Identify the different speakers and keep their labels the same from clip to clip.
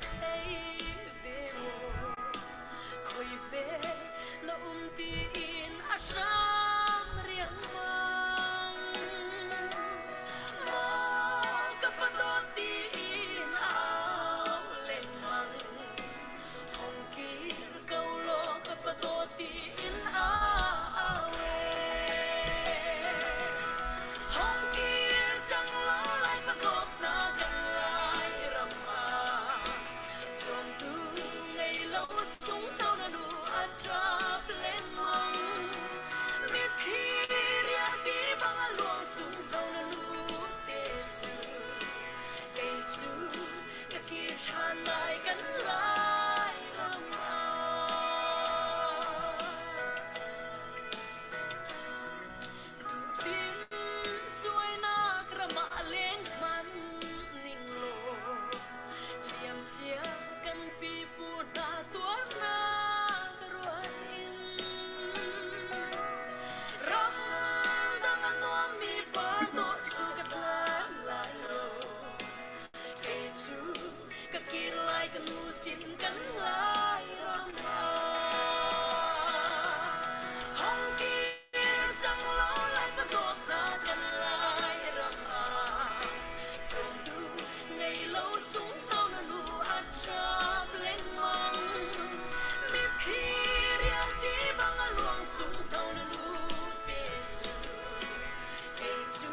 Speaker 1: thei ve maw? Khoi hme na um tiin a hram riangmang. Maw ka fa dawt tiin a au lengmang. Hong kir ko law ka fa dawt tiin a au ee. Hong kir cang law lai fa dawt na kan lai ram ah. Cawmtu ngei lo sungtho na nu a ṭap lengmang. Mitthli riahti bang a luang sungtho na nu te cu. Kei cu ka kir ṭhan lai kan lai ram ah. Duhtin cuainak ram ah leng hman ning law liamcia kan pipu hna tuarnak ruat in ramdang a nuammi par dawh cu ka tlan lai lo kei cu ka kir lai ka nu sin kan lai ram ah hong kir cang law lai fa dawtnak kan lai ram ah cawmtu ngei lo sung to na nu a ṭap lengmang mitthli rialti bang a luang sung to na nu te cu kei cu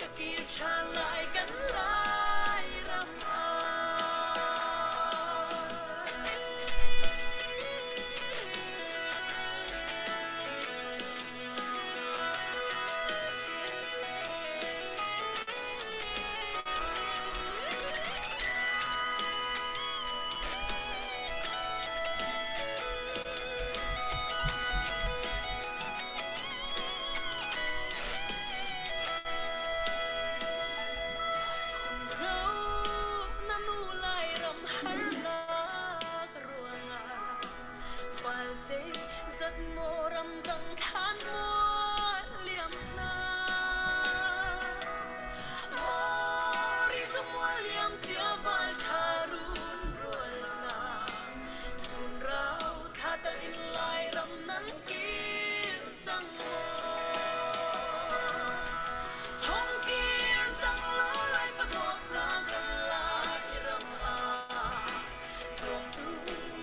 Speaker 1: ka kir ṭhan lai kan lai ram ah. Sunglo na nu Lairam harnak ruangah Val zeizat maw ramdang thlan mual liam hna Maw ri mual liam cia val ṭha run rual hna Sunrau thla tal in Lairam nan kir cang maw? Hong kir cang law lai fadawt na kan lai ram ah Cawmtu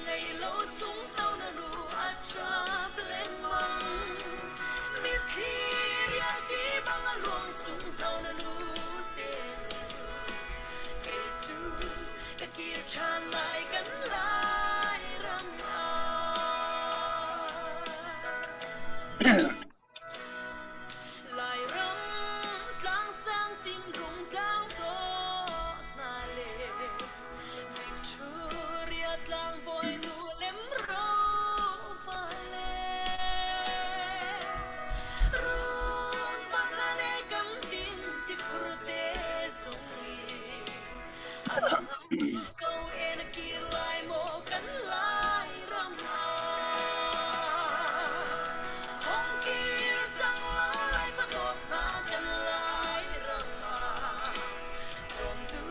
Speaker 1: ngei lo sungto na lu a ṭap lengmang. Mitthli rialti bang a luang sungto na lu te cu. Kei cu ka kir ṭhan lai kan lai ram ah. Lairam tlangsang cimrung tlang dawh hna le Victoria tlangbawi nu lemro fale Run van le kan din tikhur te zong i an ko en kir lai maw kan Lairam ah Hong kir cang lai fa dawt hna kan Lairam ah Cawmtu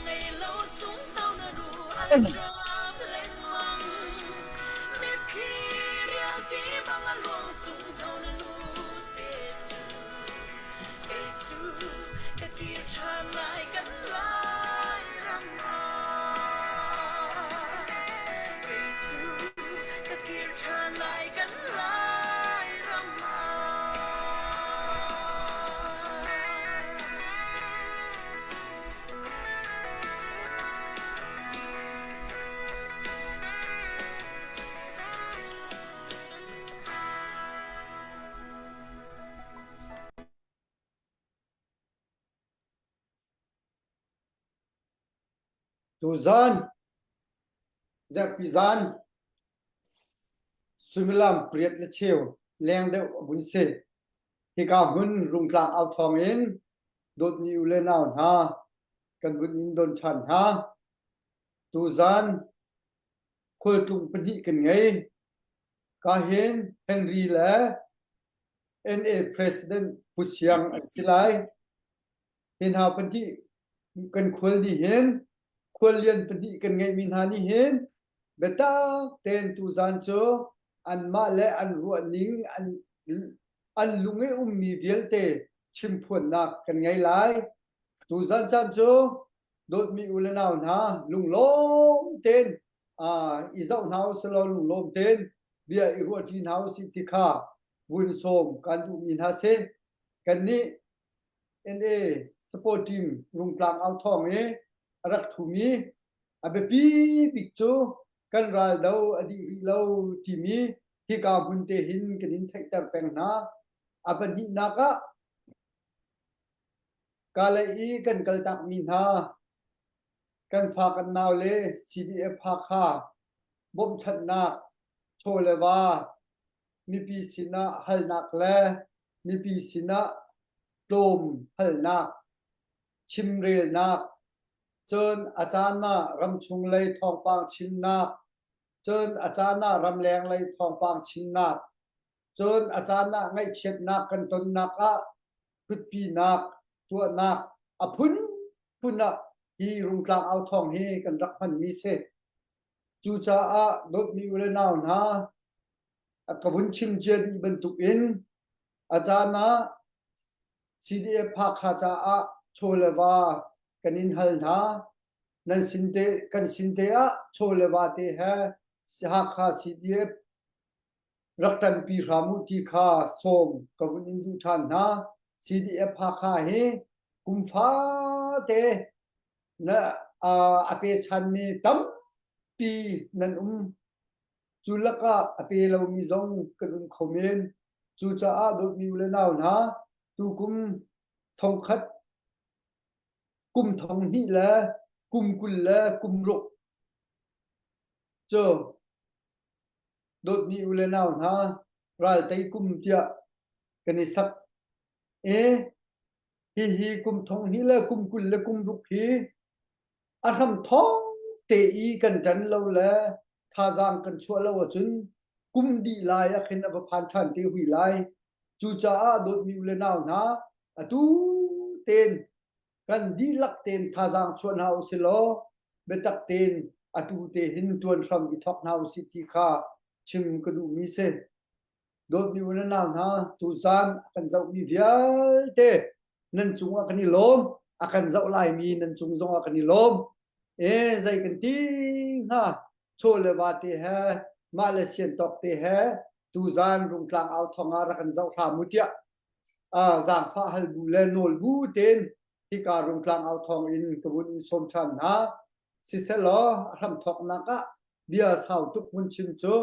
Speaker 1: ngei lo sungto na ru an ṭap lengmang Mitthli rialti bang a luang sungto na nu te cu Kei cu ka kir ṭhan lai kan Lairam ah. Kei cu ka kir ṭhan lai kan Lairam ah.
Speaker 2: Tuzan zarhpi zan suimilam pariat le cheu leng deuh a vun si. Hika hmun Rungtlang au thawng in dawtmi u le nau hna kan vun in don ṭhan hna. Tuzan khualtlung pahnih kan ngei. Ka hin Henry le NA President Pu Siang an si lai. Hi hna pahnih kan khual nih hin Khuallian pahnih kan ngeihmi hna nih hin biatak tein tuzan cu anmah le an ruahning an an lung i ummi vialte chimphuannak kan ngei lai. Tuzan caan cu dawtmi u le nau hna lunglawm tein i zoh hna usih law lunglawm tein bia i ruahṭi hna usih ti kha vun sawm kan duhmi hna si. Kannih NA support team Rungtlang au thawng i a rak ṭhumi a biapi bik cu kan raldo a dih rih lo timi hika hmun te hin kan in theihter peng hna. A pahnihnak ah Kalay i kan kaltakmi hna kan fa kan nau le CDF Hakha bawmhchanhnak chaw le va mipi sinah halnak le mipi sinah tlawm halnak chimrelnak cun a caan ah ramchung lei thawngpang chimnak cun a caan ah ramleng lei thawngpang chimnak cun a caan ah ngaihchiatnak kan tonnak ah ṭhutpinak tuahnak a phunphun ah hi Rungtlang au thawng hi kan rak hmanmi si. Cucaah dawtmi u le nau hna ka vun chim cia dih bantukin a caan ah CDF Hakha caah chaw le va kan in hal hna. Nan sin te kan sin te ah chaw le va te he Hakha CDF rak ṭanpi hram u ti kha sawm ka vun in duh ṭhan hna. CDF Hakha hi kum fate na a pechanmi tampi nan um. Cu lakah a pe lomi zong kan um kho men. Cucaah dawtmi u le nau hna, tukum thongkhat kum thong hnih le kum 20 le kum ruk cu Dawtmi u le nau hna, raltei kum tiah kan i sak i hihi kum thong hnih le kum 20 le kum ruk hi a hram thawng te i kan ṭan lo le thazaang kan chuah lo ahcun kum dih lai ah khin a va phan ṭhan te hui lai. Cucaah dawtmi u le nau hna, atu tein kan dihlak tein thazaang chuah hna usih law biatak tein atu te hin ṭuan hram i thawk hna usih ti kha chim ka duhmi si. Dawtmi u le nau hna, tuzaan a kan zohmi vialte nan cungah kan i lawm, a kan zoh laimi nan cung zongah kan i lawm. E zei kan ti hnga chaw le va te he mah le sian tawk te he tuzaan Rungtlang au thong ah rak kan zoh hram u tiah zaangfah hal bu le nawl bu tein hika Rungtlang au thawng in ka vun in sawm ṭhan hna. Siselaw a hramthawknak ah bia sau tuk vun chim cu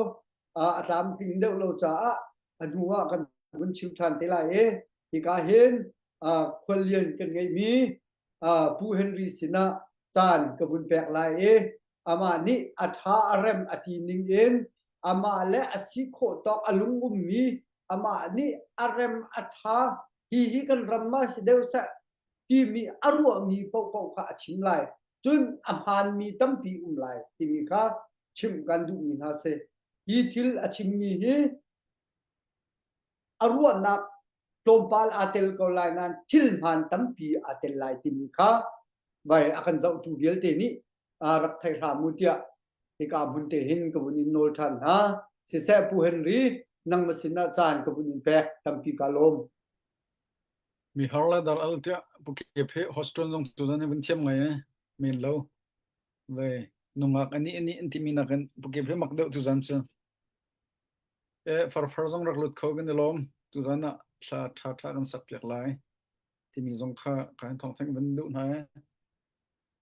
Speaker 2: a tlamtling deuh lo caah a hnu ah kan vun chim ṭhan te lai i hika hin khuallian kan ngeihmi Pu Henry sinah caan ka vun pek lai i amah nih a ṭha a rem a ti ning in amah le a si khawh tawk a lung ummi amah nih a rem a ṭha hi hi kan ram ma si deuh seh timi a ruahmi paohpaoh kha a chim lai cun a hmaanmi tampi um lai timi kha chimh kan duhmi hna si hi thil a chimmi hi a ruahnak tlawmpal aa tel ko lai nain thil hmaan tampi aa tel lai timi kha vai a kan zohtu vialte nih rak thei hram u tiah hika hmun te hin ka vun in nawl ṭhan hna. Siseh Pu Henry, nangmah sinah caan ka vun in pek tampi ka lawm.
Speaker 3: Mi har le dar al tiah Pu Kep he hostel zong tu zan vun thiam ngai eh men lo ve nungak ani ani an timi nakin Pu Kep he mak deuh tu zan cu e farfar zong rak lut kho kan i lawm tu zan ah thla tha tha kan sak piak lai timi zong kha kan thong theng van duh hna eh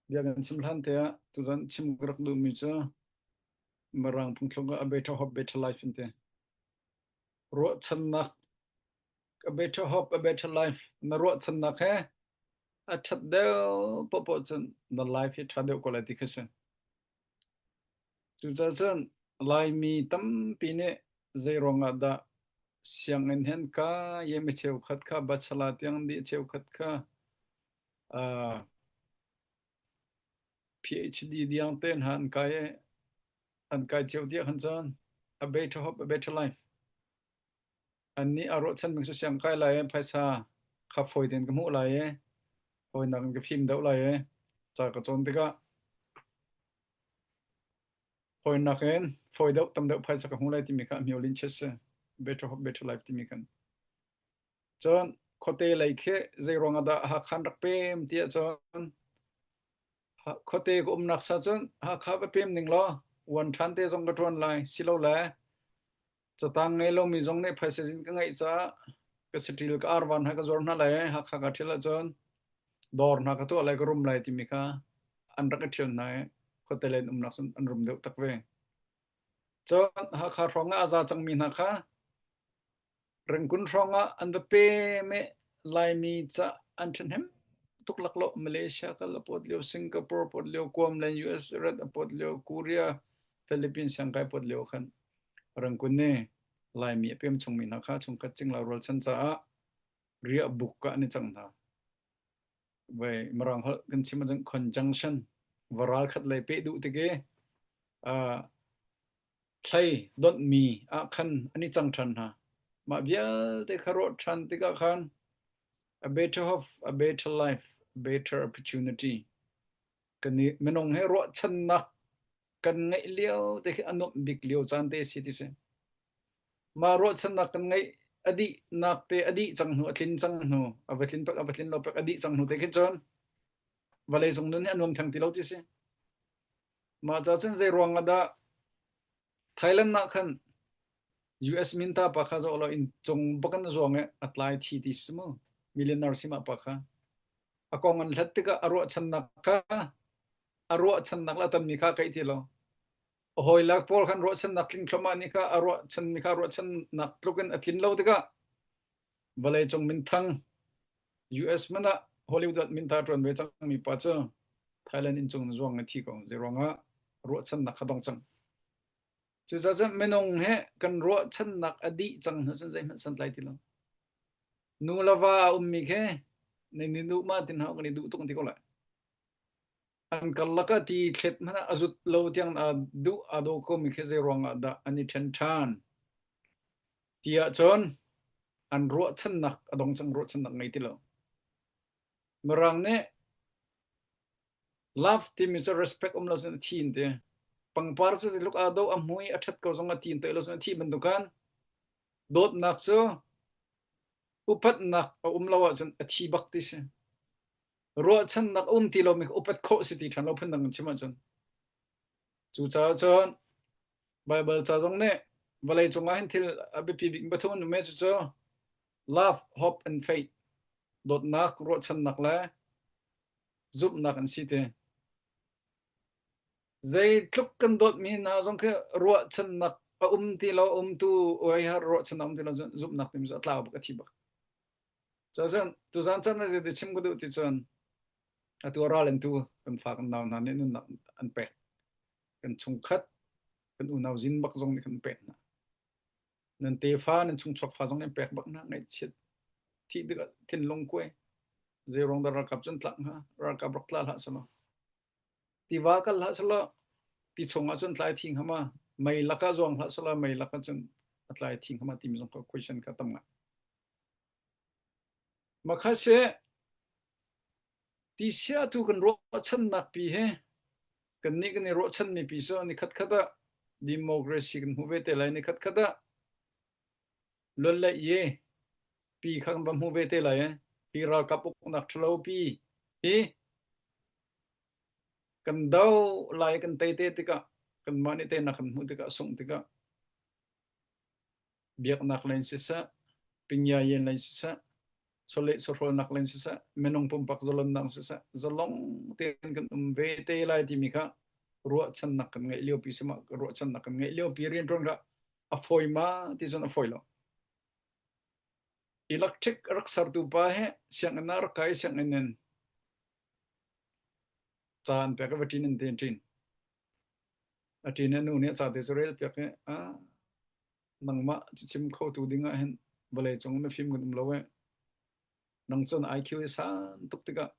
Speaker 3: Bia kan chim hlan te ah tuzan chim ka rak duhmi cu Mirang phungthluk ah a better hope better life an ti. Ruahchannak a better hope a better life na ruahchannak he a ṭhat deuh paohpaoh cun na life hi ṭha deuh ko lai ti kha si. Cucaah cun Laimi tampi nih zei ruangah dah sianginn hen kai i mi cheukhat kha bachelor tiang dih cheukhat kha uh, PhD diang te hna an kai i an kai cio tiah khan cun a better hope a better life an nih a ruahchan bing cu siang kai lai i phaisa kha fawi tein ka hmuh lai i fawinak in ka fim deuh lai i ca ka cawn tikah. Hawinak in fawi deuh tam deuh phaisa ka hmu lai timi kha a myo lin si. Better hope better life timi khan. Cun khuate lei khi zei ruang ah dah Hakha an rak pem ti ahcun khuate ka umnak sa cun Hakha va pem ning law uan ṭhan te zong ka ṭuan lai silole catang ngei lomi zong nih phaisa zin ka ngeih caah ka saṭil ka arvan hna ka zuar hna lai Hakha ka ṭhial ahcun dawr hna ka tuah lai ka rum lai timi kha an rak i ṭhial hna i khuate lei an umnak cun an rum deuh tak ve. Cun Hakha hrawng ah a za cangmi hna kha Rengkun hrawngah an va pem i Laimi ca an ṭhahnem tuk laklawh. Malaysia kal a pawt lio, Singapore pawt lio, Guam le US rat a pawt lio, Korea, Philippines siangkai pawt lio khan Rengkun nih Laimi a pem chungmi hna kha chungkhat cingla rualchan caah riahbuk ah an i cang hna. Vai Mirang holh kan chim ahcun conjunction varal khat lei peh duh tik i uh, Thlei donhmi ah khan an i cang ṭhan hna. Mah vialte kha ruah ṭhan tikah khan a better hope, a better life, a better opportunity kan i minung he ruahchannak kan ngeih lio te khi a nuamh bik lio caan te si ti si. Mah ruahchannak kan ngeih a dihnak te a dih cang hnu, a tlin cang hnu, a va tlin pek, a va tlin lo pek, a dih cang hnu te khi cun vawlei cung nun hi a nuam theng ti lo ti si. Mah ca cun zei ruang ah dah Thailand ah khan US minta pa kha zoh law inn cung bak in a zuang i a tlai thi ti si mu. Millionaire si mah pa kha. A kong an hlat tikah a ruahchannak kha a ruahchannak le a tonmi kha kaih ti lo. A hawilak pawl khan ruahchannak tling thluahmah nih kha a ruahchanmi kha ruahchannak tluk in a tlin lo tikah vawleicung minthang US man ah Hollywood ah minta ṭuan ve cangmi pa cu Thailand innchung in zuang a thi ko. Zeiruangah ruahchannak kha dong cang. Cucaah cun minung he kan ruahchannak a dih cang hnu cun zeihmanh santlai ti lo. Nu le va a ummi khi na ni duh ma tin hau kan i duh tuk ti ko lai. An karlak ah ti thlet hmanh ah a zut lo tiang a duh a daw komi khi zei ruangah dah an i ṭhen ṭhan? Ti ahcun an ruahchannak a dong cang ruahchannak ngei ti lo. Mirang nih love timi cu respect um lo cun a thi an ti. Pangpar cu zeitluk aa dawh a hmui a ṭhat ko zong a ti in toih lo cun a thih bantuk khan dawtnak cu upatnak a um lo ahcun a thi bak ti si. Ruahchannak a um ti lomi kha upat khawh si ti ṭhan lo phundang in chim ahcun. Cucaah cun Baibal ca zong nih vawlei cungah hin thil a biapi bik pathum an um i cucu love, hope and faith dawtnak, ruahchannak le zumhnak an si ti. Zeitluk kan dawtmi hna zong khi ruahchannak a um ti lo, umtu oi har ruahchannak um ti lo zumhnak timi cu a tlau bak a thi bak. Cun tuzan chan ah zeiti chim ka duh ti cun atu ral in tu kan fa kan nau hna nih nunnak an pek. Kan chungkhat kan unau zin bak zong nih kan pek hna. Nan tefa nan chungchuak fa zong nih an pek bak hna ngaihchiat thih tikah thinlung kuai zei ruang dah ralkap cu an tlak hnga ralkap rak tla hlah selaw tiva kal hlah selaw ti chungah cun tlai thi hnga ma mei lakah zuang hlah selaw mei lakah cun a tlai thi hnga ma timi zong kha question kha tam ngai Makhase tisia tu kan ruahchannak pi he kannih kan i ruahchanmi pi cu ni khatkhat ah democracy kan hmu ve te lai ni khatkhat ah luan le ye pi kha kan va hmu ve te lai hi ralkap uknak ṭhalo pi hi kan do lai kan tei te tikah kanmah nih teinak kan hmuh tikah sungh tikah Biaknak lei in siseh, pingyayen lei in siseh, chawleh chawhrawlnak lei in siseh, minung pumpak zalonnak in siseh, zalong tein kan um ve te lai timi kha ruahchannak kan ngeih liopi si ma ruahchannak kan ngeih liopi rianṭuan kha a fawi ma ti cun a fawi lo. Electric rak sertu pa he sianginn ah rak kai sianginn in ca an pek i va ṭin an te ṭin. A ṭin a nu nih a ca te cu rel piak i a nangmah cachim khotu ding ah hin vawlei cung mifim kan um lo eh. Nang cun IQ i san tuk tikah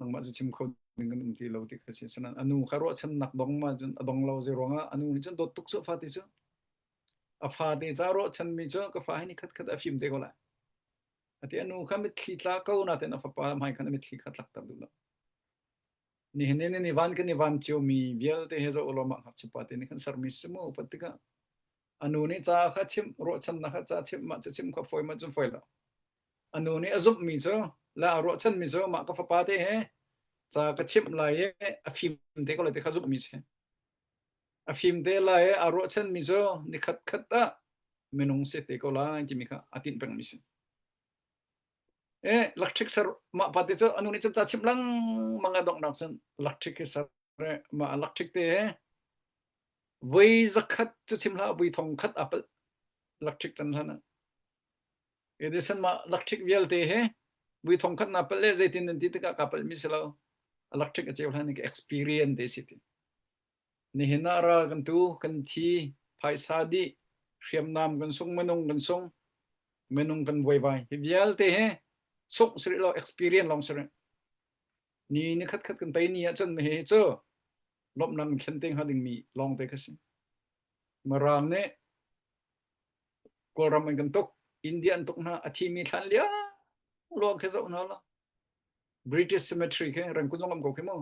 Speaker 3: nangmah cachim kho ding kan um ti lo ti kha si. Sanan a nu kha ruahchannak dong ma cun a dong lo zei ruangah a nu nih cun dawt tuk cu a fate cu. A fate ca ruahchanmi cu ka fa hi ni khat khat a fim te ko lai. Ati a nu kha mitthli tla ko natin a fapa hmai khan a mitthli kha tlakter duh lo. Nihin ni ni van kan i van ciomi vialte he zoh ulaw mah ngakchia pa te nih khan sermi si mu pat tikah a nu nih ca kha chimh ruahchannak kha ca chimh mah cu chimh kha fawi ma cun fawi lo. A nu nih a zumhmi cu le a ruahchanmi cu mah ka fapa te he ca ka chimh lai i a fim te ko lai ti kha zumhmi si. A fim te lai i aa ruahchanmi cu nikhat khat ah minung si te ko lai timi kha a tinh pengmi si. Eh, electric ser mah pa te cu anu nih cun ca chimh lengmang a donghnak cun electric hi ser eh, mah electric te he voi zakhat cu chim hlah voi thong khat aa palh electric can hlan ah. Edison mah electric vialte he voi thong khat na palh le zeitin nan ti tikah ka palh mi si lo. Electric a ceu hlan ka experience te si ti. Nihin ah ral kan tu, kan thi, phaisa dih, hriamnam kan sung, minung kan sung, minung kan vuaivai. Hi vialte hi sungh si rih lo, experience lawng si rih. Ni ni khat khat kan tei ni ahcun hi cu lawmhnak in thlen te hnga dingmi lawng te kha si. Mirang nih Kawlram an kan tuk, India an tuk hna, a thimi thlan liang luang khi zoh hna la. British cemetery khi Rangoon zong am ko khi mu.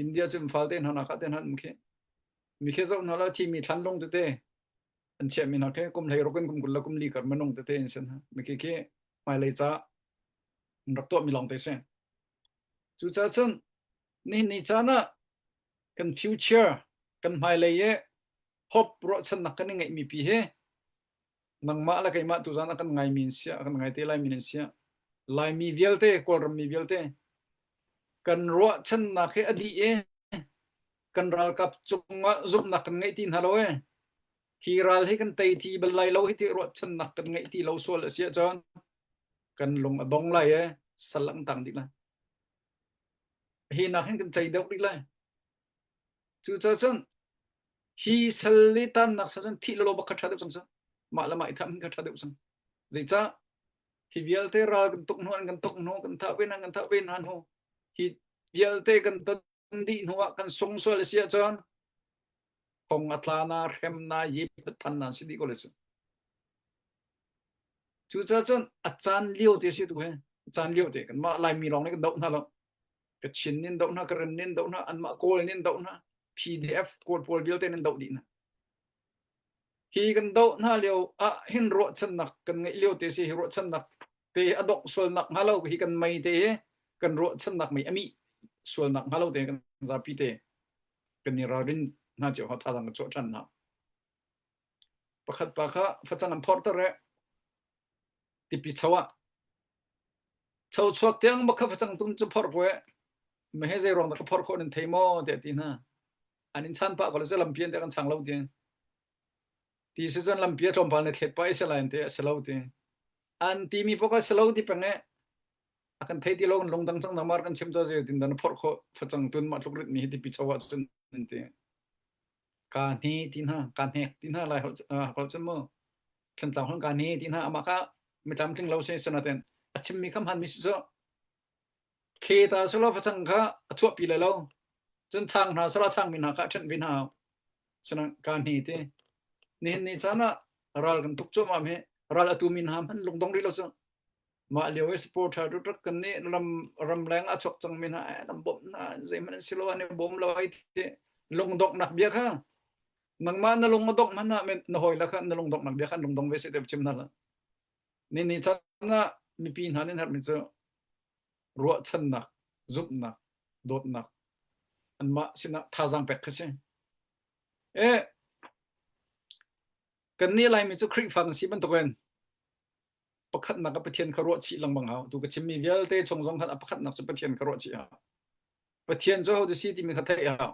Speaker 3: India cu Imphal te hna nak ah te hna um khi. Mi khi zoh hna la thimi thlan lung tete an chiahmi hna khi kum hlei ruk in kum 20 le kum li kar minung tete an si hna. Mi khi khi hmailei ca an rak tuahmi lawng te si. Cucaah cun nihin ni caan ah kan future kan hmailei i hope ruahchannak kan i ngeihmi pi hi nangmah le keimah tuzaan a kan ngaimi in siah, a kan ngai te laimi in siah, Laimi vialte, Kawlram mi vialte kan ruahchannak hi a dih i kan ralkap cungah zumhnak kan ngeih ti hna lo e. Hi ral hi kan tei ti bal lai lo hi ti ruahchannak kan ngeih ti lo sual a si ahcun kan lung a dong lai e, sal an tang dih lai. Hi nak hin kan cei deuh rih lai. Cucaah cun hi sal i tannak sa cun thih lo bak kha ṭha deuh cang cu. Mah le mah i tham kha ṭha deuh cang. Zeicah hi vialte ral kan tuk hnu an kan tuk hnu kan thah ve hna kan thah ve hna hnu hi vialte kan ton dih hnu ah kan sung sual a si ahcun thong a tla na hrem na yip than na si dih ko le cu. Cucaah cun a caan lio te si tu he a caan lio te kanmah Laimi lawng nih kan doh hna lo. Kachin nin doh hna, Karen nin doh hna, anmah Kawl nin doh hna, PDF Kawl pawl vialte nan doh dih hna. Hi kan doh hna lio ah hin ruahchannak kan ngeih lio te si hi ruahchannak te a dongh sualnak hnga lo hi kan mei te hi kan ruahchannak mei a mih sualnak hnga lo te kan zapi te kan i ralrin hna cio ha thazaang kan chuah ṭhan hna. Pakhat pa kha facang an phorh ter e tipi cho ah Cho chuak tiang bak kha facang tum cu phorh ko eh. Mehe zei ruang dah ka phorh khawh nan thei maw tiah ti hna. An in chan pah ko lo cu lampi an te kan chang lo ti. Ti si cun lampi a tlawmpal na thlet pah i si lai an ti a si lo ti. An timi paoh kha si lo ti peng eh. A kan thei ti lo kan lungdang cang dang mar kan chim to zei tin dah na phorh khawh facang tun mah tluk rit mi hi tipi cho ah cun an ti. Ka hne ti hna, ka hnek ti hna lai holh cun mu. Thlantlang holh ka hne ti hna amah kha mitlamtling lo si sinaten a chimmi kha hmanmi si cu thle ta sulaw facang kha a chuahpi lai lo cun chang hna sulaw changmi hna kha a ṭhenh ve hna sinan ka hne ti nihin ni caan ah ral kan tuk cuahmah hi ral atu mi hna hmanh lungdong rih lo cu mah lio i supporter tuk kan nih ram ramleng a chuak cangmi hna kan bawmh hna zeihmanh an si lo an i bawm lo ai ti lungdonghnak bia kha nangmah na lung a dongh hmanh ah na hawi la kha na lungdonghnak bia kha an lungdong ve se te chim hna la ni ni chan ah mipi hna nih herhmi cu ruahchannak zumhnak dawtnak anmah sinah thazaang pek kha si e kan nih Laimi cu Khrihfa kan si bantukin pakhatnak ah Pathian kha ruah chih lengmang hau tu ka chimmi vialte chung zong khan a pakhatnak cu Pathian kha ruah chih hau Pathian cu hotu si timi kha theih hau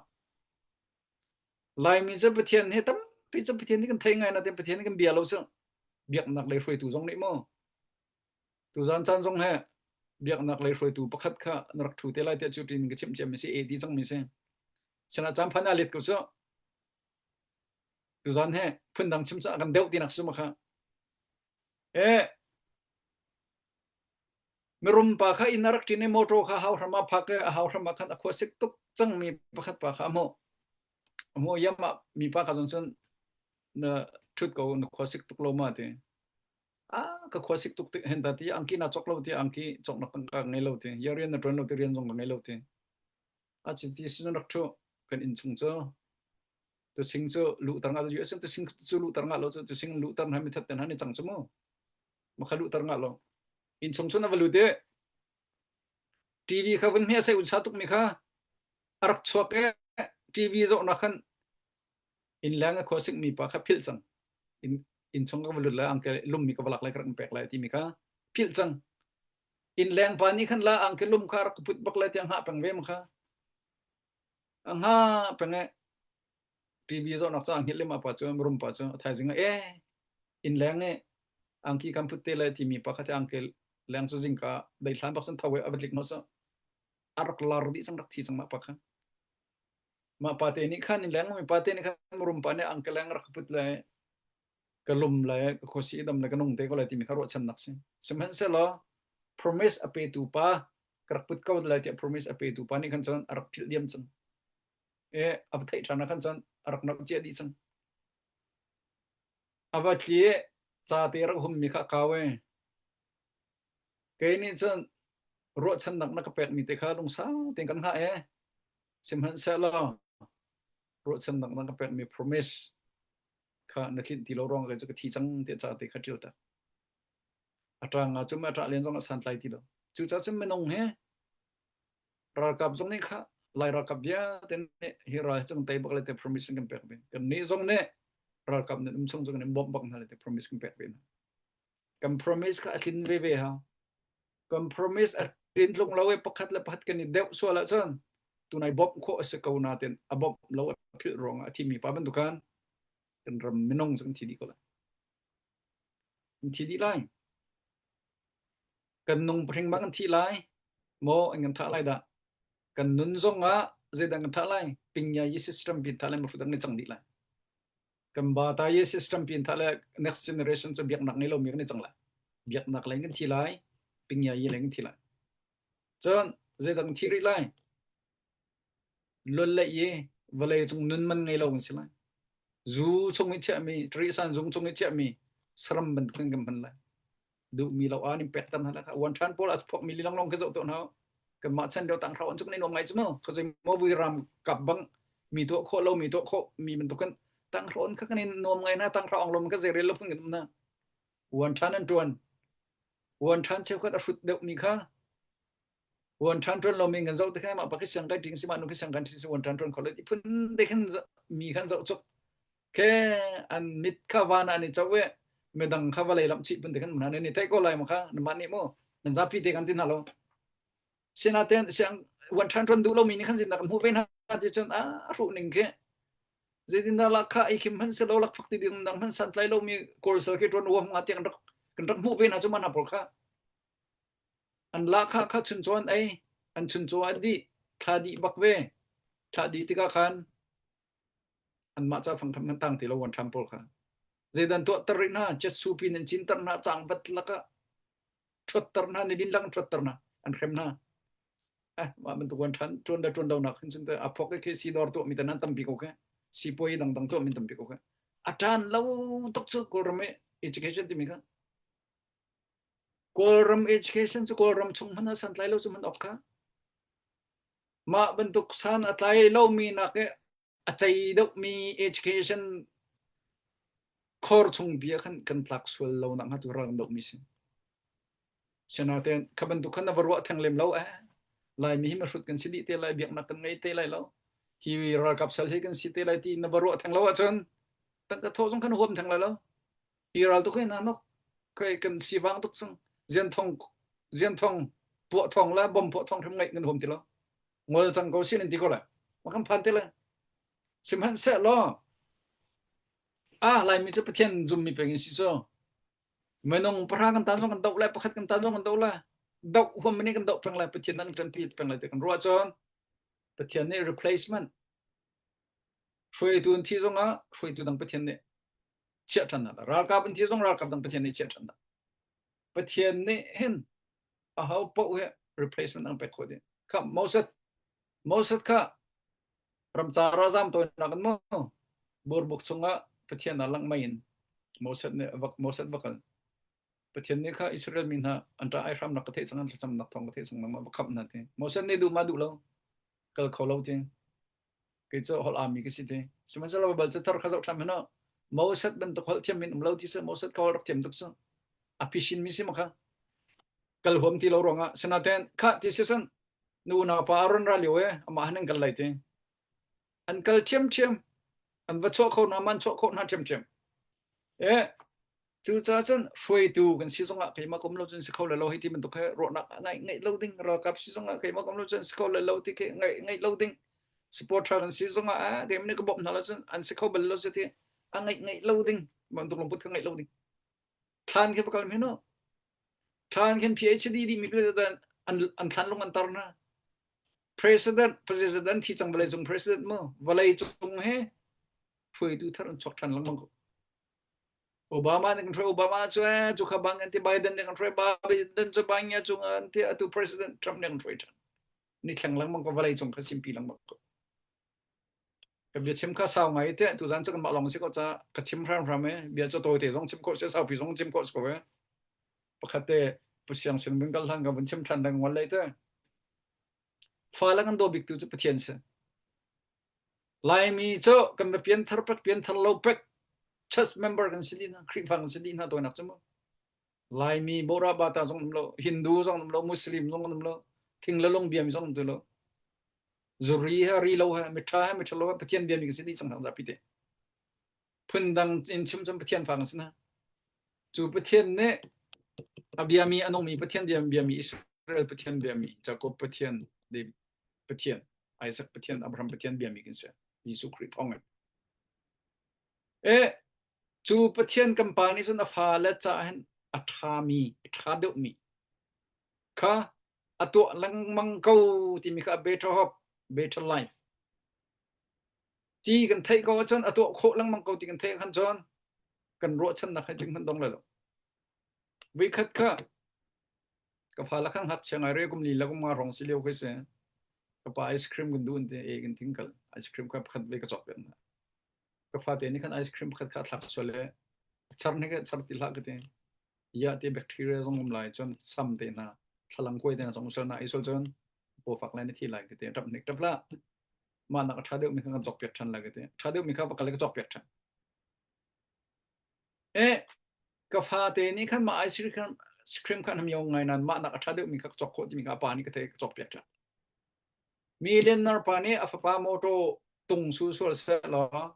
Speaker 3: Laimi cu Pathian he tampi cu Pathian nih kan thei ngai nain Pathian nih kan bia lo cu biaknak lei hruaitu zong nih maw tuzan caan zong he biaknak lei hruaitu pakhat kha na rak ṭhu te lai tiah cu ṭin ka chimh ciami si AD cangmi si sinah caan phan ah let ko cu tuzan he phundang chim cu a kan deuh tinak suma kha e Mirum pa kha inn a rak ṭin i mawṭaw kha hau hram ah phak i a hau hram ah khan a khua sik tuk cangmi pakhat pa kha a hmuh. A hmuh i amah mipa kha cun cun na ṭhut ko na khua sik tuk lo ma ti. Ah ka khua sik tuk hen ta ti angki na cawk lo ti angki cawknak tangka ka ngei lo ti. Ya rian na ṭuan lo ti rian zong ka ngei lo ti. A chiti sin rak ṭhu kan inn chung cu tusing cu luhter nga US tusing cu luhter nga lo cu tusing luhter hna mi that ten han i cang cu mu makha luhter nga lo inn chung cu na va lut i TV kha vun hme sai un sa tuk mi kha a rak chuak e TV zoh na khan inn leng a khua sik mi pa kha philh cang inn inn chung ka va lut lai angke lum mi ka va lak lai ka rak pek lai ti mi kha philh cang inn leng pa nih khan la angke lum kha rak put bak lai tiang ha peng ve ma kha a hnga peng e TV zohnak ca hngilh le mah pa cu rum pa cu a thaizing ah e inn leng e angki kan put te lai timi pa kha te angke leng cu zingka dei hlan bak san tho e a va tlik no cu a rak lar dih cang rak thi cang mah pa kha mah pa te nih khan inn leng mi pa te nih khan rum pa nih angke leng rak put le ka lum le ka khuasi dam le ka nung te ko lai timi kha ruahchannak si. Sihmanhsehlaw promise a petu pa ka rak put ko lai tiah promise a petu pa nih khan cun a rak philh diam cang. E a va theih ṭhan ah khan cun a rak noh cia dih cang. A va tli i ca te rak hummi kha a kau e. Kei nih cun ruahchannak na ka pekmi te kha lungsau tein kan hngah e. Sihmanhsehlaw ruahchannak na ka pekmi promise kha na tlinh ti lo ruang kei cu ka thi cang tiah ca te kha ṭial ta. A ṭang ah cum a ṭah len zong a santlai ti lo. Cucaah cun minung he ralkap zong nih kha Lai ralkap vialte nih hi ral hi cung tei bak le te promise kan pek ve. Kan nih zong nih ralkap nan um chung zong in bawmh bak hna le te promise kan pek ve hna. Kan promise kha a tlin ve ve ha. Kan promise a tlin tlung lo i pakhat le pakhat kan i deuh sual ahcun tunai bawmh khawh a si ko nain a bawmh lo a philh ruangah a thimi pa bantukan kan ram minung cu kan thi dih ko lai. Kan thi dih lai. Kan nung pahring bang kan thi lai. Maw an kan thah lai dah. Kan nun zong ah zeidah kan thah lai? Pingya yi system pin thah lai ma dang ni cang dih lai. Kan ba ta yi system pin thah lai next generation cu biaknak ngei lo mi kan ni cang lai. Biaknak lei kan thi lai. Pingya yi lei kan thi lai. Cun zeidah kan thi rih lai? Luan le i vawlei cung nun man ngei lo kan si lai. Zu chung i chiahmi, ṭrisan zung chung i chiahmi saram bantuk in kan hman lai. Duhmi lo ah nin pek tam hna lai. Wan ṭhan pawl a phok mi lilong long khi zoh tuah hna. Kanmah chan deuh tang hrau an cuk ni nuam ngai cu mu. Khazei mo vui ram kap bang mi tuah khawh lo mi tuah khawh mi bantuk kan tang hrawn kha kan in nuam ngai na tang hrau ang lom ka zeirel lo phun kan um na. Wan ṭhan an ṭuan. Wan ṭhan cheukhat a hrut deuh mi kha Uan ṭhan ṭuan lomi kan zoh tikah mah pakhi siang kai ṭing si mah nu khi siang kan ṭing si uan ṭhan ṭuan kho lo ti phun te khin mi khan zoh chuk ke an mit kha van ah an i cho i midang kha vawlei lamh chih phun te khan mun ni theih ko lai ma kha namah nih mu nan zapi te kan ti hna lo sinaten siang uan ṭhan ṭuan duh lomi nih khan zindak kan hmuh ve hna ti cun a hruh ning khi zeitindah lakha ei khim hmanh silo lakphak ti ding dang hmanh santlai lomi kawl sal khi ṭuan huam nga tiang rak kan rak hmuh ve hna cu man pawl kha An lahkhah kha chuncaw an ei, an chuncaw an dih, thla dih bak ve. Thla dih tikah khan anmah ca fang khan tang ti lo wan ṭham pawl kha. Zeidan tuahter rih hna, cetsu pin an cinter hna, cangvat lakah ṭhuatter hna, nilin lak in ṭhuatter hna, an hrem hna. Eh, mah bantuk wan ṭhan, ṭuan le ṭuan lonak hin cun a phok i khi sidawr tuahmi te nan tampi ko khi. Sipuai dangdang tuahmi tampi ko khi. A ṭan lo tuk cu Kawlram i education timi kha. Kawlram education cu Kawlram chung hmanh ah santlai lo cu hman awk kha. Mah bantuk san a tlai lomi nak i a cei deuhmi education khor chung bia khan kan tlak sual lo nak hnga tu ral kan dohmi si. Sinain kha bantuk khan na va ruah theng lem lo eh. Laimi hi mahrut kan si dih te lai, biaknak kan ngei te lai lo. Hi ralkap sal hi kan si te lai ti na va ruah theng lo ahcun tangka thawh zong khan huam theng lai lo. Hi ral tuk hi na nok kai kan sivang tuk cang. Zian thong zian thong puah thong le bom puah thong hrim ngaih kan huam ti lo. Ngol cang ko sin in ti ko lai. Ma kan phan te lai. Sihmanhsehlaw ah Laimi cu Pathian zummi peng in si cu. Minung pahra kan tan zong kan doh lai, pakhat kan tan zong kan doh lai. Doh huam nih kan doh peng lai, Pathian nan kan ṭanpi peng lai ti kan ruah cun Pathian nih replacement hruaitu an thi zongah hruaitu dang Pathian nih chiah ṭhan hna. Ralkap an thi zong ralkap dang Pathian nih chiah ṭhan hna. Pathian nih hin aho paoh he replacement an pek khawh dih. Kha Moses Moses kha ramcar ah zam tawinak in mu burbuk chungah Pathian ah langh mei in Moses nih Moses va kal. Pathian nih kha Israel mi hna an ṭah ai hramnak ka theih cang an thlacamnak thawng ka theih cang nangmah va khamh hna ti. Moses nih duh ma duh lo. Kal kho lo ti. Kei cu holh ami ka si ti. Sihmanhsehlaw Baibal cathar kha zoh ṭhan hmanh u. Moses bantuk holh thiam min um lo ti si. Moses kha holh rak thiam tuk cu. A phisin mi si ma kha. Kal huam ti lo ruangah sinaten kha ti si cun nu unau pa Aaron ra lio e amah han an kal lai ti. An kal ṭhiamṭhiam. An va chuah kho hna man chuah khawh hna ṭhiamṭhiam. E Cucaah cun hruaitu kan si zongah keimah ka um lo cun si kho lai lo hei ti bantuk he ruahnak ngaih ngeih lo ding ralkap si zongah keimah ka um lo cun si kho lai lo ti khi ngaih ngeih lo ding supporter kan si zongah ah keimah nih ka bawmh hna lo cun an si kho bal lo cu ti a ngaih ngeih lo ding bantuk lungput kha ngeih lo ding thlan khi va kal hme no thlan khin PhD dih mi an an thlan lung an tar na president president thi cang vawlei cung president mu vawlei cung he hruaitu thar an chuak ṭhan lengmang ko Obama nih kan hruai Obama cu eh cu kha bang an ti Biden nih kan hruai Biden cu bang ya cung an ti atu President Trump nih kan hruai ṭhan ni thleng lengmang ko vawlei cung kha simpi lengmang ko ka bia chim kha sau ngai te tu zan cu kanmah lawng si ko ca ka chim hramhram e bia cu tawi te zong chim khawh si saupi zong chim khawh si ko e pakhat te pu siang sin vun kal hlan ka vun chim ṭhan leng ngol lei te fa le kan daw bik tu cu Pathian si Laimi cu kan va pianthar pek pianthar lo pek church member kan si dih hna Khrihfa kan si dih hna tawinak cu mu Laimi Bora Bata zong um lo Hindu zong um lo Muslim zong um lo thing le lung biami zong um ti lo zuri he ri lo he miṭha he miṭha lo he Pathian biami kan si dih cang hna zapi te phundang in chim cun Pathian fa kan si hna cu Pathian nih a biami a nungmi Pathian biami Israel Pathian biami Jacob Pathian David Pathian, Isaac Pathian, Abraham Pathian biami kan si. Jesuh Khrih thawngin. E cu Pathian kan pa nih cun a fale caah hin a ṭhami, a ṭha deuhmi kha a tuah lengmang ko timi kha a better hope, better life ti kan theih ko ahcun a tuah khawh lengmang ko ti kan theih khan cun kan ruahchannak hi ting hmanh dong lai lo. Voikhat kha Ka fale kha ngakchia ngai re kum li le kum nga hrawng si lio khi si. Ka pa ice cream kan duh an ti e kan thing kal. Ice cream kha pakhat ve ka cawk piak hna. Ka fate nih khan ice cream pakhat kha a thlak sual le char nih ka char ti hlah ka ti. Ya ti bacteria zong um lai cun sam te hna thlalang kuai te hna zong usal na ei sual cun pawfak lai na thi lai ka ti. Tap nik tap hlah. Mah nak a ṭha deuh mi kha kan cawk piak ṭhan lai ka ti. Ṭha deuh mi kha va kal le ka cawk piak ṭhan. Eh, ka fate nih khan mah ice cream cream kha an mio ngai nain mah nak a ṭha deuhmi kha ka cawk khawh timi kha a pa nih ka theih ka cawkpiak ṭhan. Mi Lennar pa nih a fapa motor tung sul sual seh law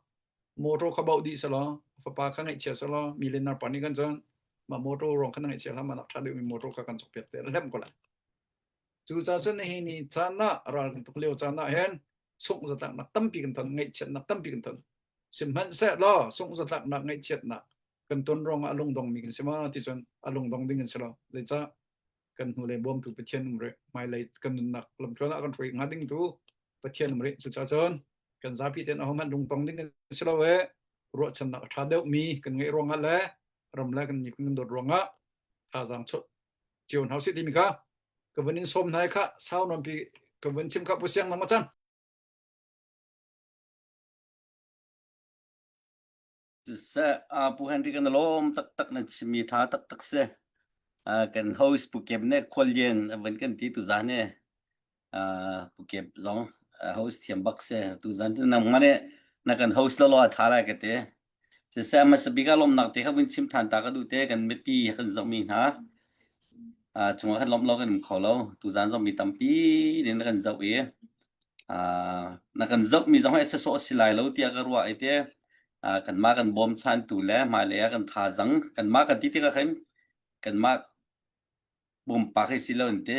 Speaker 3: motor kha bauh dih seh law a fapa kha ngaihchia seh law mi Lennar pa nih kan cun mah motor ruang kha na ngaihchia hlah mah nak ṭha deuhmi motor kha kan cawkpiak te a hlemh ko lai. Cucaah cun nihin ni caan ah ral kan tuk lio caan ah hin sungh zatlaknak tampi kan ton ngaihchiatnak tampi kan ton. Sihmanhsehlaw sungh zatlaknak ngaihchiatnak kan ton ruangah a lungdongmi kan si ma ti cun a lungdong ding kan si lo. Zeicah kan hnulei bawmtu Pathian um rih, hmailei kan nunnak lamtluan ah kan hruai hnga ding tu Pathian um rih. Cucaah cun kan zapi tein ahohmanh lungtong ding kan si lo i ruahchannak a ṭha deuhmi kan ngeih ruangah le ram le kan miphun kan dawt ruangah thazaang chuah cio hna usih timi kha ka vun in sawm hna i kha sau nawnpi ka vun chim kha pu siang nang ma cang.
Speaker 4: Siseh, uh, Pu Henry kan lawm taktak na chimmi tha taktak si. Uh, kan host Pu Kep ne khuallian van kan ti tu zan ne. Uh, Pu Kep zong uh, host thiam bak si. Tu zan tu nang mane na kan host lo lo a tha lai ka te. Siseh, hmasa bik ah lawmnak te kha vun chim than ta ka duh te kan mipi kan zohmi hna. Uh, cungah khan lawmh lo kan um kho lo. Tu zan zong mi tampi nih na kan zoh i uh, na kan zohmi zong hi sasawh si lai lo tiah ka ruah i te uh, kanmah kan bawmchantu le hmailei ah kan thazang kanmah kan ti tikah khin kanmah pumpak hi si lo in te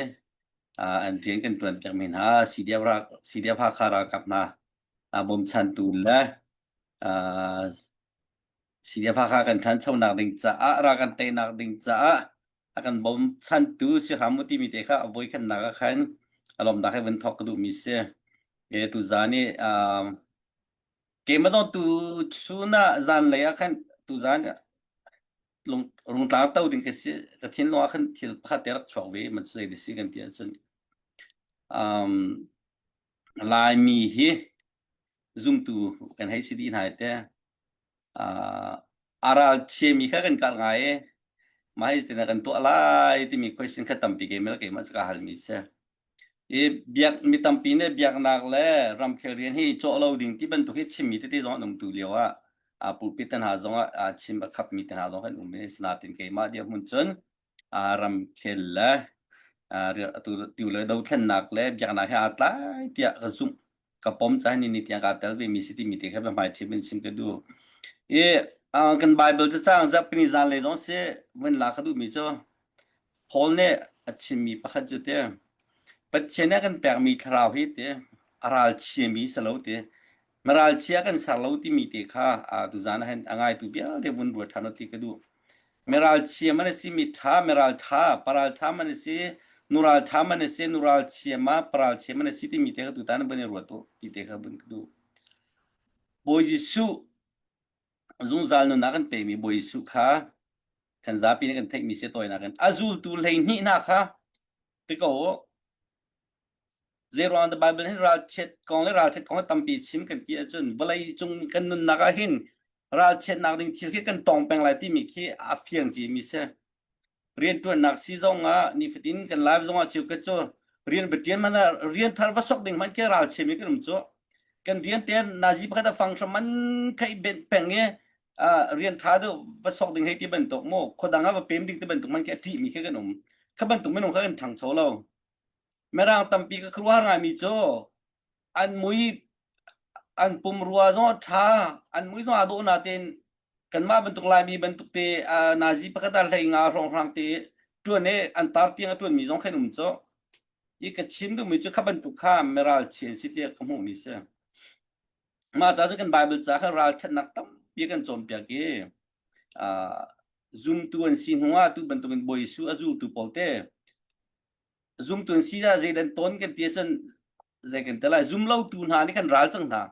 Speaker 4: uh, an rian kan ṭuan piakmi hna CDF rak CDF Hakha ralkap hna uh, bawmchantu le uh, CDF Hakha kan ṭhanchonak ding caah ral kan teinak ding caah a kan bawmchantu si hram u timi te kha a voikhatnak ah khan a lawmnak he vun thawk ka duhmi si. E tu zan i um, keimah dong tu chun ah zanlei ah khan tu zan lung rungtlang to ding ka si ka thinlung ah khan thil pakhat te rak chuak ve man zei si kan ti ahcun um, Laimi hi zumtu kan hei si dih hna te uh, a ral chiami kha kan kal ngai i mah hi tina kan tuah lai timi question kha tampi keimah keimah cu ka halmi si. I biak mi tampi nih biaknak le ramkhel rian hi cawh lo ding ti bantuk hi chimmi tete zong an um tu lio ah a pulpit te hna zong ah a chim a khapmi te hna zong kan um i sinain keimah dirhmun cun a ramkhel le atu tu le dothlennak le biaknak he aa tlai tiah ka zumh ka pom cai ni ni tiang kaa tel ve mi si timi te kha hmai ṭhim in chim ka duh. I kan Bible cacang zarhpini zan lei zong si vun la ka duhmi cu Paul nih a chimmi pakhat cu te Pathian nih a kan pekmi thlarau hi te a ralchiami si lo te na ralchia kan ser lo timi te kha tuzan ah hin a ngaitu vialte vun ruat ṭhan u ti ka duh. Miralchia man a si, miṭha, miralṭha, paralṭha man a si, nuralṭha man a si, nuralchia ma, paralchia man a si timi te kha tutan vun i ruat u ti te kha vun ka duh. Bawi Jesuh zungzal nunnak kan pemi Bawi Jesuh kha kan zapi nih kan theihmi si tawinak in a zultu 12 hna kha ti ko u. Zeiruang dah Bible hin ralchiat kong le ralchiat kong tampi chim kan ti ahcun vawlei cung kan nunnak ah hin ralchiatnak ding thil khi kan tong peng lai timi khi a fiang cimi si. Rianṭuannak si zong ah nifatin kan live zong ah cheu ka cu rian va ṭian hmanh ah rian thar va sok ding hmanh khi ralchiami kan um cu. Kan rian te nazi pakhat a fang hram man khaih benh peng i rian ṭha deuh va sok ding hei ti bantuk mu khuadang ah va pem ding ti bantuk hmanh khi a ṭihmi khi kan um. Kha bantuk minung kha kan ṭhangcho lo. Mirang tampi ka khuaruahhar ngaimi cu an mui an pumrua zong a ṭha, an mui zong aa dawh natein kanmah bantuk Laimi bantuk te nazi pakhat ah hlei nga hrawnghrang te ṭuan i an tar tiang a ṭuanmi zong khan um cu. I ka chim duhmi cu kha bantuk kha miral chian si tiah ka hmuhmi si. Mah ca cu kan Bible ca kha ralṭhatnak tampi kan cawnpiak i zumtu an si hnu ah tu bantukin Bawi Jesuh a zultu pawl te zumtu an si ah zeidan tawn kan ti ahcun zei kan ti lai zum lotu hna nih khan ral cang hna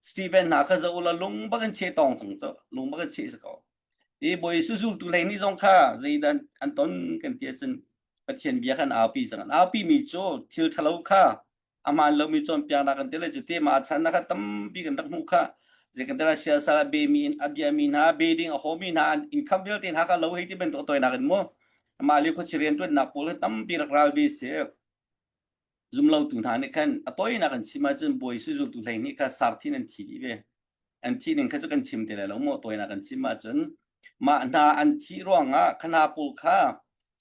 Speaker 4: Stephen hna kha zoh la lung bak in che tong cang cu lung bak in che si ko i Bawi Jesuh zultu hlei nih zong kha zeidan an ton kan ti ahcun Pathian bia khan aupi cang an aupi mi cu thil ṭhalo kha amaan lomi cawnpiaknak kan ti le cuti mah chan kha tampi kan rak hmuh kha zei kan tela siasal a be mi a bia mi hna be ding a haw mi hna an income vialte hna kha lo hei ti bantuk toinak in mu mah li khuachi rian tuannak pawl hi tampi rak ral ve si zumlo tu hna nih khan a toinak an chim ahcun bawi su zultu hlei nih kha sarthin an thi dih ve an thi ning kha cu kan chim ti lai lo maw tawinak kan chim ahcun mah hna an thih ruangah khana pawl kha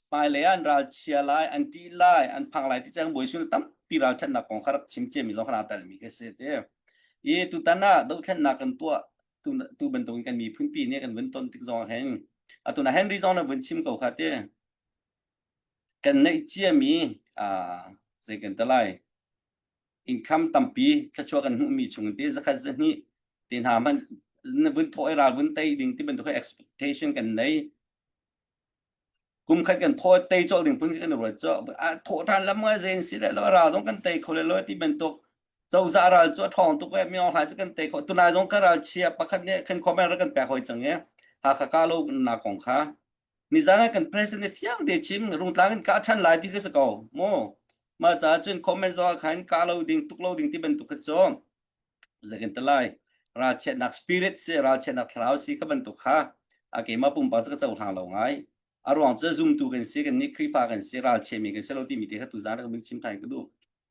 Speaker 4: hmailei ah an ral chia lai an ṭih lai an phang lai ti cang bawi sul tampi ralṭhatnak kong kha rak chim ciami zong kha aa telmi khi si ti i tutan ah dohthlennak kan tuah tu, tu bantukin kan miphunpi nih kan vun ton tik zong hin atu na Henry zong na vun chim ko kha ti kan neih ciami zei kan te lai income tampi thluachuah kan hmuhmi chung te zakhat zahnih te hna hmanh na vun thawh i ral vun tei ding ti bantuk expectation kan nei kum khat kan thaw tei chol ding phun kan ruat cho a thawh than lam ngai zein si le lo ral zong kan tei kho le lo ti bantuk cozah ral cu a ṭhawng tuk ve mi hlan cu kan tei kho tunai zong ka ral chia pakhat nih kan comment ra kan pek hoi cang e Hakha ka lo na kong kha Nizan ah kan president nih fiang te chim rungtlang in kah ṭhan lai ti khi si ko mu. Mah caah cun comment zong ah khan kah lo ding tuk lo ding ti bantuk kha cu zeikan te lai ralchiatnak spirit si ralchiatnak thlarau si kha bantuk kha a keimah pumpak cu ka cohlang lo ngai. A ruang cu zumtu kan si kan nih Khrihfa kan si ralchiami kan si lo timi te kha tuzan ka vun chim than ka duh.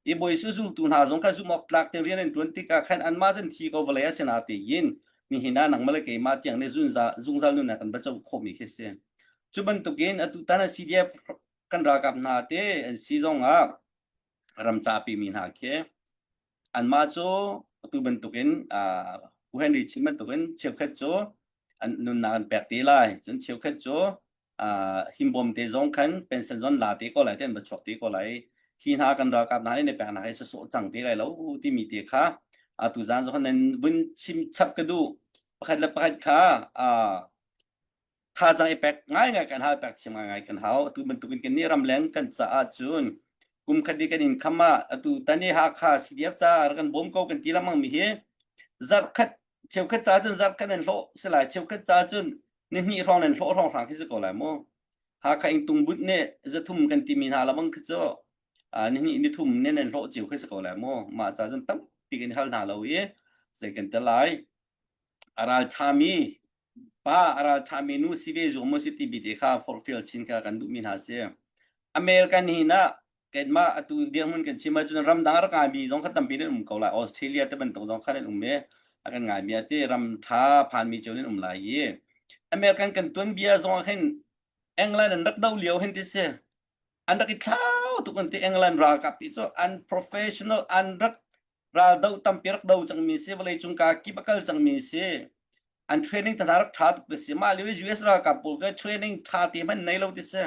Speaker 4: I Bawi Jesuh zultu hna zong kha zumh awk tlak tein rian an ṭuan tikah khan anmah cu an thi ko vawlei ah si tein nihin ah nangmah le keimah tiang nih zungzal nunnak kan va co khawhmi khi a si. Cu bantukin atu tan ah CDF kan ralkap hna te an si zong ah ram capi mi hna khi anmah cu atu bantukin Pu Henry chim bantukin cheukhat cu an nunnak an pek te lai cun cheukhat cu himbawm te zong khan pension zon la te ko lai te an va chuak te ko lai hi hna kan ralkap hna nih pek nak hi sawh cang te lai lo timi te kha atu zan zong nan vun chim chap ka duh pakhat le pakhat kha thazaang i pek ngai ngai kan hau pek thiam ngai ngai kan hau atu bantukin kan nih ramleng kan caah cun kum khat i kan income ah atu tani Hakha CDF ca kan bawm ko kan ti lamang mi hi zarh khat cheukhat ca cun zarh khat nan hlawh si lai cheukhat ca cun ni hnih hrawng nan hlawh hrawng hrang khi si ko lai mu Hakha ing tung but ne zathum kan timi hna lamang khi cu ni hnih ni thum ne nan hlawh cio khi si ko lai mu mah ca cun tampi kan hal hna lo i zei kan te lai a ral ṭhami pa a ral ṭhami nu si ve zuam mu si ti bi te kha forhfial chin kha kan duhmi hna si American hi na. Keimah atu dirhmun kan chim ahcun ramdang a rak ngaimi zong kha tampi nan um ko lai. Australia te bantuk zong kha nan um i a kan ngaimi ah ti ram tha phanmi cio nan um lai i American kan tuanbia zong ah khin England an rak do lio hin ti si. An rak i thlau tuk an ti England ralkap ti cu an professional an rak ral do tampi rak do cangmi si vawlei cung ka kip a kal cangmi si an training ta rak tha tuk ti si mah lio i US ralkap pawl ke training tha te hmanh nei lo ti si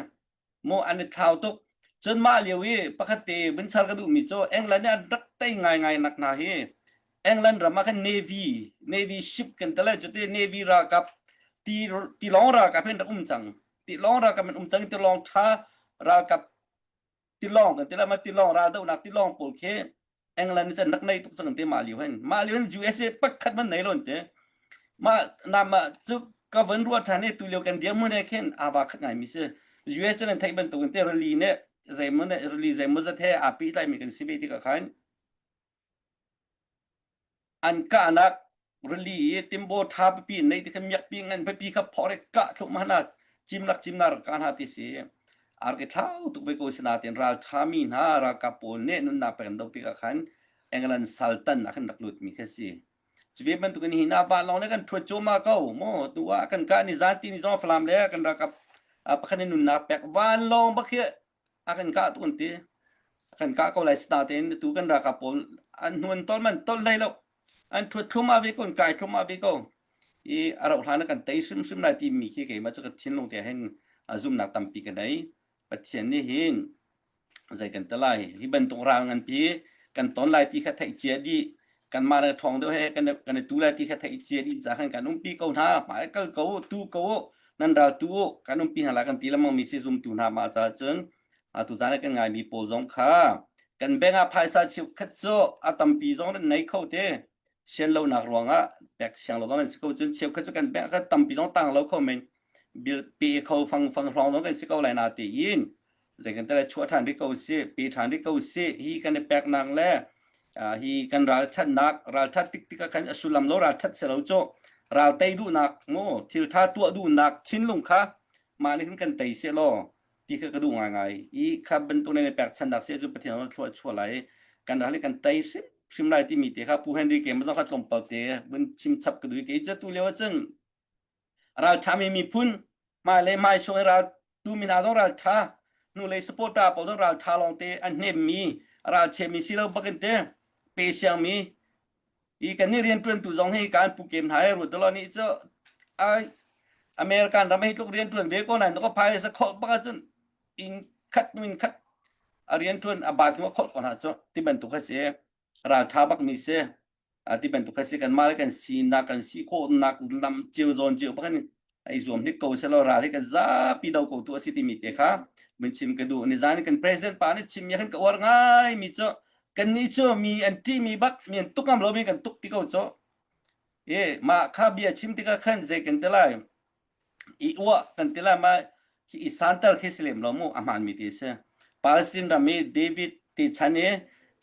Speaker 4: mu an i thlau tuk cun mah lio i pakhat te vun char ka duhmi cu England nih an rak tei ngai ngai nak hna hi England ram ah khan Navy Navy ship kan tale cuti Navy ralkap ti tilawng ralkap hin rak um cang tilawng ralkap in um cang tilawng tha ralkap tilawng kan ti la ma tilawng raldohnak tilawng pawl khi England nih cun rak nei tuk cang te mah lio hin mah lio hin USA pakhat man nei lon te mah na ma cu ka van ruat than i tu lio kan dirhmun he khin aa khat ngai mi si US cu nan theih bantuk in te rali ne zeimaw ne rali zeimaw zat he aa pehtlai mi kan si ve tikah khan An kahnak rili i timbaw ṭha pipi in nei ti kha miakpi ngan pipi kha phor i kah thluahmah hna cimlak cimnak rak kah hna ti si. A rak i thlau tuk ve ko sinain ralṭhami hna ralkap pawl nih nunnak pek an doh tikah khan England saltan ah khan rak lutmi khi a si. Cu ve bantukin hi hna vanlawng le kan ṭhuat cuahmah ko maw tu ah kan kah ni zan ti ni zong Falam le kan ralkap pakhat nih nunnak pek vanlawng bak hi a kan kah tuk an ti. A kan kah ko lai sinain tu kan ralkap pawl an hnu an tol man tol hlei lo. An ṭhuat thluahmah ve ko, an kai thluahmah ve ko. I a rauh hlan ah kan tei hrimhrim lai timi khi keimah cu ka thinlung te hin zumhnak tampi ka nei. Pathian nih hin zei kan ti lai hi bantuk ral nganpi kan ton lai ti kha theih cia dih kanmah le ṭhawng deuh he kan kan i tu lai ti kha theih cia dih ca khan kan umpi ko hna hmai kal ko tu ko nan ral tu kan umpi hna lai kan ti lengmang mi si zumtu hna mah ca cun atu zan kan ngai mi pawl zong kha kan bank ah phaisa cheu khat cu a tampi zong nan nei kho te sian lo nak ruangah pek siang lo zong nan si ko cun cheu khat cu kan bank kha tampi zong tang lo kho men bil pe kho fang fang hrawng zong kan si ko lai na ti in zei kan tele chuah ṭhan rih ko sih pe ṭhan rih ko sih hi kan i peknak le hi kan ralchanhnak ralṭhat tik tik ah khan a sullam lo ralṭhat si lo cu ral tei duhnak mu thil ṭha tuah duhnak thinlung kha mah nih khan kan tei seh law ti kha ka duh ngaingai i kha bantuk ne pekchannak si cu Pathian thlua chuah lai kan ral hi kan tei hrim hrim lai timi te kha Pu Henry ke ma kha tlawmpal te vun chim chap ka duh ke cu tu lio cun Ralṭhami miphun hmailei hmaisung i ral tumi hna zong ralṭha hnulei supporter pawl zong ralṭha lawngte an hnemmi ralchiami si lo bakin te pe siangmi i kan nih rianṭuantu zong hi kan pu kem hna i ruat nih cu ai American ram hi tluk rianṭuan ve ko nain ka phaisa khawh bak ahcun inn khat nu in khat a rianṭuan a bat hnu a khawh ko hna cu ti bantuk a si ralṭha bak mi si ti bantuk kha si kanmah le kan sinak kan si khawhnak lam cio zawn cio bak in ai zuam hnik ko selaw ral hi kan zapi do ko tu a si timi te kha mun chim ka duh nizan kan president pa nih chim mi khan ka uar ngai mi cu kan nih cu mi an ṭih mi bak mi an tuk ngam lo mi kan tuk ti ko cu e mah kha bia chim tikah khan zei kan ti lai i uah kan ti lai ma hi i santer khi si lem lo mu a hmaan mi ti si Palestine ram i David te chan i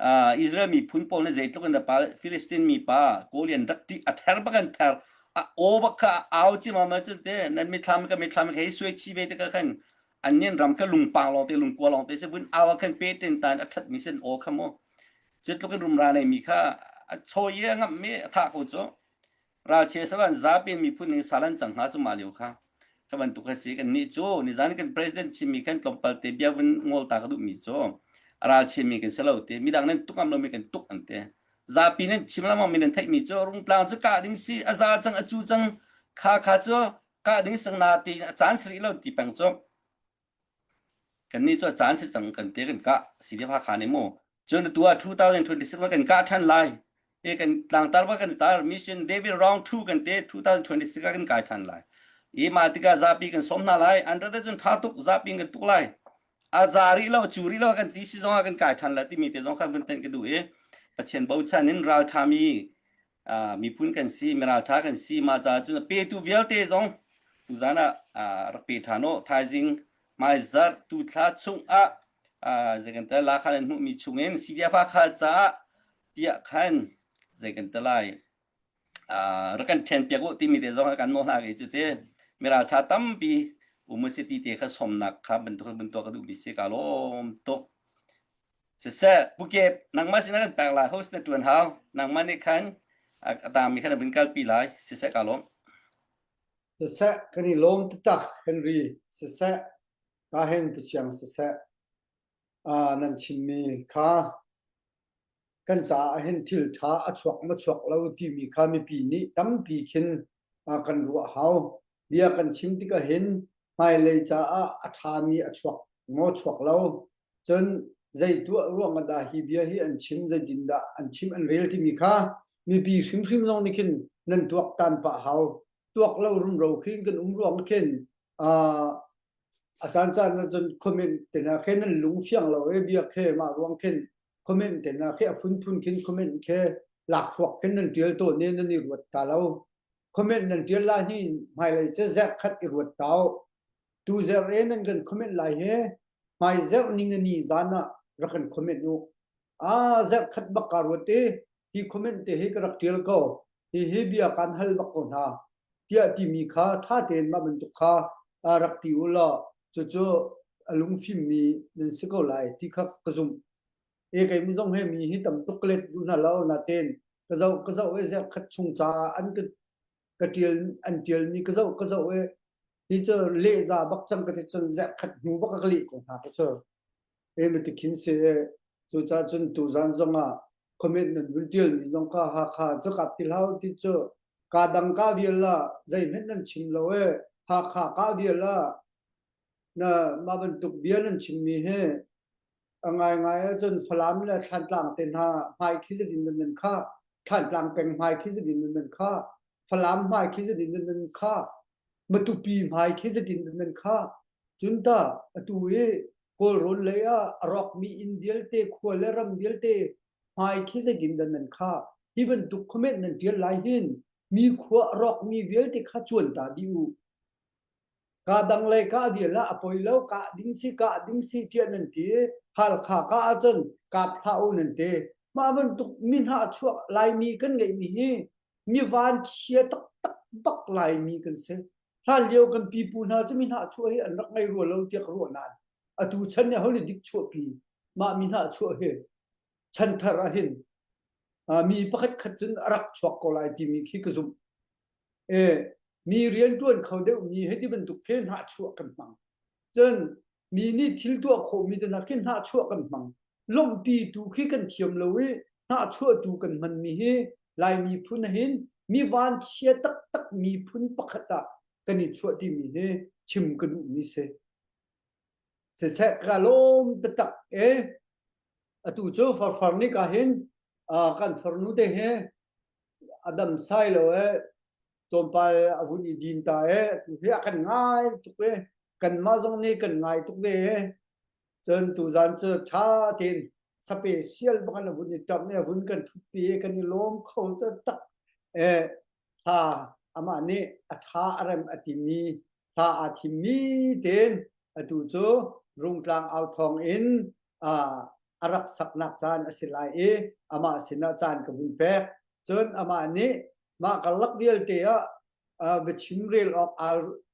Speaker 4: uh, Israel miphun pawl nih zeitluk in dah Philistine mi pa Golian rak ti a ther bak an ther a aw bak kha au chi ma ma chun te nan mithlam ka mithlam hei suai chi ve te ka khan an nin ram kha lungpang long te lungkua long te se vun awa khan pe ten tan a that mi sen aw kha mo cu tluk in rumra nei mi kha a choi a ngam mi a tha ko chu Ralchia salan zapi miphun ning sal an cang hnga cu mah lio kha ka bantuk a si kan nih cu nizan kan president chimmi khan tlawmpal te bia vun ngol ta ka duhmi cu ralchia mi kan si lo te midang nan tuk ngam lomi kan tuk an te zapi nan chim lengmang mi nan theihmi cu rungtlang cu kah ding si a za cang a cu cang kha kha cu kah ding sang na ti a caan si rih lo ti peng cu Kannih cu a caan si cang kan te kan kah CDF Hakha nih mu. Cun atu ah 2026 ah kan kah ṭhan lai. I kan tlangtar ba kan tar mission David round 2 kan te 2026 ah kan kai ṭhan lai. I mah tikah zapi kan sawm hna lai. An rat ahcun ṭha tuk zapi kan tuk lai. A za rih lo, cu rih lo kan ti si zong ah kan kai ṭhan lai timi te zong kha vun tenh ka duh i Pathian bochan in ralṭhami miphun kan si, miralṭha kan si. Mah caah cun a petu vialte zong tuzan ah rak pe ṭhan u. Thaizing hmaizarh tu thla chung ah zei kan tel la khan an hmuhmi chungin CDF Hakha caah tiah khan zei kan tel lai rak kan ṭhen piak u timi te zong kan nawl hna ke cu te miralṭha tampi um si ti te kha somnak kha bantuk bantuk ka duhmi si ka lawm tuk. Siseh, Pu Kep, nangmah sin ah kan pek lai, host na ṭuan hau. Nangmah nih khan a tangmi khan na vun kalpi lai. Siseh, kaa lawm.
Speaker 2: Siseh, kan i lawm taktak, Henry. Siseh, ka hen Pathiang siseh. Nan chimmi kha kan caah hin thil ṭha a chuak ma chuak lo timi kha mipi nih tampi khin kan ruah hau. Bia kan chim tikah hin hmailei caah a ṭhami a chuak maw chuak lo cun zei tuah ruang ah dah hi bia hi an chim zeitin dah an chim an rel timi kha mipi hrimhrim zong nih khin nan tuaktan pah hau tuak lo rumro khin kan um ruang khin a caan caan ah cun comment te hna khe nan lung fiang lo e bia khe mah ruang khin comment te hna khe a phunphun khin comment khe lakhruak khin nan tial tawn i nan i ruat ta lo comment nan tial lai hi hmailei cu zerh khat i ruat ta u tu zerh e nan kan comment lai he hmai zerh ning ani zan ah rak kan comment u a zerh khat bak ka ruat i hi comment te hi ka rak tial ko hi hi bia kan hal bak ko hna tiah timi kha ṭha tein mah bantuk kha rak ti u law cucu a lungfimmi nan si ko lai ti kha ka zumh. E kei zong he mi hi tam tuk ka let duh hna lo natein ka zoh ka zoh e zerh khat chung caah an ka ka ṭial an ṭialmi ka zoh ka zoh e hi cu lehza bak cang ka ti cun zerh khat hnu bak ka leh ko hna ka cu. E ma tikhin si e cucaah cun tuzan zong ah comment nan vun ṭialmi zong kha Hakha cu kap ti hlah ti cu ka dang ka vial ah zeihmanh nan chim lo e Hakha ka vial ah na mah bantuk bia nan chimmi hi a ngaingai ahcun Falam le Thlantlang te hna hmai khi zat in nan nan kha Thlantlang peng hmai khi zat in nan nan kha Falam hmai khi zat in nan nan kha Matupi hmai khi zat in nan nan kha cun ta atu i Kawlrawn lei ah a rawkmi inn vialte khua le ram vialte hmai khi zeitin dah nan khah hi bantuk comment nan ṭial lai hin mi khua a rawkmi vialte kha cuan ta dih u ka dang lei ka vial ah a poi lo kah ding si kah ding si tiah nan ti Halkha ka ahcun kap hlah u nan ti mah bantuk mi hna chuak Laimi kan ngeihmi hi mi van chia taktak bak Laimi kan si hlan lio kan pipu hna cu mi hna chuah hi an rak ngei rua lo tiah ka ruah nain atu chan nih ho nih dik chuahpi mah mi hna chuah hi chanthar ah hin mi pakhat khat cun a rak chuak ko lai timi khi ka zumh e mi rian ṭuan kho deuh mi hei ti bantuk khi hnahchuah kan hmang cun mi nih thil tuah khawhmi te hna khi hnahchuah kan hmang lawmhpi tu khi kan thiam lo i hnahchuah tu kan hmanmi hi Lai miphun hin mi vanchia taktak miphun pakhat ah kan i chuah timi hi chim ka duhmi si. Siseh ka lawm taktak e atu cu farfar nik ah hin kan farnu te he a dam sai lo e tlawmpal a vun i din ta e tu hi a kan ngai tuk e kanmah zong nih kan ngai tuk ve e cun tuzan cu ṭha tein sape sial bak in a vun i ṭamh i a vun kan ṭhutpi i kan i lawm kho taktak e hla amah nih a ṭha a rem a timi hla aa thimmi tein atu cu Rungtlang au thawng in a rak saknak caan a si lai i amah sinah caan ka vun pek. Cun amah nih mah karlak vialte ah biachim rel awk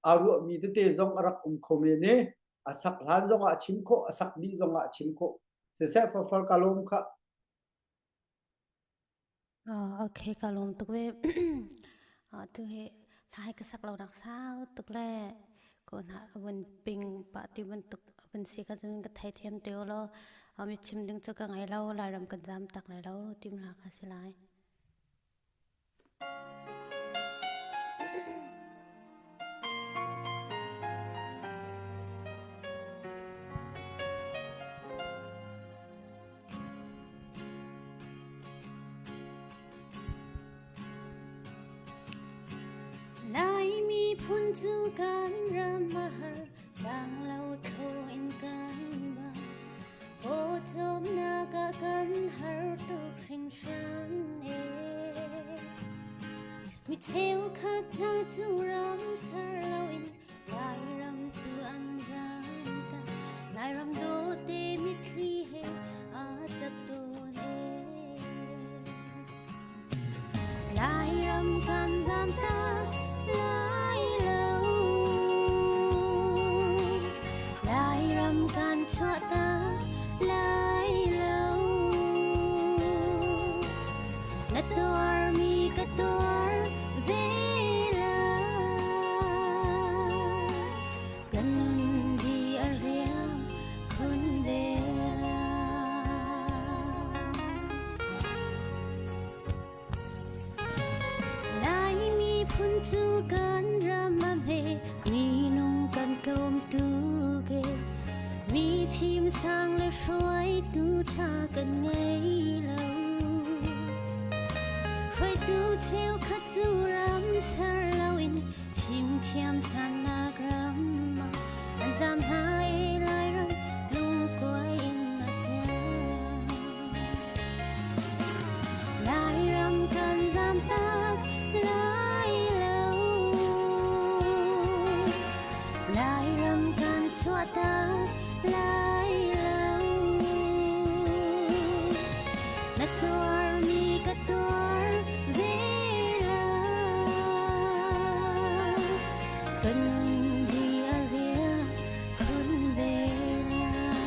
Speaker 2: aa ruahmi tete zong a rak um kho men i a sak hlan zongah a chim khawh, a sak dih zongah a chim khawh. Siseh farfar ka lawm khah.
Speaker 5: Okay, ka lawm tuk ve. Tu hi hla hi ka sak lo nak sau tuk le ko hna vun ping pa ti bantuk vun si ka cun ka thei thiam te lo mi chim ding cu ka ngei lo Lairam kan zam tak lai lo tim hla kha si lai. Laimi phun cu kan ram a har, tlanglo tho in kan ba. Pawcawmnak ah kan har tuk hringhran e. Mi cheukhat hna cu ram ser loin Lairam cu an zaanta Lairam dawte mitthli he aa ṭap tawn e. Lairam kan zamtak lai lo Lairam kan chuahtak lai lo. cu kan ram a hme minung kan tlawm tuk e mi fim sang le hruaitu ṭha kan ngei lo hruaitu cheukhat cu ram ser loin fimthiam sannak ram ah an zam hna i Lairam lungkuai in a ṭem. Lairam kan zam tak lai lo Lairam kan chuah tak lai lo Na tuarmi ka tuar ve lai Ka nun di a riam khun ve lai.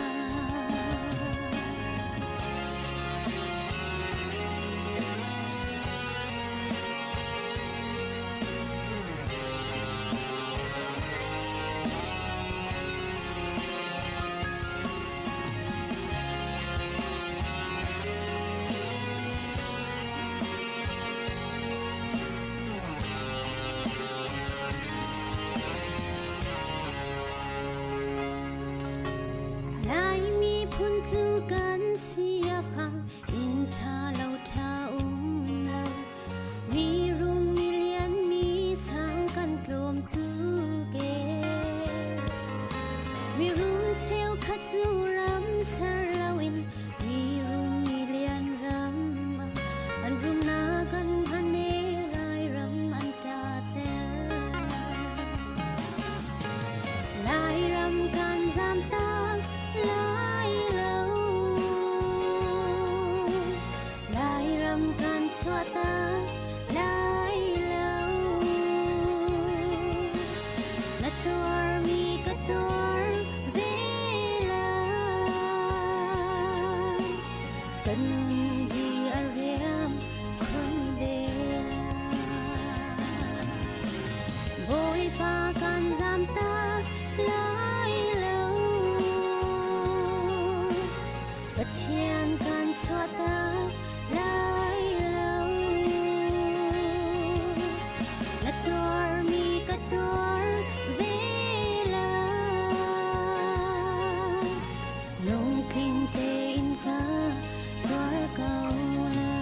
Speaker 5: Lai miphun cu kan si a fang inn ṭha lo ṭha um lo mi rum mi lian mi sang kan tlawm tuk e mi rum cheukhat cu ram ser loin mi rum mi lian ram ah an rumnak an hman e Lairam an ṭater Lairam kan zam tak lai lo Lairam kan chuah tak lai lo Na tuarmi ka tuar ve lai Ka nun hi a riam khun ve lai Bawipa kan zam tak lai lo Pathian kan chuah tak lai lo Na tuarmi ka tuar ve lai Lungtling tein ka tuar ko lai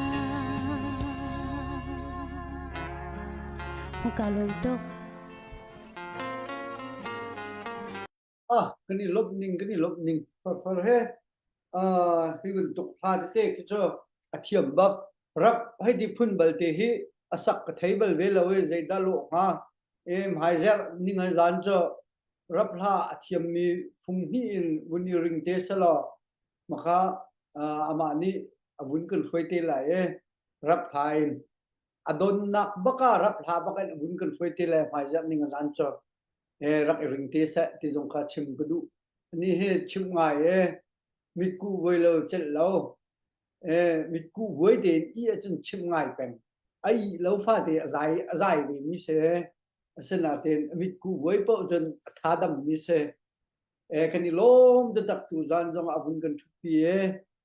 Speaker 5: Ka lawm tuk.
Speaker 2: Ah, kan i lawmh ning, kan i lawmh ning farfar he ah hi bantuk hla tete khi cu a thiam bak. Rap hei ti phun balte hi a sak ka thei bal ve lo i zeidah lawh hnga. E hmaizerh ning an zan cu rap hla a thiammi fung hnih in vun i ring te selaw maka amah nih a vun kan hruai te lai i rap hla in a donnak bak ah rap hla bak in a vun kan hruai te lai hmaizerh ning a zan cu e rak i ring te seh ti zong kha chim ka duh. Ani hi chim ngai e mitkuh voi lo celh lo e mitkuh vuai tein i ahcun chim ngai peng. A ih lo fate a zai a zai ve mi si. Asinain a mitkuh vuai paoh cun a tha dam mi si. E kan i lawm taktak tu zan zong a vun kan ṭhutpi e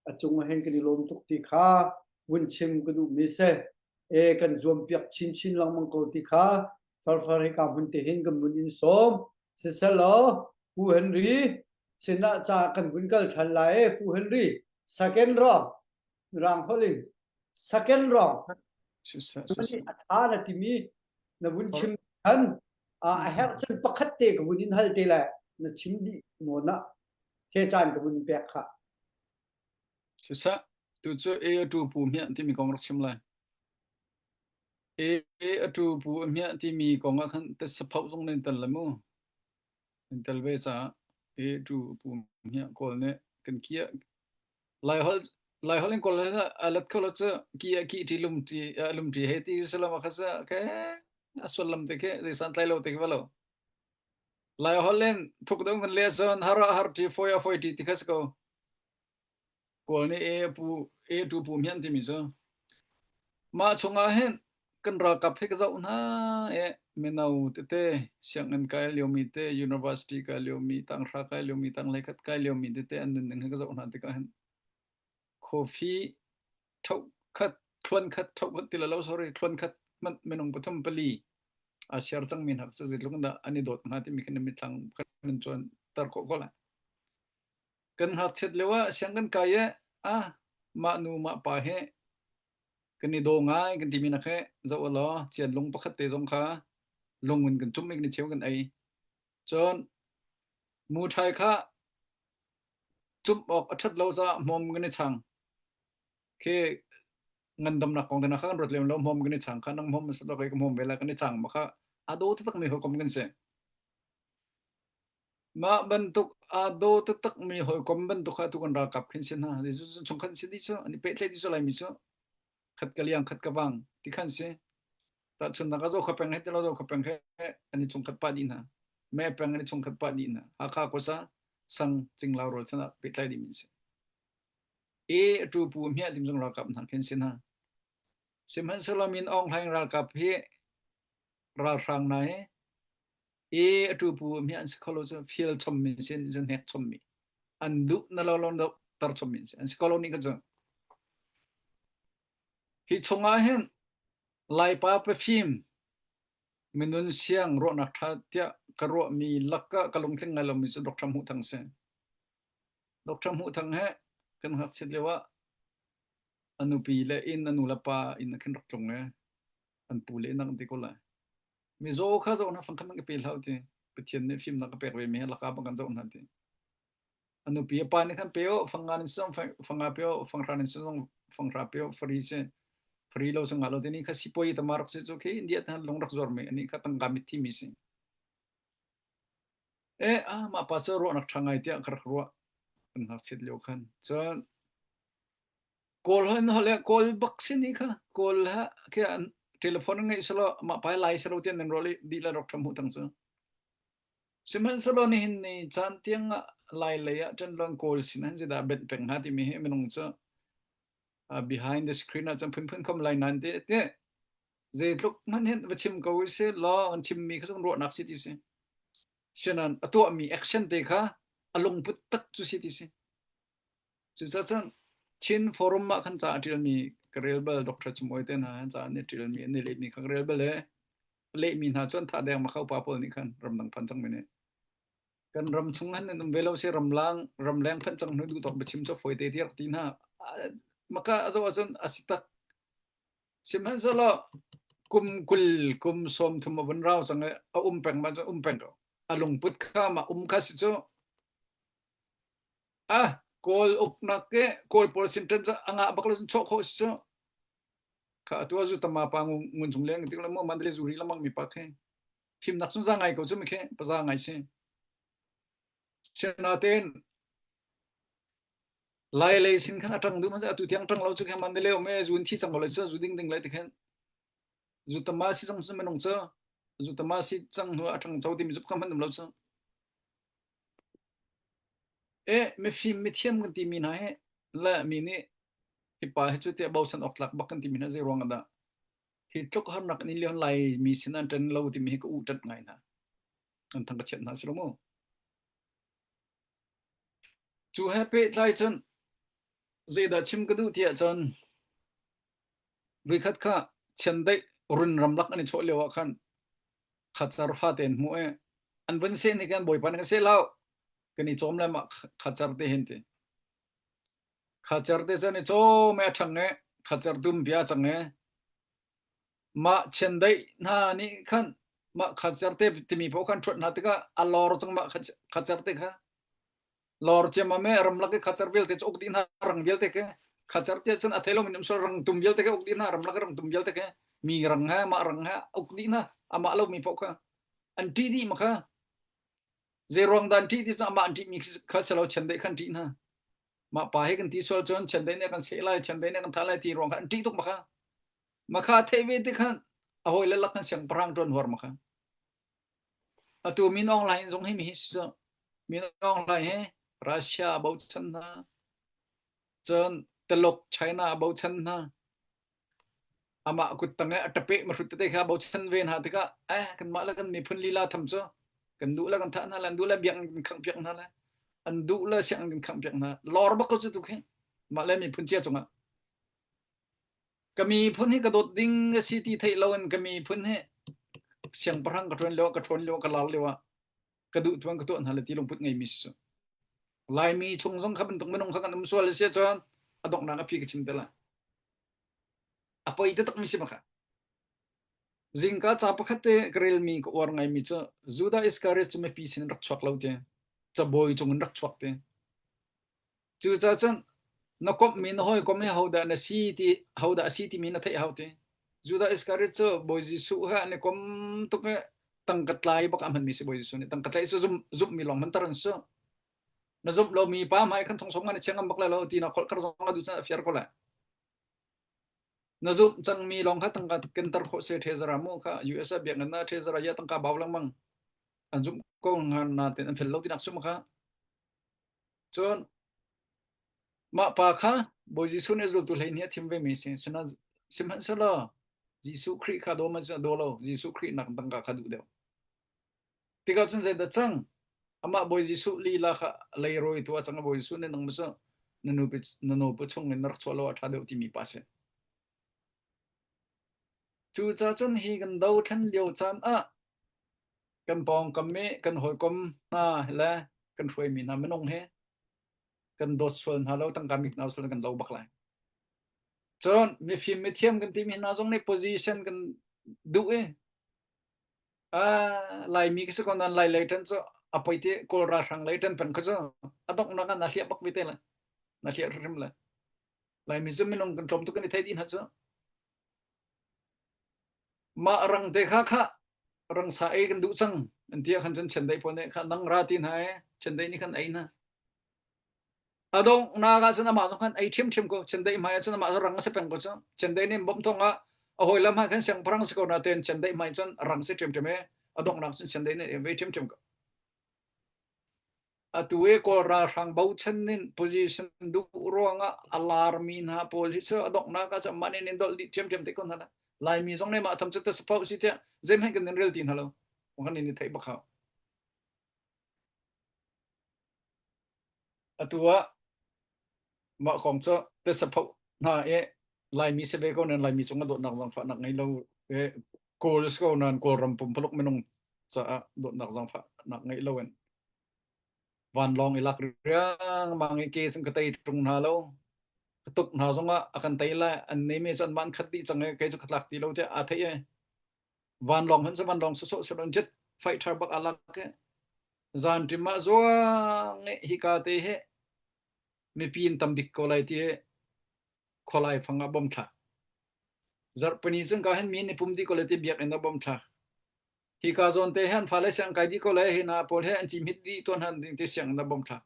Speaker 2: a cung ah hin kan i lawm tuk ti kha vun chim ka duh mi si. E kan zuam piak chinchin lengmang ko ti kha farfar hika hmun te hin kan vun in sawm. Siselaw Pu Henry sinah ca kan vun kal ṭhan lai e Pu Henry second round Mirang holh in second round a ṭha na timi na vun chim khan a herh cun pakhat te ka vun in hal te lai na chim dih nawn ah he caan ka vun pek kha.
Speaker 3: Siseh, tu cu A a tu pu hmiah timi kong rak chim lai. A a tu pu a hmiah timi kong ah khan tesaphoh zong nan tel le mu. Nan tel ve caah A tu pu hmiah kawl nih kan kiah Laiholh Laiholh in kawl a let kho lo cu ki a ki ṭi lum ṭi lum ṭi he ti salam a kha cu ke a sullam te khi zei santlai lo te khi va lo. Laiholh in thuk deuh kan leh cun har ah har ṭi foi ah foi ṭi ti kha si ko. Kawl nih e pu e tu pu hmian timi cu mah chungah hin kan ralkap hi ka zoh hna i mino tete sianginn kai liomi te university kai liomi tanghra kai liomi tanghleikhat kai liomi tete an nunning hi ka zoh hna tikah hin coffee thoh khat thluan khat thoh khat ti lo sorry thluan khat hmanh minung pathum pali. A share cangmi hna cu zeitluk in dah an i dawt hnga timi khan mitthlang kan in cuan tar khawh ko lai. Kan ngakchiat lio ah siang kan kai i ah mah nu mah pa hi kan i daw ngai kan timi nak hi zoh u law cianlung pakhat te zong kha lung in kan cumh i kan i cheu kan ei. Cun muṭhai kha cumh awk a ṭhat lo caah hmawm kan i chang. Khi ngandamnak kong te kha kan ruat lem lo hmawm kan i chang kha nang hmawm a si lo kei ka hmawm ve la kan i chang ma kha a daw taktak mi hawikom kan si. Mah bantuk aa daw taktak mi hawikom bantuk kha tu kan ralkap khin si hna. Chung khan si dih cu an i pehtlaih dih cu Laimi cu khat ka liang khat ka vang ti khan si. Tahchunhnak ah Zokhua peng he ti lo Zokhua peng he an i chungkhat pah dih hna. Me peng an i chungkhat pah dih hna. Hakha khuasa sang cinglau rual chan ah pehtlai dih mi si. E tu pu hmiah tim zong ralkap hna khin si hna. Sihmanhsehlaw Min Aung Hlaing ralkap hi ralhrang hna hi e atu pu hmiah an si kho lo cu fial chom mi sin cu hnek chom mi an duh na lo lo tar chom mi an si ko lo ni ka cu hi chungah hin Laipa pafim minun siang ruahnak ṭha tiah ka ruahmi lakah ka lungtling ngai lomi cu Dr. Hmuh Thang si. Dr. Hmuh Thang he kan ngakchiat lio ah a nupi le inn a nu le pa inn ah khin rak tlung e an pu le inn ah kan ti ko lai. Mizaw kha zoh hna fangkhat nan ka pe hlah ti. Pathian nih fimnak a pek ve mi he lakah bang kan zoh hna ti. A nupi a pa nih khan pe u, fanga nin song fanga pe u, fanghra nin song fanghra pe u, fari si fari lo sanga lo tini kha sipoi tama rak si cu khi India tan lung rak zuar mi ani kha tangka mit thi mi si. E a mah pa cu ruahnak ṭha ngai tiah ka rak ruah kan ngakchiat lio khan. Cun Kawl holh in holh le Kawl bak si ni kha Kawl ha khi an telephone an ngeih selaw mah pa lai selaw tian nan ruah dih le rak ṭha hmuh tang cu. Sihmanhsehlaw nihin ni caan tiang ah Lai lei ah ṭan lawng Kawl sin han zeidah benh peng hnga timi hi minung cu uh, behind the screen ah cun phunphun khom lai nan ti ti zeitluk hmanh hin va chim ko si law an chimmi kha cun ruahnak si ti si. Sinan a tuahmi action te kha a lungput tak cu si ti si. Cucaah cun Chin Forum ah khan ca a ṭialmi ka rel bal Dr. Chum Awi te hna ca an i ṭialmi an i lehmi kha ka rel bal i a lehmi hna cu an thah deng ma kha upa pawl nih khan ramdang phan cangmi nih kan ram chung han nan um ve lo si ramlang ramleng phanh cang hnu duh tawk biachim cu fawi te ti rak ti hna maka a zoh ahcun a si tak sihmanhsehlaw kum 20 kum 30 a vun rau cang i a um peng ma cun um peng ko a lungput kha ma um kha si cu ah kawl uknak ke kawl pawl sin ṭan cu a ngah bak lo cun chawh khawh si cu Kha atu ah zu tama pa ngun chung leng tik le mo mandalay zu ri lamang mi pa khi fimnak sun za ngai ko cu mi khi paza ngai si Sinaten lai lei sin khan atang du man atu tiang tang lo chu kha mandalay om e zun thi chang ko lai chu zu ding ding lai ti khan zu tama si chang su menung chu zu tama si chang hnu atang chau ti mi zup kha man dum lo chu E mifim mithiam kan timi hna hi le mi nih hi pa hi cu tiah bochan awk tlak bak kan timi hna zei ruang ah dah hi tluk harnak in lion lai mi sin an ṭan lo timi hi ka u ṭanh ngai hna. An thang ka chiat hna si lo mu. Cu he pehtlai cun zeidah chim ka duh tiah cun Voikhat kha chiandeih run ramlak an i chawh lio ah khan khacar fate an hmuh i an vun seh ni kan bawipa nih kan seh lo kan i cawm le mah khacar te hin ti. Khacar te cu an i cawm i a ṭhang i khacar dum bia cang i mah chiandeih hna nih khan mah khacar te timi paoh khan ṭhuat hna tikah a lor cang mah khacar te kha. Lor ciammam e ramlak i khacar vialte cu uk dih hna rang vialte khi khacar tiah cun a thei lomi um sual rangtum vialte khi uk dih hna ramlak i rangtum vialte khi mi rang he mah rang he uk dih hna amah lomi paoh kha an ṭih dih ma kha zei ruang dah an ṭih ti cu amah an ṭihmi kha si lo chiandeih kha an ṭih hna mah pa hi kan ti sual cun chiandeih nih a kan seh lai chiandeih nih a kan thah lai ti ruang kha an ṭih tuk ma kha ma kha theih ve ti khan a hawile lak khan siangpahrang ṭuan huar ma kha Atu Min Aung Hlaing zong hi mi hi si Min Aung Hlaing hi Russia a bochan hna. Cun Taluk China a bochan hna. Amah kuttang i a ṭapeh mahrut tete kha a bochan ve hna tikah eh kanmah le kan miphun lila tham cu kan duh le kan thah hna le an duh le biakinn kan khangh piak hna le an duh le sianginn kan khangh piak hna. Lor bak ko cu tu khi mah le miphun cia cungah. Ka miphun hi ka dawt ding a si ti theih loin ka miphun hi. Siangpahrang ka ṭuan lio ka ṭhawn lio ka lar lio ah ka duh tuan ka tuah hna le ti lungput ngeimi si cu. Laimi chung zong kha bantuk minung kha kan um sual a si ahcun a donghnak a phi ka chim te lai. A poi taktak mi si ma kha. Zingka ca pakhat te ka relmi ka uar ngaimi cu Judah Iskariot cu mipi sin in rak chuak lo ti. Cabawi cung in rak chuak ti. Cucaah cun na komhmi na hawikom hi hodah na si ti hodah a si timi na theih hau ti. Judah Iskariot cu Bawi Jesuh he an i kom tuk i tangka tlai bak a hmanmi si Bawi Jesuh nih tangka tlaih cu zum, zumhmi lawng hmanter an si. Na zumh lomi pa hmai khan thong som ngan i chia ngam bak lai lo ti na kholh kar zong a duh cun a fiar ko lai. Na zumh cangmi lawng kha tangka kenter khawh se thezara mu kha US ah biakinn ah thezara ya tangka bau lengmang an zumh ko ngan natin an fel lo tinak sum kha Cun mah pa kha Bawi Jesuh nih zultu 12 a thim vemi a si. Sihmanhsehlaw Jesuh Khrih kha daw man cu a daw lo. Jesuh Khrih nak tangka kha duh deuh. Tikah cun zeidah cang? Amah Bawi Jesuh lila kha leirawitu a cang i Bawi Jesuh nih nang cu na nupi na nupi chung in na rak chuah lo ah ṭha deuh timi pa a si. Cucaah cun hi kan dothlen lio caan ah kan pawngkam i kan hawikom hna le kan hruaimi hna minung hi kan dawt sual hna lo tangka mit hna sual kan lo bak lai. Cun mifim mithiam kan timi hna zong nih position kan duh i ah Laimi ka si ko nan Lai lei ṭan cu a poi ti Kawl ralhrang lei ṭan peng kha cu a donghnak ah na hliah bak ve te lai. Na hliah hrimhrim lai. Laimi cu minung kan tlawm tuk kan i thei dih hna cu. Mah rang te kha khah rang sa ei kan duh cang an ti ah khan cun chiandeih pawl nih kha nang ra ti hna ee chiandeih nih khan ei hna. A donghnak ah cun amah zong khan ei ṭhiamṭhiam ko chiandeih hmai ah cun amah cu rang a si peng ko cu. Chiandeih nih bawmh thawng ah a hawi lam ah khan siangpahrang si ko natein chiandeih hmai cun rang si ṭhiamṭhiam ee a donghnak cun chiandeih nih ei ve ṭhiamṭhiam ko. Atu i Kawl ralhrang bochan in position duh ruangah a larmi hna pawl hi cu a donghnak ah cun mah nih in dolh dih ṭhiamṭhiam te ko hna lai. Laimi zong nih mah tham cu tasapho si tiah zeihmanh kan in rel ti hna lo. Kan in i theih bak hau. Atu ah mah kong cu tasapho hna i Laimi si ve ko nan Laimi cung a dawtnak zaangfahnak ngei lo i Kawl si ko nan Kawlram pumpaluk minung caah dawtnak zaangfahnak ngeih lo in vanlawng i lak riangmang i ke cun ka tei ṭung hna lo. Ka tuk hna zongah a kan tei lai an nei mi cu anmah an khat dih cang i kei cu ka tlak ti lo tiah aa theih i vanlawng hmanh cu vanlawng sawsawh si lo jet fighter bak aa lak i zanṭim ah zuang i hika te hi mipi in tam bik ko lai ti i khualai fang ah bom thlak. Zarhpini cun ka hin mi nih pum dih ko lai ti biakinn ah bom thlak. Hika zawn te han fale siang kai dih ko lai hi na pawl he an cimhit dih tuan han ding ti siang na bom thlak.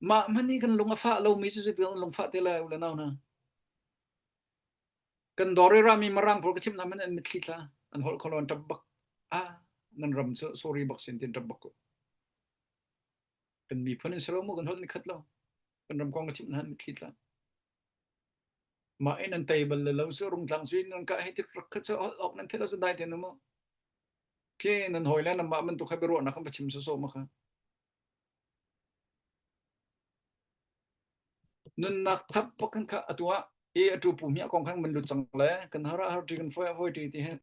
Speaker 3: Mah hmanh hi kan lung a fah lomi cu kan lung fah te lai u le nau hna. Kan dawr i rami marang pawl ka chimh hna man an mitthli thla an holh kho lo an ṭap bak. Ah nan ram cu sorry bak sin tin ṭap bak ko. Kan miphun in si lo mu kan holh ni khat lo. Kan ram kong ka chimh hna an mitthli tla. Mah in an tei bal le lo cu rungtlang cu in nan kah hi tik rak kha cu holh awk nan theih lo cu dai te nu mu. Khi nan hawi le nanmah bantuk kha biaruahnak kan va chim sawsawh ma kha. Nunnak thap bak kan kha atu ah e atu pu hmiah kong khan man lut cang le kan har ah har ti kan foi foi ti ti he.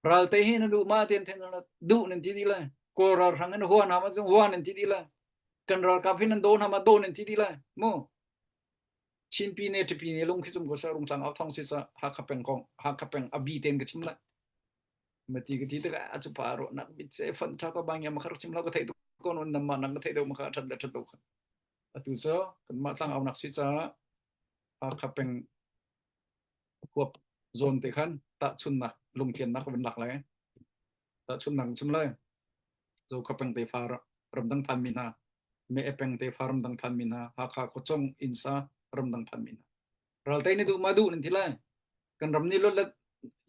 Speaker 3: Ral te hi na duh ma ten then na duh nan ti di lai. Kawl ral hrang in huan hama cung huan nan ti di lai. Kan ralkap hi nan do hna ma do nan ti di lai. Mu. Chinpi ne ṭipi ne lung khi cum ko sa rungtlang au thong si sa Hakha peng kong Hakha peng a bi ten ka chim lai. Mati ka ti tikah a cu pa ro nak bit se fan tha ko bang ya makhar chim lo ka thei tu ko non nam ma nang ka thei deuh makha that le that lo kha. Atu cu kan mah tlang au nak si ca Hakha peng huap zawn te khan tahchunnak lungtliannak ka van lak lai. Tahchunnak chim lai. Zo peng te fa ramdang phan mi hna me peng te fa ramdang phan mi hna Hakha khuachong innsa ramdang phan mi hna raltei ni duh ma duh nan ti lai kan ram ni lot let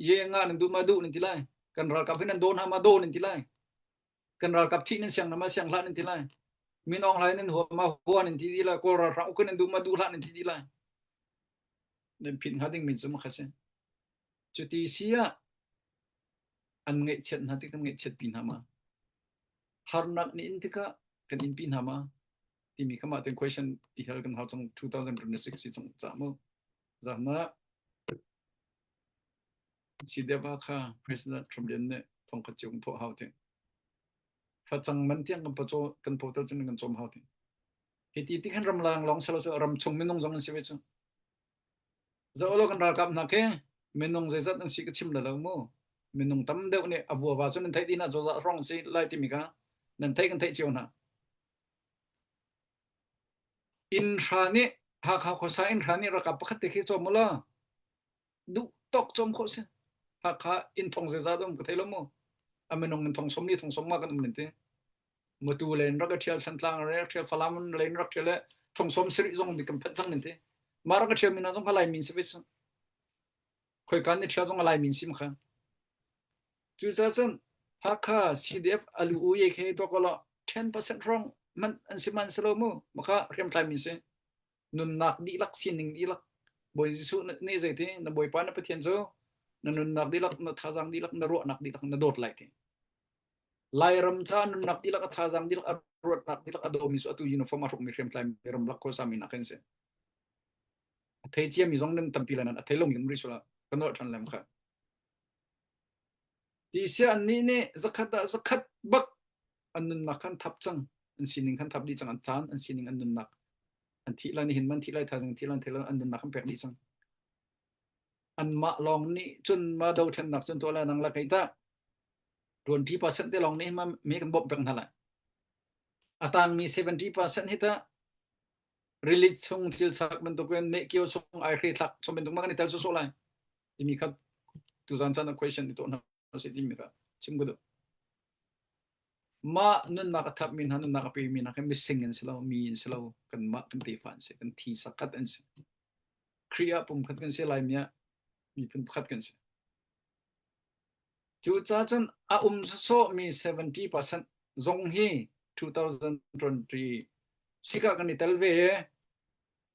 Speaker 3: ye nga nan duh ma duh nan ti lai kan ralkap hin nan do hna ma do nan ti lai kan ralkap thi nan siang na ma siang hlah nan ti lai min ong hlai nan hua ma hua nan ti di lai kawl ralhrang ukan nan duh ma duh hlah nan ti di lai nan phin hnga ding min cu ma kha si cuti si ah an ngaihchiat hna ti kan ngaihchiat pi hna ma harnak ni in tikah kan in pi hna ma timi kha mah ten question i hal kan hau cang 2026 si cang ca mu zahna. CDF Hakha President Trump Lian nih thongkhat cio kan thawh hau ti. Facang man tiang kan pacaw kan potel cun kan cawm hau ti. Hi ti ti khan ramlang lawng selo ram chung minung zong an si ve cu. Zoh kan ralkap hna khi minung zeizat an si ka chim lo mu. Minung tam deuh nih a vuava cu nan theih dih hna cozah hrawng si lai timi kha nan theih kan theih cio hna. Inn hra nih Hakha khuasa inn hra nih ralkap pakhat te khi cawm u law duh tawk cawm khawh si. Hakha inn thong zeizat um ka thei lo mu. A minung in thong som li thong som nga kan um nin ti. Matu len rak ṭhial Thantlang re ṭhial Falam len rak ṭhial le thong som sarih zong dik kan phanh cang nin ti. Mah rak ṭhial mi hna zong kha Lai min si ve cu. Khoikan ni ṭhial zong a Lai min sim kha. Cucaah cun Hakha CDF alu u ye khe to ko lo 10% hrawng man an si man si lo mu maka hriamtlai mi si nunnak dihlak sining dihlak Bawi Jesuh nih zeiti na Bawipa na Pathian cu na nunnak dihlak na thazaang dihlak na ruahnak dihlak na dawt lai ti Lairam ca nunnak dihlak a thazaang dihlak a ruatnak dihlak a dawmi cu atu uniform a hrukmi hriamtlai mi ramlak khuasa mi nak an si. A thei ciami zong nan tampi lai nan a thei lomi kan ri sula kan nolh ṭhan lem kha. Ti sia annih nih zakhat ah zakhat bak an nunnak khan thap cang an sining khan thap dih cang an caan an sining an nunnak an thih lai nihin man thih lai thaizing thih lai thih lai an nunnak kan pek dih cang anmah lawng nih cun ma dothlennak cun tuah lai nang la kei tah 20% te lawng nih ma me kan bawmh pek hna lai a tangmi 70% hi tah rili chung cilchak bantukin mehkio chung ai hri thlak chung bantuk ma kan i tel sawsawh lai timi kha tuzan caan ah question i tuah hna usih timi kha chim ka duh. Mah nunnak a thapmi hna nunnak a pemi hna khi mising an si lo, mi an si lo, kanmah kan tefa an si, kan thi sakhat an si. Khrih ah pumkhat kan si, Laimi ah miphun pakhat kan si. Cucaah cun a um sawsawhmi 70% zong hi 2020 sikah kan i tel ve i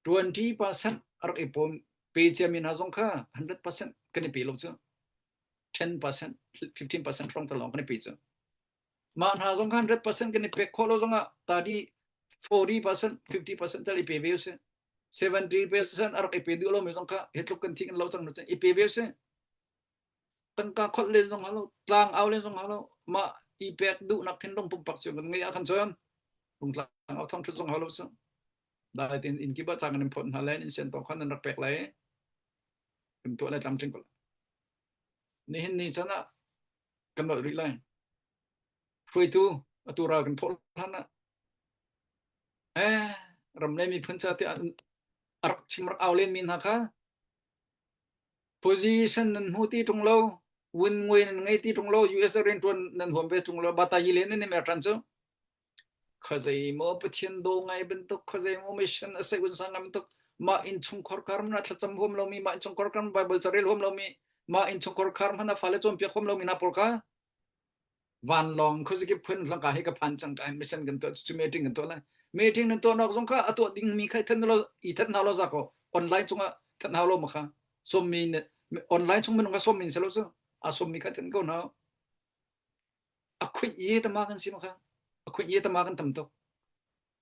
Speaker 3: 20% a rak i pawm pe ciami hna zong kha 100% kan i pe lo cu. 10%, 15% hrawng te lawng kan i pe cu. Mah hna zong kha 100% kan i pek khawh lo zongah tadi 40%, 50% tal i pe ve usih. 70% a rak i pe duh lomi zong kha hi tluk kan thi kan lo cang nu i pe ve usih. Tangka kholh len zong halo, tlang au len zong halo, mah i pek duhnak thinlung pumpak cio kan ngeih ah khan cun rungtlang au thong thut zong halo cu. Dai tein inn kip ah cang in phot hna le in sian tawng khan nan rak pek lai. Kan tuah le tlamtling ko. Nihin ni chan ah kan nolh rih lai. Hruaitu atu ral kan thawh hlan ah eh ram le miphun ca tiah a rak chim rak au len mi hna kha position nan hmu ti ṭung lo win ngui nan ngei ti ṭung lo US rianṭuan nan huam ve ṭung lo batayi len nan i mer ṭhan cu Khuazei maw Pathian daw ngai bantuk, khuazei maw mission a seh un sang ngai bantuk, mah innchungkhar kar hmanh ah thlacam huam lomi, mah innchungkhar kar Bible carel huam lomi, mah innchungkhar khar hmanh ah fale cawnpiak huam lomi hna pawl kha vanlawng khuazakip khuen hlangka hi ka phan cang ka mission kan tuah cu meeting kan tuah lai. Meeting nan tuah nak zong kha a tuah dingmi kha i then lo i then hna lo za ko online cungah then hau lo ma kha sawmmi online chung minung kha sawmmi selo cu a sawmmi kha then ko hna A khuih ye tama kan si kha. A khuih ye tama kan tam tuk.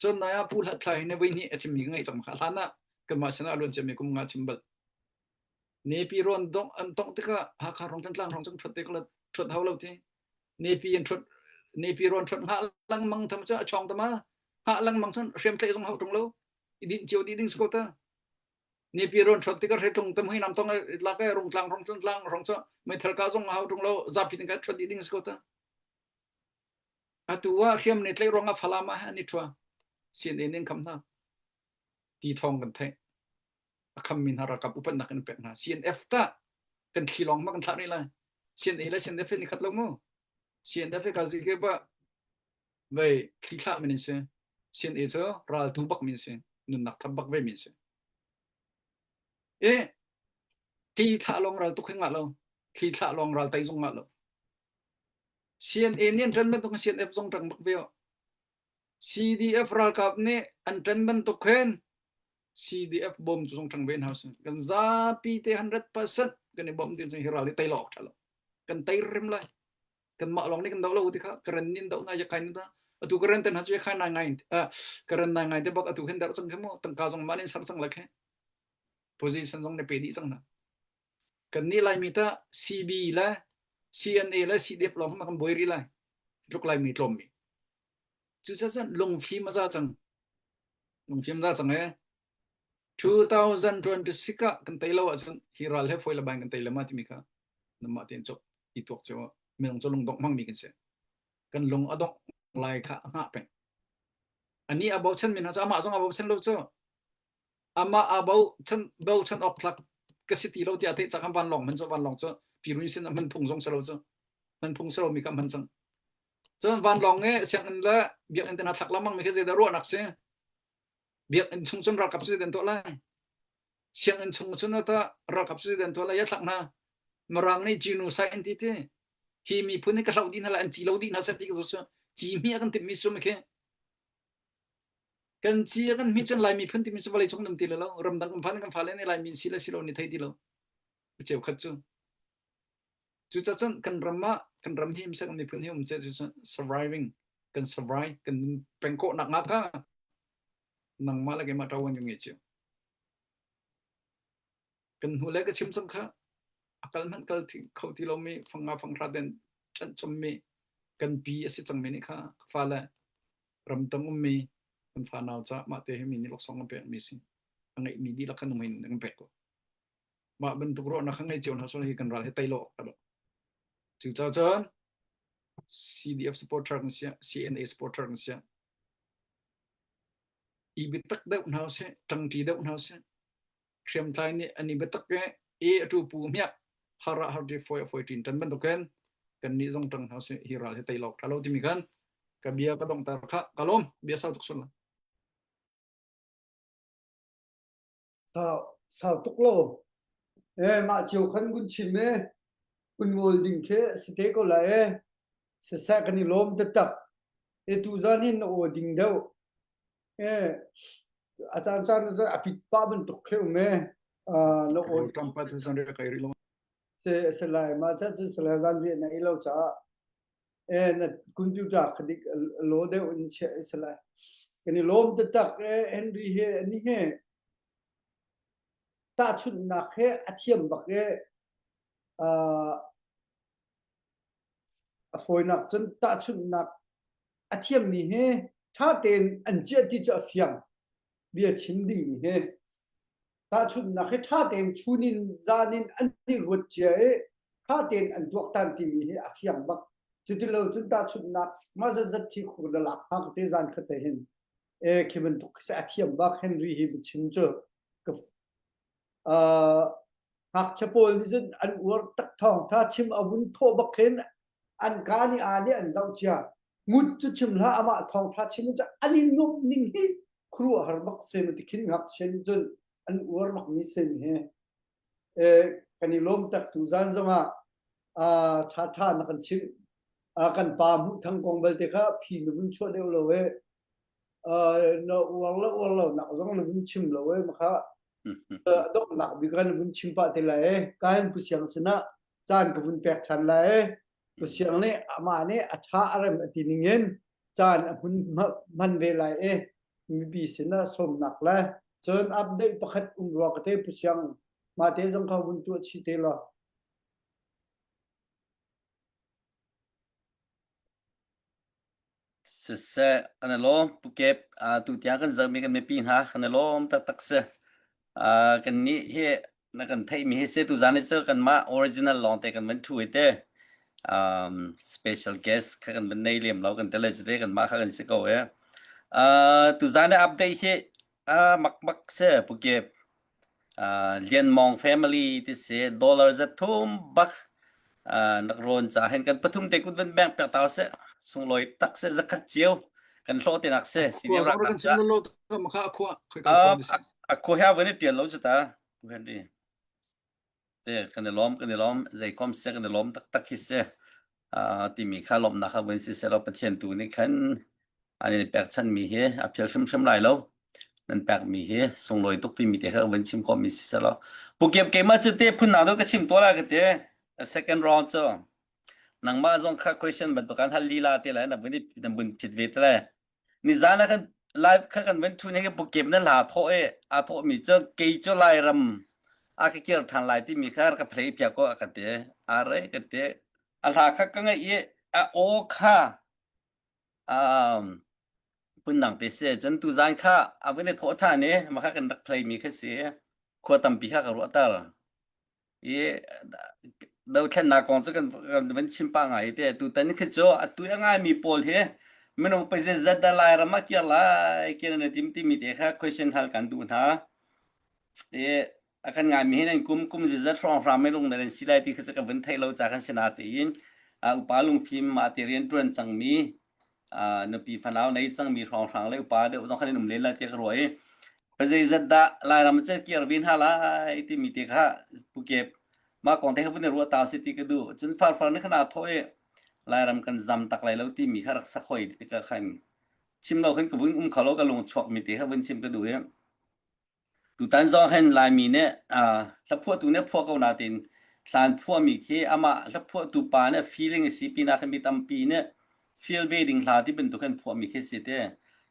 Speaker 3: Cun nai ah Pu Hlat Thla hi ne voi hnih a chimmi ka ngaih cang kha. Hlan ah kanmah sinah a luan ciami kum nga chim bal. Nepi rawn dong an tongh tikah Hakha rong Thantlang rong cun ṭhuat te ko ṭhuat hau lo ti. Nepi an ṭhuat nepi rawn ṭhuat hngah lengmang tham cu a chawng tama. Hngah lengmang cun hriamtlaih zong hau ṭung lo. I dinh cio dih ding si ko ta. Nipi rawn ṭhuat tikah hreitlung tam hui nam tong lak e rungtlang rong tlang rong cu meithal ka zong hau ṭung lo zapi ting ka ṭhuat dih ding si ko ta. Atu ah hriam ne tlaih ruangah Falam ah an i ṭhua. CNN in kham hna. Ti thawng kan theih. A khammi hna ralkap upatnak kan pek hna. CNF ta kan thli lawng ma kan thlah rih lai. CNA le CNF ni khat lo mu. CNF ka zi ke ba vei thli thlah min si. CNA cu ral tu bak min si. Nunnak thap bak ve min si. E thli thlah lawng ral tuk hi ngah lo. Thli thlah lawng ral tei zong ngah lo. CNA nih an ṭan bantuk in CNF zong ṭang bak ve o. CDF ralkap nih an ṭan bantuk khin CDF bawm cu zong ṭang ve hna usih. Kan zapi te 100% kan i bawmh ding hi ral hi tei lo awk ṭha lo. Kan tei rim lai. Kanmah lawng nih kan doh lo ti kha Karen nih an doh hna yakai na atu Karen ten hna cu yakai nai ngai Karen nai ngai te bak atu hin dar cang khe mu tangka zong mah nin ser cang la khe position zong ne pe dih cang hna. Kannih Laimi tah CB le CNA le CDF lawng hmanh kan buai rih lai. Tluk Laimi tlawmmi. Cucaah lungfim a za cang. Lungfim a za cang ee. 2026 ah kan tei lo ahcun hi ral he foi le bain kan tei le ma timi kha namah tein cop i tuak cio ah minung cu lungdongh hmangmi kan si. Kan lung a dongh lai kha a hngah peng. Ani a bochan mi hna cu amah zong a bochan lo cu. Amah a bochan bochan awk tlak ka si ti lo tiah theih cak vanlawng hman cu vanlawng cu pirun sin a hman phung zong si lo cu. Hman phung si lo mi kha hman cang. Cun vanlawng i sianginn le biakinn te hna thlak lengmang mi khi zeidah ruahnak si? Biakinn chung cun ralkap cu zeidah an tuah lai? Sianginn chung cun ata ralkap cu zeidah an tuah lai? Ya thlak hna. Mirang nih genocide an ti ti. Hi miphun hi ka hloh dih hna lai, an ci lo dih hna seh ti ka cu ci hmi a kan timhmi sum khi. Kan ci a kan hmi cun Lai miphun timi cu vawlei cung an um ti lo. Ramdang kan phan kan fale nih Laimi si le si lo ni thei ti lo. Cheukhat cu. Cucaah cun kan ram ah kan ram hi um seh, kan miphun hi um seh cucun surviving kan survive kan nun peng khawhnak hnga kha nangmah le keimah ṭawan kan ngei cio. Kan hnu le ka chim cang kha a kal hmanh kal kho ti lomi fanga fanghra ten ṭanh chommi kan pi a si cangmi nih kha ka fale ramtang ummi kan fanau ca mah te hi mi nih laksawng an pekmi si a ngeihmi dihlak kha nung in kan pek ko. Mah bantuk ruahnak kha ngei cio hna sawh hi kan ral hi tei lo awk a lo. Cucaah cun CDF supporter kan si, CNA supporter kan si. I biatak deuh hna usih, ṭangṭi deuh hna usih. Hriamtlai nih an i biatak i e a tu pu hmiak har ah har ti foi a foi ṭin ṭan bantukin kan nih zong ṭang hna usih hi ral hi tei lo awk ṭha lo timi khan ka bia ka donghter kha ka lawm bia sau tuk sual la.
Speaker 2: Sau, sau tuk lo. Eh, mah cio khan vun chim e. Kun ngol ding khi si te ko lai e. Siseh kan i lawm taktak. E tu zan hin na aw ding deuh. Eh, a caan caan cun a pit pah bantuk khi um e. Uh, na aw
Speaker 3: Ram pa tu zan ri kai ri lo.
Speaker 2: Se se lai ma cha cun se lai zan rian na i lo caah eh na computer khadik lo deuh in chiah i se lai. Kan i lawm taktak e Henry he ani he tahchunhnak he a thiam bak e uh, a fawinak cun tahchunhnak a thiammi he ṭha tein an ciah ti cu a fiang bia chim dingmi he tahchunhnak he ṭha tein chunin zan in an i ruat cia i ṭha tein an tuaktan timi hi a fiang bak cutilo cun tahchunhnak mah zatzat thi khur na lak hna te zan khat te hin e khi bantuk se a thiam bak Henry hi chim cu ka ngakchia pawl nih cun an uar tak thawng tha chim a vun thawh bak khin an ka nih aa nih an zoh cia ngut cu chim hlah amah thawng tha chim cu an i nuamh ning hi khuaruahhar bak se ti khin ngakchia nih cun an uar bak mi sin hi kan i lawm tak tu zan zongah tha tha na kan chimh kan pa hmuh thang kong belte kha phi na vun chuah deuh lo e na uar lo uar lo nak zong na vun chim lo e makha donghnak bik kan vun chim pah te lai e kain pu siang sinah caan ka vun pek than lai e pu siang nih amah nih a tha a rem a ti ning in caan a hun hman ve lai e mipi sinah sawmnak le cun update pakhat um rua ka te pu siang ma te zong kha vun tuah chi te law
Speaker 4: Siseh, kan i lawm. Pu Kep, tu tiang kan zohmi kan mipi hna kan i lawm taktak si. Kannih hi na kan theihmi hi si tuzaan hi cu kanmah original lawngte kan van ṭhu hi te. Um, special guest kha kan van nei lem lo kan tele cu te kanmah kha kan si ko e. Uh, tuzaan i update hi uh, mak bak si Pu Kep. Lian Mawng family ti si dollar za thum bak nak rawn ca hen kan pathum te kun van bank pek tau se sunglawi tak se zakhat cio kan hlawh te nak se senior rak
Speaker 3: kan chim lo ma kha akhua
Speaker 4: akhua ha van tial lo chu ta pu Henry te kan i lawm kan i lawm zeikom se kan i lawm taktak hi si timi kha lawmhnak kha vun si selaw Pathian tu nih khan an in pekchanh mi hi a phil hrimhrim lai lo nan pek mi hi sunglawi tuk timi te kha vun chim khawh mi si selaw pu kiam keimah cu te phun nak deuh ka chim to la ka te second round cu nangmah zong kha question bantuk kan hal lila te lai na vun na vun phit ve te lai Nizan ah khan live kha kan van ṭhu ni pu Kep na hla thawh i aa thawhmi cu kei cu Lairam. A ka kir ṭhan lai timi kha ka play piak ko a ka ti. Are ka ti. A hla kha ka ngaih i a aw kha um, phundang te si. Cun tuzan kha a vun i thawh ṭhan i mah kha kan rak play mi kha si. Khua tampi kha ka ruahter. I dothlennak kong cu kan kan van chim pah ngai te. Tutan khi cu atu a ngaimi pawl hi minung pazet dah Lairam ah kir lai kir na tim timi te kha question hal kan duh hna. I a kan ngaimi hi nan kum kum zizat hrawng hram lung nan si lai ti kha cu ka vun thei lo ca kan si na tein upa lungfim mah te rian ṭuan cangmi nupi fanau nei cangmi hrawnghrang le upa deuh zong khan in um len lai tiah ka ruah i zeizat dah Lairam cu kir vin ha lai timi te kha pukep mah kong te kha vun i ruah ta si ti ka duh cun farfar nih khan aa thawh i Lairam kan zam tak lai lo timi kha rak sak hoi tikah khan chim lo khan ka vun um kho lo ka lung chuak mi te kha vun chim ka duh i Tutan zong hin Laimi nih hlaphuahtu nih phuah ko nain hlan phuahmi khi amah hlaphuahtu pa nih feeling a si pinah khin mi tampi nih feel ve ding hla ti bantuk hin phuahmi khi si te.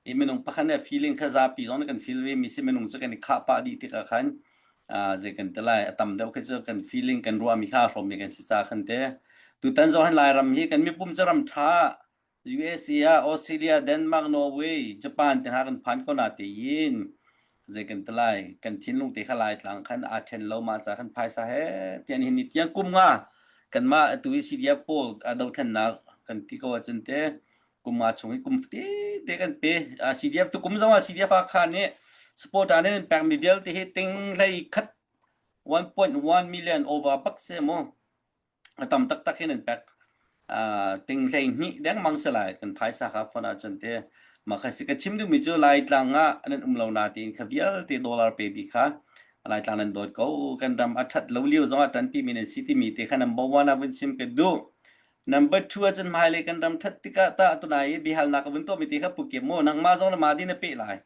Speaker 4: I minung pakhat nih feeling kha zapi zong nih kan feel ve mi si minung cu kan i khah pah dih tikah khan zei kan ti lai a tam deuh khi cu kan feeling kan ruahmi kha aa hrawmmi kan si ca khan te. Tutan zong hin Lairam hi kan mipum cu ram ṭha USA ah Australia, Denmark, Norway, Japan te hna kan phan ko na tein zei kan ti lai kan thinlung te kha Laitlang khan aa ṭhen lo ma ca kan phaisa he tian hin ni tiang kum nga kanmah atu i CDF pawl a dothlennak kan ti ko ahcun te kum nga chung i kum te te kan pe CDF tu kum zong ah CDF ah khan nih supporter nih an pekmi vialte hi ting hlei khat 1.1 million over bak se mu a tam taktak hin an pek. Ting hlei hnih dengmang si lai kan phaisa kha fon ahcun te mah kha si ka chim duhmi cu Laitlang ah nan um lo na tiin kha vialte dollar pe bi kha Laitlang nan dawt ko kan ram a ṭhat lo lio zong ah ṭanpi mi nan si timi te kha number one ah vun chim ka duh. Number two ahcun hmailei kan ram ṭhat tikah tah tunai i biahalnak ka vun tuahmi te kha pu Kim mu nangmah zong na ma di na peh lai.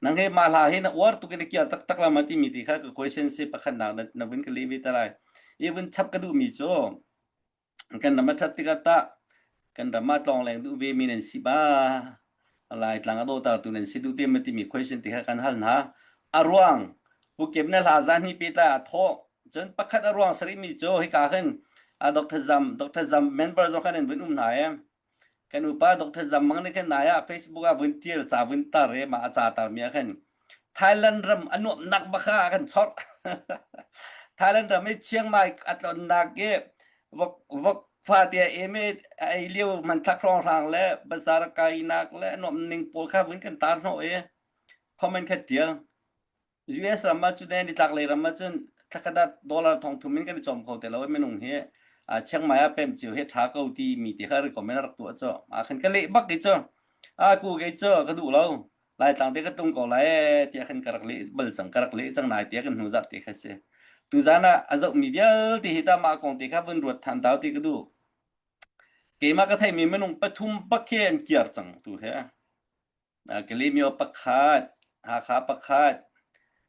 Speaker 4: Nang he mah hla hi na uar tuk in na kiar taktak la ma timi ti kha ka question si pakhatnak na, na vun ka leh ve te lai. I vun chap ka duhmi cu kan ram a ṭhat tikah tah kan ram ah tlawngleng duh ve mi nan si ba Laitlang a dawtartu nan si duh te ma timi question ti kha kan hal hna. A ruang Pu Kep na hla zan hi pe ta a thawh cun pakhat a ruang sarih mi cu hika khin a Dr. Zam Dr. Zam member zong khan an vun um hna e Kan upa Dr. Zam Mang nih khin nai ah Facebook ah vun tial ca vun tar i mah a ca tarmi ah khin Thailand ram a nuamhnak bak ah a kan chorh. Thailand ram i Chiang Mai a tlonnak i vok vok fate a em i a ei lio hmanthlak hrawnghrang le bazar kainak le a nuamh ning pawl kha vun kan tar hnawh i comment kha tial. US ram ah cun nitlak lei ram ah cun thlakhat ah dollar thong thum in kan i cawm kho te lo i minung hi Chiang Mai ah pem cio hi tha ko ti mi te kha recommend rak tuah cu a khan ka leh bak i cu a ku kei cu ka duh lo Laitlang te ka tung ko lai tiah khan ka rak leh bal cang ka rak leh cang nai tiah kan hnu zarh te kha si tuzan ah a zoh mi vialte hi ta mah kong te kha vun ruat than tau ti ka duh keimah ka theimi minung pathum bak khi an kiar cang tu he Kalemyo pakhat, Hakha pakhat,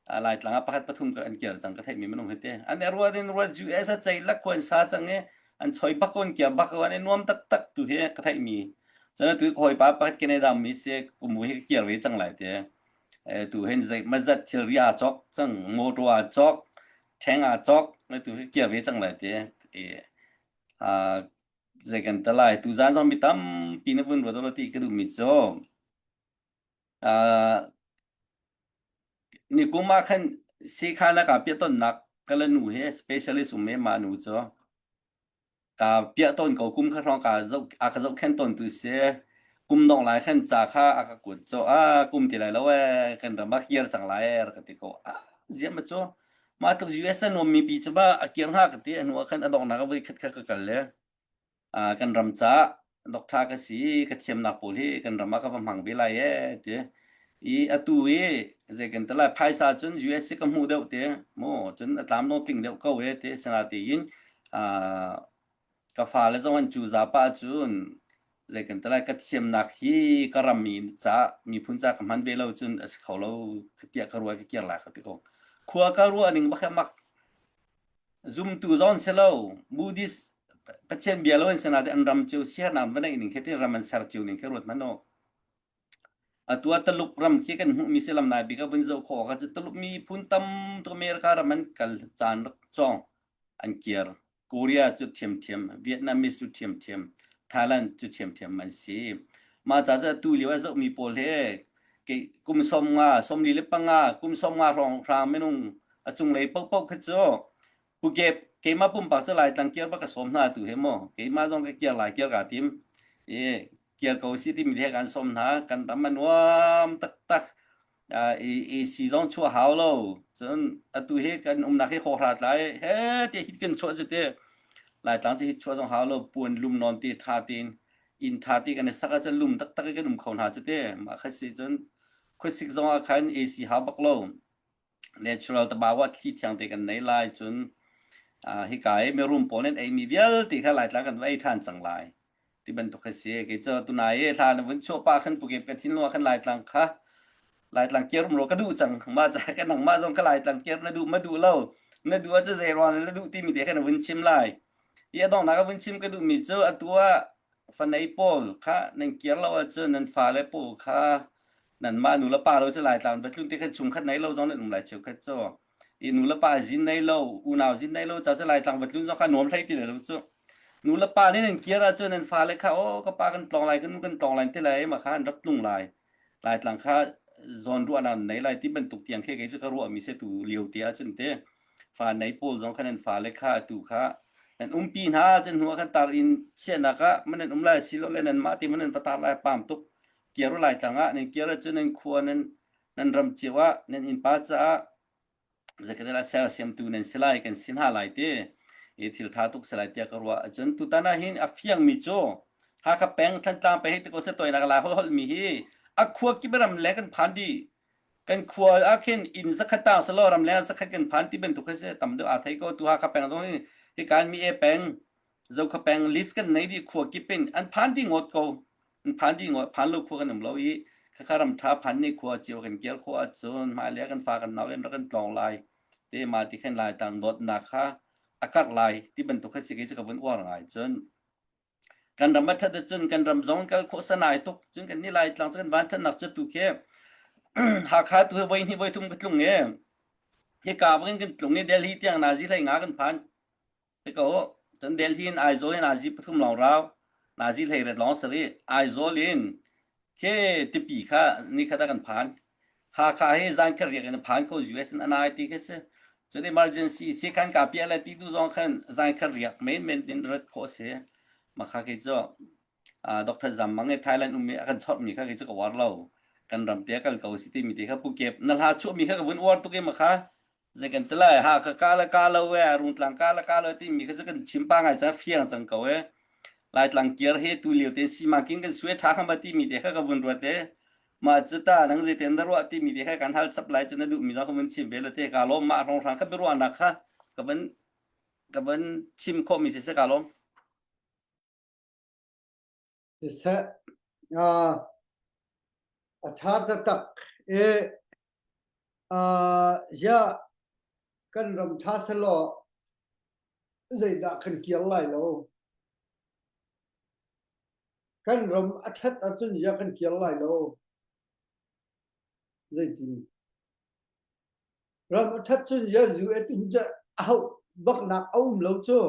Speaker 4: Laitlang ah pakhat pathum ka an kir cang ka theihmi minung hi te. An ruat in ruat US a cei lak khuan sa cang i an choi bak ko an kia bak ko an i nuam taktak tu hi ka theihmi. Cun atu hawi pa pakhat Canada mi si kum hi ka kir ve cang lai te. Tu hin zei mazat thilri aa cawk cang, motor aa cawk, ṭheng aa cawk, tu hi kir ve cang lai te. Zei kan ti lai tuzaan zong mi tampi na vun ruat ti ka duhmi cu uh, nikum ah khan siikhan ah kaa piah tonnak ka la nu he specialist um me ma nu cu ka piah ton ko kum kha hrawng ka zoh a ka zohkhen ton tu si kum dong lai khan ca kha a ka kut cho a kum ti lai lo e kan ram ah kir cang lai e ka ti ko a ziam ma cu Mah tluk US a nuammi pi cu ba a kir hnga ka ti. A hnu ah khan a donghnak ah voi khat kha ka kal le ah kan ram caah doctor ka si ka thiamnak pawl hi kan ram ah ka va hmang ve lai ee ti. I atu i zei kan ti lai phaisa cun US hi ka hmuh deuh ti mu cun a tlam no tling deuh ko e ti sinatein ah ka fale zong an cuza pah cun zei kan ti lai ka thiamnak hi ka ram mi ca miphun ca ka hman ve lo cun a si kho lo tiah ka ruai ka kir lai ka ti ko khua ka ruah ning bak mak zumtu zon si lo Buddhist Pathian bia lo in sana te an ram cio siarnak va neih ning khi ti ram an ser cio ning khi ruat man o. Atu ah Taluk ram khi kan hmuhmi si lam nai bik ah vun zoh khawh awk ah cu Taluk miphun tam tuk America ram an kal caan rak cawng an kir. Korea cu ṭhiamṭhiam, Vietnamese cu ṭhiamṭhiam, Thailand cu ṭhiamṭhiam an si. Mah ca cu atu lio a zohmi pawl he kei kum 50, 45, kum 50 hrawng hrang minung a cunglei paohpaoh kha cu Pukep keimah pumpak cu Laitlang kiar bak ka sawm hna tu he mu keimah zong ka kiar lai kiar kaa tim i kiar ko si timi he kan sawm hna kan ram a nuam taktak AC zong chuah hau lo cun atu hi kan umnak hi hawhra tlai he ti hit kan chuah cu te Laitlang cu hit chuah zong hau lo puan lum nawn te tha tein inn tha te kan i sak ahcun lum taktak i kan um kho hna cu te mah kha si cun khuasik zong ah khan AC hau bak lo natural tabawa thli thiang te kan nei lai cun hika i mirum pawl nan ei mi vialte kha Laitlang kan va ei ṭhan cang lai ti bantuk kha si kei cu tunai i hla na vun chuah pa khan pukep ka thinlung ah khan Laitlang kha Laitlang kiar um ro ka duh cang mah ca ka nangmah zong ka Laitlang kiar na duh ma duh lo na duh ahcun zei ruang na duh timi te kha na vun chim lai i a donghnak a vun chim ka duhmi cu atu ah fanei pawl kha nan kiar lo ahcun nan fale pawl kha nanmah nu le pa lo cu Laitlang va tlun te khan chungkhat nei lo zong nan um lai cheukhat cu i nu le pa zin nei lo unau zin nei lo ca cu Laitlang va tlun zong kha nuam hlei ti lo cu nu le pa nih nan kir ahcun nan fale kha aw ka pa kan tlawng lai kan nu kan tlawng lai ti lai ma kha an rak tlung lai Laitlang kha zawn ruahnak nei lai ti bantuk tiang khi kei cu ka ruahmi se tu lio te ahcun te fa nei pawl zong kha nan fale kha atu kha nan umpi hna cun hnu ah khan tar in chiahnak ah man nan um lai silole nan mah te man nan va tar lai pam tuk kiar lai tlang ah nan kiar ahcun nan khua nan nan ram cio ah nan innpa caah zeikhadal ah sersiamtu nan si lai kan si hna lai ti i thil tha tuk si lai tiah ka ruah ahcun tutan ah hin a fiangmi cu Hakha peng Thantlang peng hi ti ko se toinak lai holh holh mi hi a khua kip ram le kan phan di kan khua ah khin inn zakhat tang selo ram le zakhat kan phan ti bantuk khi se tam deuh aa thei ko tu Hakha peng zong hi hi kan mi e peng Zokha peng list kan nei dih khua kip in an phan dih ngawt ko an phan dih ngawt phan lo khua kan um lo i khakha ram tha phan ni khua cio kan kiar khua ahcun hmailei ah kan fa kan nau len rak kan tlawng lai te ma ti khan lai tang dawtnak kha a karh lai ti bantuk kha si kei cu ka vun uar ngai cun kan ram a that ahcun kan ram zong kal khawh sanai tuk cun kan ni lai tlang cu kan van thatnak cu tu khi Hakha tu hi voi hnih voi thum ka tlung e hika bangin kan tlung i Delhi tiang nazi hlei nga kan phan Ko cun Delhi in Aizawl in nazi pathum lawng rau nazi hlei ret lawng sari Aizawl in khi tipi kha nikhat ah kan phan Hakha hi zan khat riak in a phan ko US in anai ti khi si cun emergency si khan ka piah le ti tu zong khan zan khat riak men men in rat khawh si makha khi cu Dr. Zam Mang i Thailand ummi a kan chawt mi kha khi cu ka war lo kan ram te kal ko si ti mi te kha Pukep na hla chuah mi kha ka vun uar tuk i makha Zei kan ti lai ha ka ka le ka lo e rungtlang ka le ka lo timi kha cu kan chim pa ngai ca fiang cang ko e Laitlang kiar he tu lio te sima king kan sue tha kham ti mi te kha ka vun ruat e ma cu ta nang zei ten na ruah ti mi te kha kan hal chap lai cu na duh mi zong ka vun chim ve lo te ka lawm mah rong hrang kha biaruahnak kha ka van ka van chim khawh mi si se ka lawm
Speaker 2: Siseh, uh, a ṭha taktak i uh, ziah kan ram ṭha selaw zeidah kan kir lai lo. Kan ram a ṭhat ahcun ziah kan kir lai lo. Zeitin? Ram a ṭhat cun ziah US in cu a hauh baknak a um lo cu.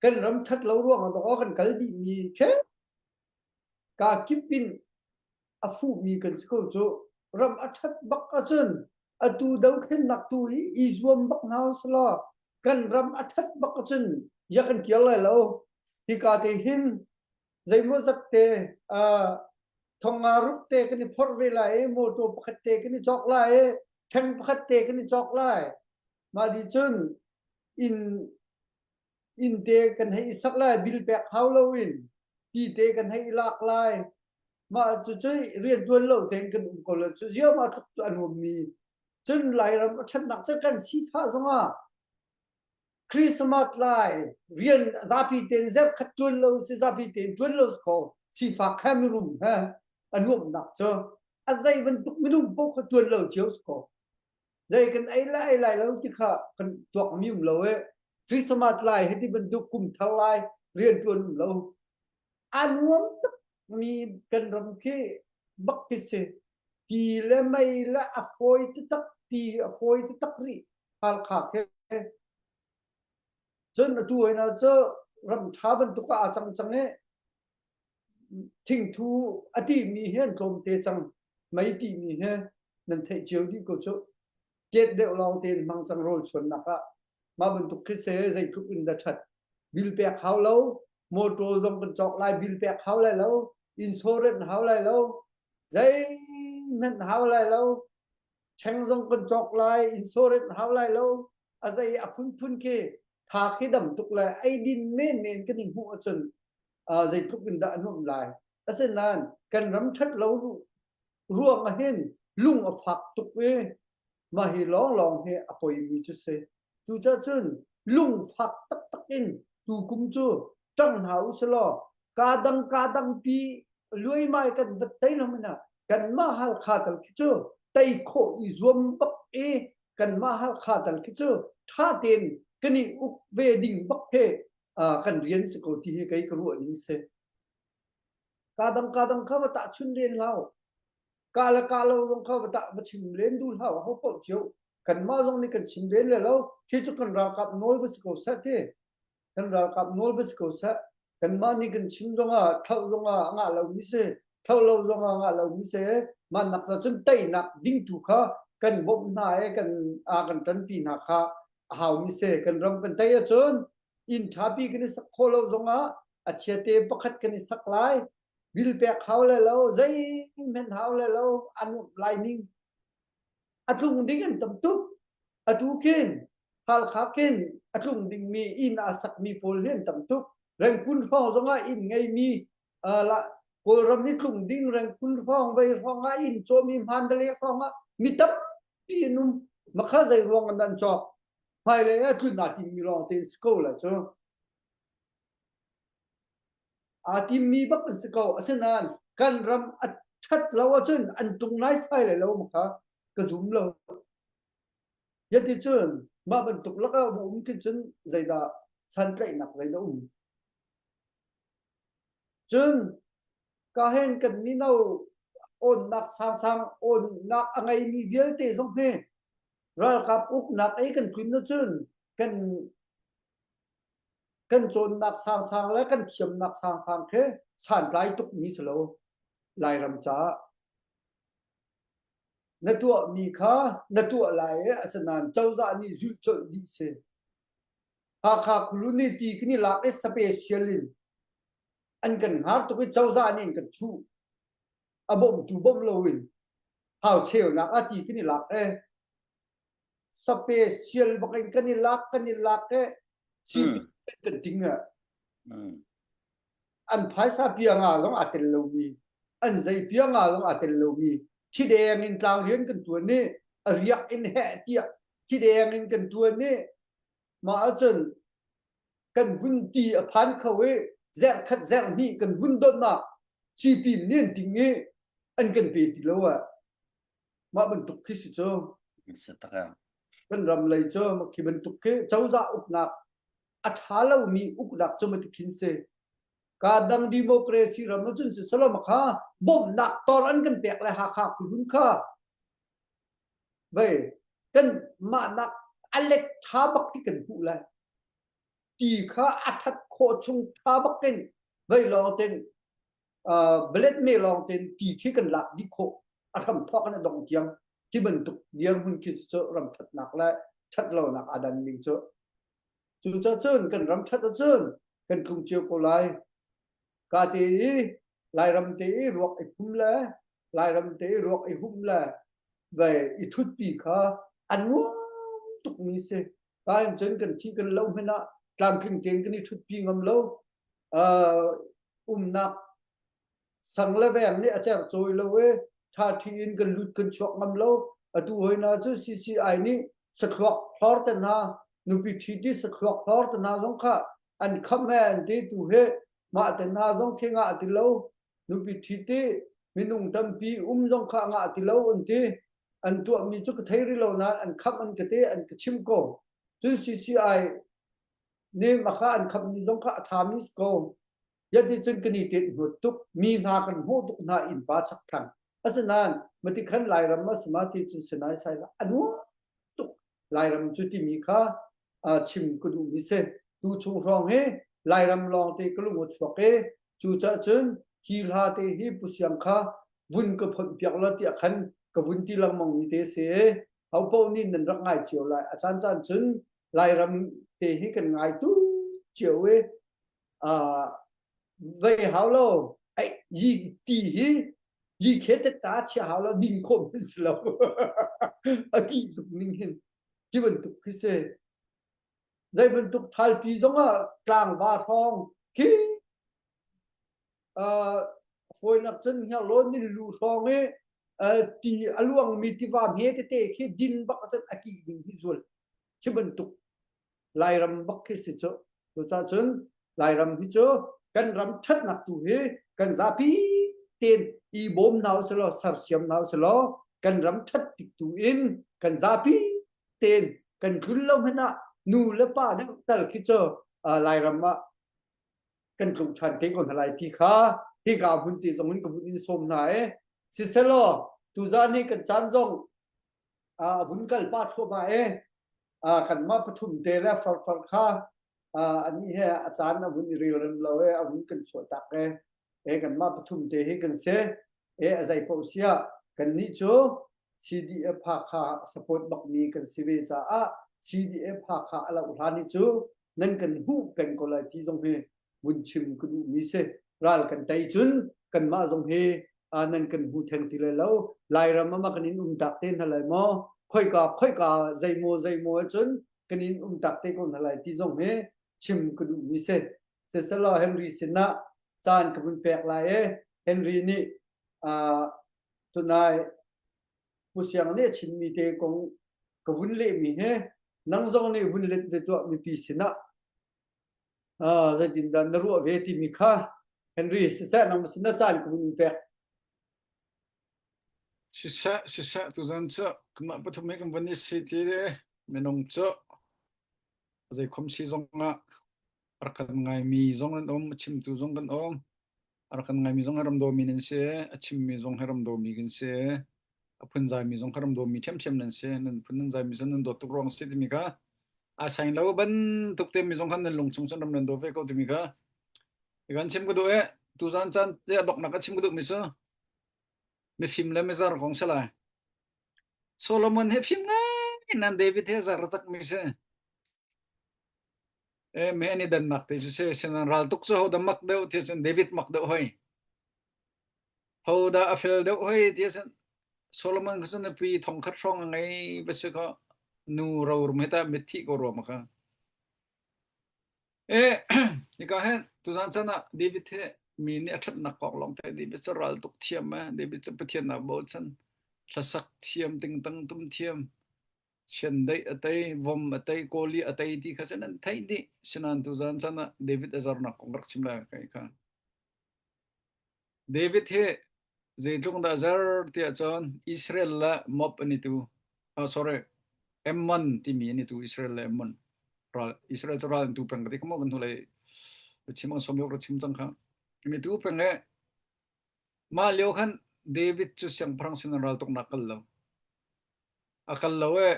Speaker 2: Kan ram ṭhat lo ruangah dawh kan kal dihmi khi kaa kip in a fuhmi kan si ko cu. Ram a ṭhat bak ahcun atu dothlennak tu hi i zuam bak hna usih kan ram a ṭhat bak ahcun ya kan kir lai lo. Hika te hin zeimawzat te uh, thonga ruk te kan i phorh ve lai i motor pakhat te kan i cawk lai i ṭheng pakhat te kan i cawk lai. Mah di cun inn inn te kan hei i sak lai bil pek hau loin ti te kan hei i lak lai mah cucu rianṭuan lo tein kan um ko lo cu ziahmah tluk cu a nuammi cun Lairam a ṭhatnak cu kan sifah zongah Christmas lai rian zapi tein zerkhat ṭuan lo si zapi tein ṭuan lo si kho sifak he mirum he a nuamhnak cu a zei bantuk minung paoh kha ṭuan lo cio si kho zei kan ei lai ei lai lo ti kha kan tuakmi um lo e Christmas lai hiti bantuk kum thar lai rian ṭuan um lo a nuam tuk mi kan ram khi. bak khi si. Ti le mei le a fawi taktak ti a fawi taktak rih Halkha khi. Cun atu hoi na cu ram ṭha bantuk ah aa cang cang i thingthu a timi hi an tlawmte cang. Mei timi hi nan theih cio dih ko cu. Ket deuh lawng tein hmang cang rawl chuannak ah. Mah bantuk khi se zeitluk in dah ṭhat. Bill pek hau lo, motor zong kan cawk lai bill pek hau lai lo, insurance hau lai lo, zeihmanh hau lai lo, ṭheng zong kan cawk lai, insurance hau lai lo, a zei a phunphun khi tha khi dam tuk le eidin menmen kan i hmuh ahcun uh, zeitluk in dah a nuamh lai. Asinain kan ram ṭhat lo ruang ah hin lung a fak tuk i mah hi lawnglawng hi a poimi cu si. Cucaah cun lungfak taktak in tukum cu ṭang hna u selaw kaa dang kaa dang pi luaimai kan vat tei lo hmanh ah kanmah Halkha tal khi cu tei khawh i zuam bak i kanmah Halkha tal khi cu ṭha tein kan i uk ve ding bak he kan rian si ko ti hi kei ka ruah ning si. Kaa dang kaa dang kha va tahchun len hlah Ka le ka lo zong kha va tah va chim len duh hlah ho paoh cio kanmah zong nih kan chim len le lo khi cu kan ralkap nawl va si ko seh ti kan ralkap nawl va si ko seh kanmah nih kan chim zongah thlauh zongah a ngah lomi si thlauh lo zongah a ngah lomi si mah nak cun teinak ding tu kha kan bawmh hna i kan a kan ṭanpi hna kha a haumi si kan ram kan tei ahcun inn ṭhapi kan i sak khawh lo zongah a chiate pakhat kan i sak lai bil pek hau le lo zeihmanh hau le lo a nuamh lai ning a tlung ding an tam tuk atu khin Halkha khin a tlung dingmi inn a sakmi pawl hi an tam tuk Rengkun hrawng zongah inn ngeimi uh, Kawlram hi tlung ding Rengkun hrawng vei hrawng ah inn cawmi Mandalay hrawng ah mi tampi an um makha zei ruang an an cawk hmailei ah tlun aa timmi lawng te si ko la cu Aa timmi bak an si ko. Asinain kan ram a ṭhat lo ahcun an tung naisai lai lo kha ka zum lo. Yaticun mah bantuk lakah va um khin cun zeidah santlaihnak zeidah um. Cun ka hen kan mino awnnak sangsang awnnak a ngeimi vialte zong hi ralkap uknak ei kan tlun ahcun kan Kan cawnnak sangsang le kan thiamnak sangsang khi santlai tukmi si lo Lairam caah. Na tuahmi kha na tuah lai i asinain cozah nih zulh colh dih si. Hakha khulu nih ti kan i lak i special in an kan hngar tuk i cozah nih an kan chuh. A bawmtu bawmh loin hau cheunak ah ti kan i lak i special bak in kan i lak kan i lak i CP kan ting ah an phaisa pianga zong aa tel lomi an zei pianga zong aa tel lomi thideng in tlang rian kan tuan i a riak in heh tiah thideng in kan tuan i mah ahcun kan vun ti a phan kho i zerh khat zerh hnih kan vun don ah CP nih an ting i an kan pe ti lo ah mah bantuk khi si cu kan ram lei cu khi bantuk khi cozah uknak a ṭha lomi uknak cu mati khin si ka dang democracy ram cun si salo kha bawmhnak tor an kan pek le Hakha khulun kha vei kan mah nak a let ṭha bak khi kan hmuh lai ti kha a ṭhat khawh chung ṭha bak in vei lawng ten balet me lawng ten ti khi kan lak dih khawh a hram thawk in a dong tiang khi bantuk dirhmun khi cu ram thatnak le that lonak aa dan ning cu cucacun kan ram that ahcun kan tlung cio ko lai ka te i lairam te i ruak i phum le lairam te i ruak i hum le ve i thutpi kha a nuam tukmi si ka in cun kan thi kan lo hmanh ah tlamtling tein kan i thutpi ngam lo umnak sang le veng nih a cercawi lo i ṭhaṭhi in kan lut kan chuak ngam lo. Atu hoi hna cu CCI nih sathluak hlor te hna, nupi ṭhit i sathluak hlor te hna zong kha an kham he an ti tu hi mah te hna zong khi ngah ti lo. Nupi ṭhit i minung tampi um zong kha ngah ti lo an ti. An tuahmi cu ka thei rih lo nain an kham an ka ti an ka chim ko. Cun CCI nih mah kha an khammi zong kha a ṭhami si ko. Yati cun kan i tet hnawt tuk mi hna kan hmuh tuk hna innpa chakthlang. Asinain mati khan Lairam a sama ti cun sinai sai la a nuam tuk Lairam cu timi kha chim ka duhmi si. Tu chung hrawng hi Lairam lawng te ka lung a chuak i cucaah cun hi hla te hi Pu Siang kha vun ka phonh piak la tiah khan ka vun ti lengmang mi te si. Ho paoh nih nan rak ngai cio lai. A caan caan cun Lairam te hi kan ngai tu cio i vei hau lo ai yi ti hi yi khe te ta chia hau lo ding khawh min si lo a ki tuk ning hin khi bantuk khi si zei bantuk thalpi zong ah tlangva hrawng khi fawinak cun hngirlawn nin lu hrawng i ti a luangmi tiva hme tete khi din bak cun a ki ding hi zul khi bantuk Lairam bak khi si cu. Cucaah cun Lairam hi cu kan ram ṭhatnak tu hi kan zapi tein i bawm hna usih law sersiam hna usih law kan ram ṭhat tik tu in kan zapi tein kan tlun lo hmanh ah nu le pa deuh tal khi cu Lairam ah kan tlung ṭhan te ko hna lai ti kha hika hmun te zong in ka vun in sawm hna i siselaw tuzaan hi kan caan zong a vun kal pah thluahmah i kanmah pathum te le farfar kha anih he a caan a vun i relrem lo e a vun kan chuah tak e e kanmah pathum te hi kan si e a zei paoh siah kannih cu CDF Hakha support bakmi kan si ve caah CDF Hakha a loh hlan hi cu nan kan hmuh peng ko lai ti zong hi vun chim ka duhmi si. Ral kan tei cun kanmah zong hi nan kan hmu theng ti lai lo. Lairam ah kan in um tak te hna lai maw? Khoika khoika zeimaw zeimaw cun kan in um tak te ko hna lai ti zong hi chim ka duhmi si. Siselaw Henry sinah caan ka vun pek lai i Henry nih tunai Pu Siang nih a chimmi te kong ka vun lehmi hi nang zong nih vun let ve tuah mipi sinah zeitindah na ruah ve timi kha Henry siseh nang sin na caan ka vun in pek.
Speaker 3: Siseh siseh tuzan cu kanmah pathum he kan van i si ti minung cu zei khom si zong ah rak kan ngaimi zong an um a chimtu zong kan um a rak kan ngaimi zong ram dawmi nan si a chimmi zong ram dawmi kan si a phunzaimi zong ram dawmi ṭhiamṭhiam nan si nan phun nan zaimi cu nan dawt tuk ruang si timi kha a saing lo bantuk te mi zong khan nan lung chung cun ram nan daw ve ko timi kha kan chim ka duh e tuzan caan te a doknak ka chim ka duh mi cu mifim le mizar kong si lai Solomon he fim ngai nan David he zar tak mi si e me ani dan nak te cu si sinan ral tuk cu ho da mak deuh ti cun David mak deuh hoi Ho dah a fel deuh hoi ti ahcun Solomon kha cu nupi thongkhat hrawng a ngei va si kaw nu rorum he tah mitthih ko ruam kha. E hika hin tuzan chan ah David he mi nih a ṭhatnak kong lawng te David cu ral tuk thiam eh David cu Pathian ah bochan hlasak thiam tingtang tum thiam chiandeih a tei vom a tei kawli a tei ti kha cun an theih dih sinain tuzan chan ah David a zarnak kong rak chim lai kai kha. David hi zeitluk dah zer tiah cun Israel le Moab an i tu. Oh, sorry, Ammon timi an i tu Israel le Ammon. Ral, Israel cu ral an tu peng ka ti kha maw kan hnulei chim ang som ra chim cang kha. Mi tu peng e mah lio khan David cu siangpahrang sin ral tuknak kal lo. A kal lo e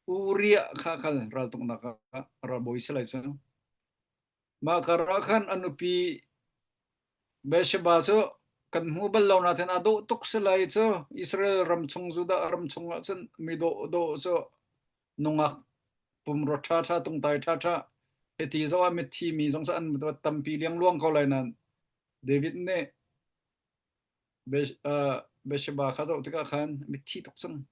Speaker 3: Uriah kha kal ral tuknak ah ralbawi si lai cu. Mah kar ah khan a nupi Bathsheba cu kan hmu bal lo nain aa dawh tuk si lai cu Israel ram chung Judah ram chungah cun mi dawhdawh cu nungak pumrua ṭhaṭha tungtai ṭhaṭha hiti zoh ah mithi mi zong cu an tampi liangluang ko lai nain David nih Bathsheba kha zoh tikah khan mithi tuk cang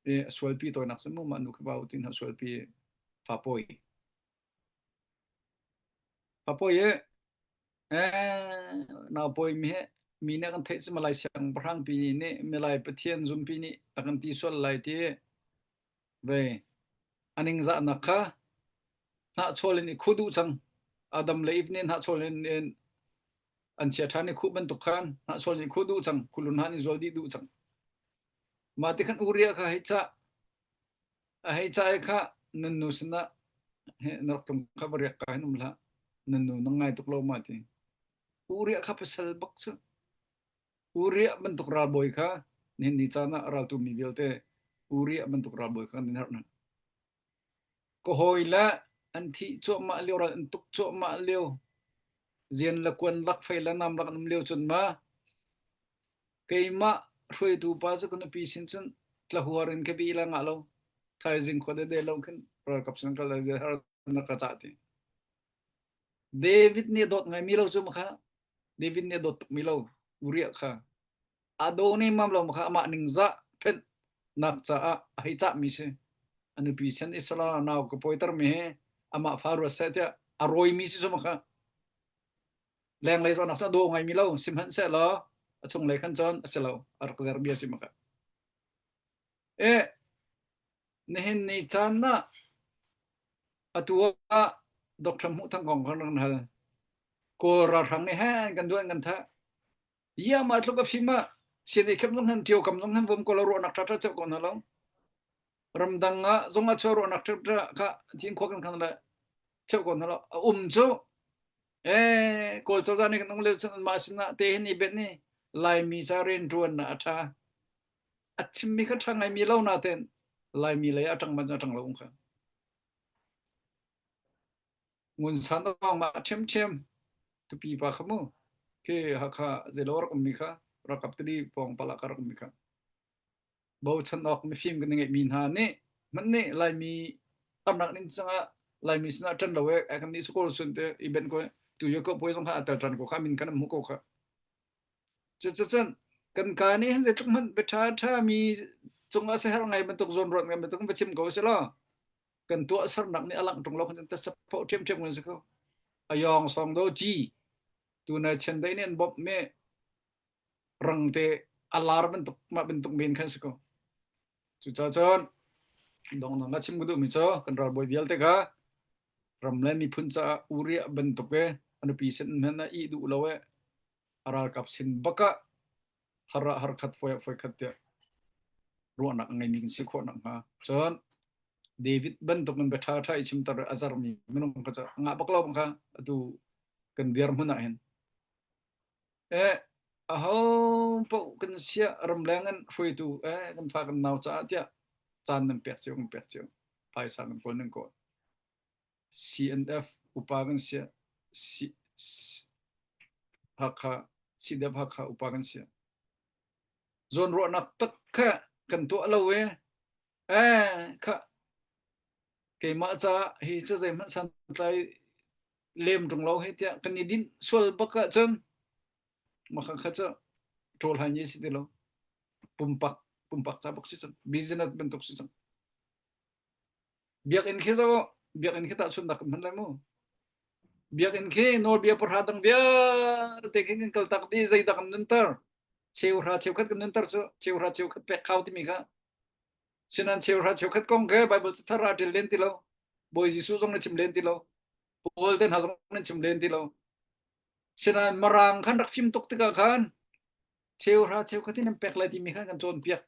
Speaker 3: i a sualpi tawinak cun mu mah nu kha vau tin a sualpi fa pawi. Fa pawi i Naupawi mi hi mi nih a kan theih cu Malay siangpahrang pi nih Milai Pathian zumpi nih a kan ti sual lai ti vei a ningzahnak kha hnahchawl in i khuh duh cang. Adam le Eve nih hnahchawl in, in an chia ṭhan i khuh bantuk khan hnahchawl in i khuh duh cang. Khulun han i zual dih duh cang. Mah ti khan Uriah kha hei cah. A hei cah i khah nan nu sinah na rak tlung kha va riak ka hin um hlah. Nan nu na ngai tuk lo ma ti. Uriah kha pasal bak cu. Uriah bantuk ralbawi kha. Nihin ni caan ah raltu mi vialte Uriah bantuk ralbawi kha kan in herh hna. Ka hawi le an thih cuahmah lio ral an tuk cuahmah lio zian le kuan lak fei le nam lak an um lio cun ma keimah hruaitu pa cu ka nupi sin cun tlahuar in ka bi la ngah lo thaizing khua de de lo khin ralkap sin kal lai har na ka cah ti David nih dawt ngai mi lo cu ma kha David nih dawt tuk mi lo Uriah kha a daw ne mam lo kha amah ningzah phenh nak caah a hei cah mi si a nupi sen Israel nau ka pawiter mi he amah fa ruat seh tiah a rawi mi si cu kha lenglei zawnak cu a daw ngai mi lo sihmanhsehlaw a chunglei khan cun a si lo a rak zer bia si maka e nihin ni caan ah atu ah Dr. Hmuh Thang kong kan rak hal Kawl ralhrang nih han kan duan kan thah Ia mah tluk a fim ah sian khem zong han ṭio kam zong han vom ko lo ruahnak ṭha ṭha ceu ko hna lo. Ramdang ah zong ah chuah ruahnak ṭha ṭha kha thin khua kan khan le cheu ko hna lo. A um cu eh Kawl cozah nih kan ung lio cun mah sinah te hin i bet ni Laimi ca rianṭuan na a ṭha. A chimmi kha ṭha ngaimi lo natein Laimi lei a ṭang man cu a ṭang lo um kha. Ngun San Aung mah ṭhiamṭhiam tupi pa kha mu khi Hakha zeilo rak ummi kha ralkap tili pawng pala ka rak ummi kha bochan awk mifim kan ngeihmi hna nih hmanh nih Laimi tamnak ning cangah Laimi sinah ṭan lo e kan nih sukol sun te i ben ko tu yo ko puai zong kha a tel ṭan ko kha min kan hmu ko kha cucun kan ka nih hin zeitluk hmanh bia ṭha ṭha mi cungah seher ngai bantuk zawn ruat ngai bantuk va chim ko si law kan tuahsernak nih a langh ṭung lo khan ta sapho ṭhiamṭhiam kan si kho. A yawng song do ci tunai chiandeih nih an bawmh mi rang te a lar bantuk mah bantuk men khan si ko. Cucaah cun dongnak na chim ka duhmi cu kan ralbawi vialte kha ram le miphun caah Uriah bantuk e a nupi sin hmanh a ih duh lo e a ralkap sin bak ah har ah har khat foi ah foi khat tiah ruahnak a ngeimi kan si khawh nakhnga. Cun David bantuk in bia ṭha i chimter a zarmi minung kha cu ngah bak lo kha atu kan dirhmun ah hin. Eh, aho paoh kan siah ramleng in hruaitu eh kan fa kan nau caah tiah caan nan pek cio kan pek cio. Phaisa kan kawl nan kawl. CNF upa kan siah C, C, Hakha CDF Hakha upa kan siah. Zawnruahnak tak kha kan tuah lo i Eh, kha keimah caah hi cu zeihmanh santlai lem ṭung lo hei tiah kan i dinh sual bak ahcun mah kha cu ṭawl hai ni si ti lo. Pumpak pumpak ca bak si cang. Business bantuk si cang. Biakinn khi zoh biakinn khi tahchunhnak kan hman lai mu. Biakinn khi nawlbia pahra dang vialte khi kan kaltak dih zeidah kan nunter. Cheuhra cheukhat kan nunter cu cheuhra cheukhat pek khau timi kha Sinan cheuhra cheukhat kong khi Bible cathar ah ṭial len ti lo. Bawi Jesuh zong na chim len ti lo. Paul te hna zong nan chim len ti lo. Sinan Mirang khan rak fim tuk tikah khan cheuhra cheukhat in nan pek lai timi khan kan cawnpiak.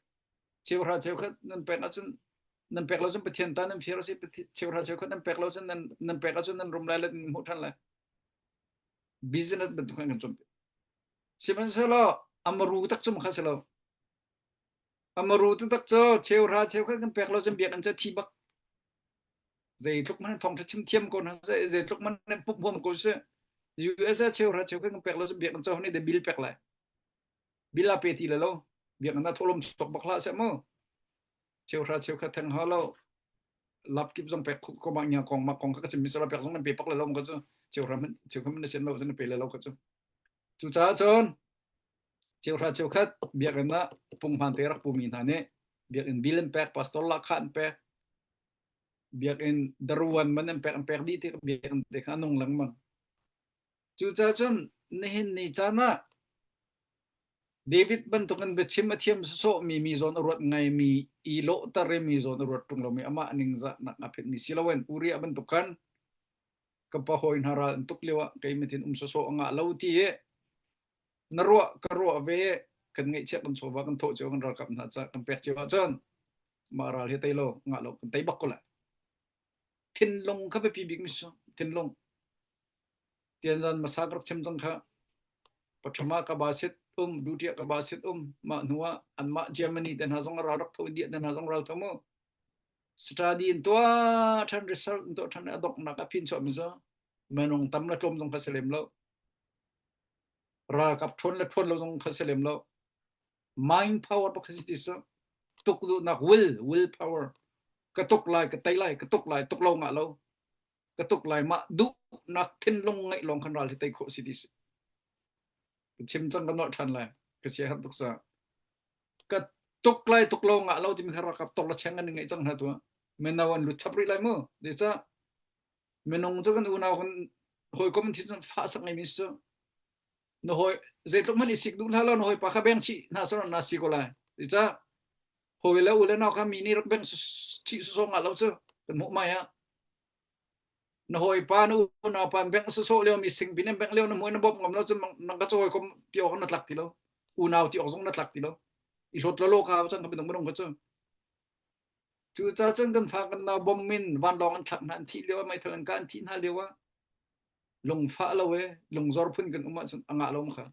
Speaker 3: Cheuhra cheukhat nan pek ahcun nan pek lo cun Pathian ta nan fir a si. Cheuhra cheukhat nan pek lo cun nan nan pek ahcun nan rum lai le nan hmuh ṭhan lai. Business bantuk khan kan cawnpiak. Sihmanhsehlaw amaru tak cu kha si lo. Amaru taktak cu cheuhra cheukhat kan pek lo cun biakinn cu a thi bak. Zeitluk hmanh thawngṭha chim thiam ko hna seh, zeitluk hmanh nan pumh huam ko seh. US ah cheuhra cheukhat kan pek lo cun biakinn cu ho nih dah bill pek lai? Bill a pe ti le lo. Biakinn ah thawhlawm chuak bak hlah seh mu. Cheuhra cheukhat theng ha lo. Lap kip zong pek ko mah nya kong mah kong kha ka chim mi sala pek zong nan pe pak le lo ka cu. Cheuhra hmanh cheukhat hmanh na sian lo cun na pe le lo ka cu. Cucaah cun Cheuhra cheukhat biakinn ah punghman te rak pumi hna nih biakinn bil an pek, pastor lahkhah an pek, biakinn daruan man an pek, an pek dih tik biakinn te kha a nung lengmang. Cucaah cun nihin ni caan ah David bantukin biachim a thiam sawsawhmi mi zawn a ruat ngaimi i lawhter i mi zawn a ruat ṭung lomi amah ningzahnak a phetmi si loin Uriah bantuk khan ka pa hawi hna ral an tuk lio ah kei mithin um sawsawh a ngah lo ti i na ruah ka ruah ve kan ngeihchiah kan chawva kan thawh cio kan ralkap hna ca kan pek cio ahcun mah ral hi tei lo ngah lo kan tei bak ko lai thinlung kha biapi bik mi su thinlung tianzan masa ka rak chim cang kha pathama ka ba sit. um duty ka ba sit um mah hnu ah anmah Germany te hna zong ral rak tho India te hna zong ral tho mu study in tuah than research in tuah than a donghnak a phin chuah mi cu minung tam le tlawm zong kha si lem lo ralkap ṭhawn le ṭhawn lo zong kha si lem lo mind power pakhat si ti su tuk duhnak will will power ka tuk lai ka tei lai ka tuk lai tuk lo ngah lo ka tuk lai mah duhnak thinlung ngeih lawng khan ral hi tei khawh si ti si ka chim cang ka nolh ṭhan lai ka sia herh tuk ca ka tuk lai tuk lo ngah lo timi kha ralkap tok le cheng an ngeih cang hna tu mino an lut chap rih lai mu zeicah minung cu kan unau kan hawikom an thi cun fah sak ngeimi si cu na hawi zeitluk hmanh i sik duh hlah lo na hawipa kha beng chih hna sawh na si ko lai zeicah hawi le u le nau kha mi nih rak beng chih sawsawh ngah lo cu kan hmuh mai ah na hawipa na unau pa beng sawsawh lio mi sing bin beng lio na hmuh na bawmh ngam lo cun nang ka cu hawikom ti awk na tlak ti lo unau ti awk zong na tlak ti lo i hlawt lo lo ka cang ka minung minung ka cu cu ca cun kan fa kan nau bom min vanlawng an thlak hna an thih lio ah meithal an ka an thih hna lio ah lungfah lo e lungzor phun kan um ahcun a ngah lo kha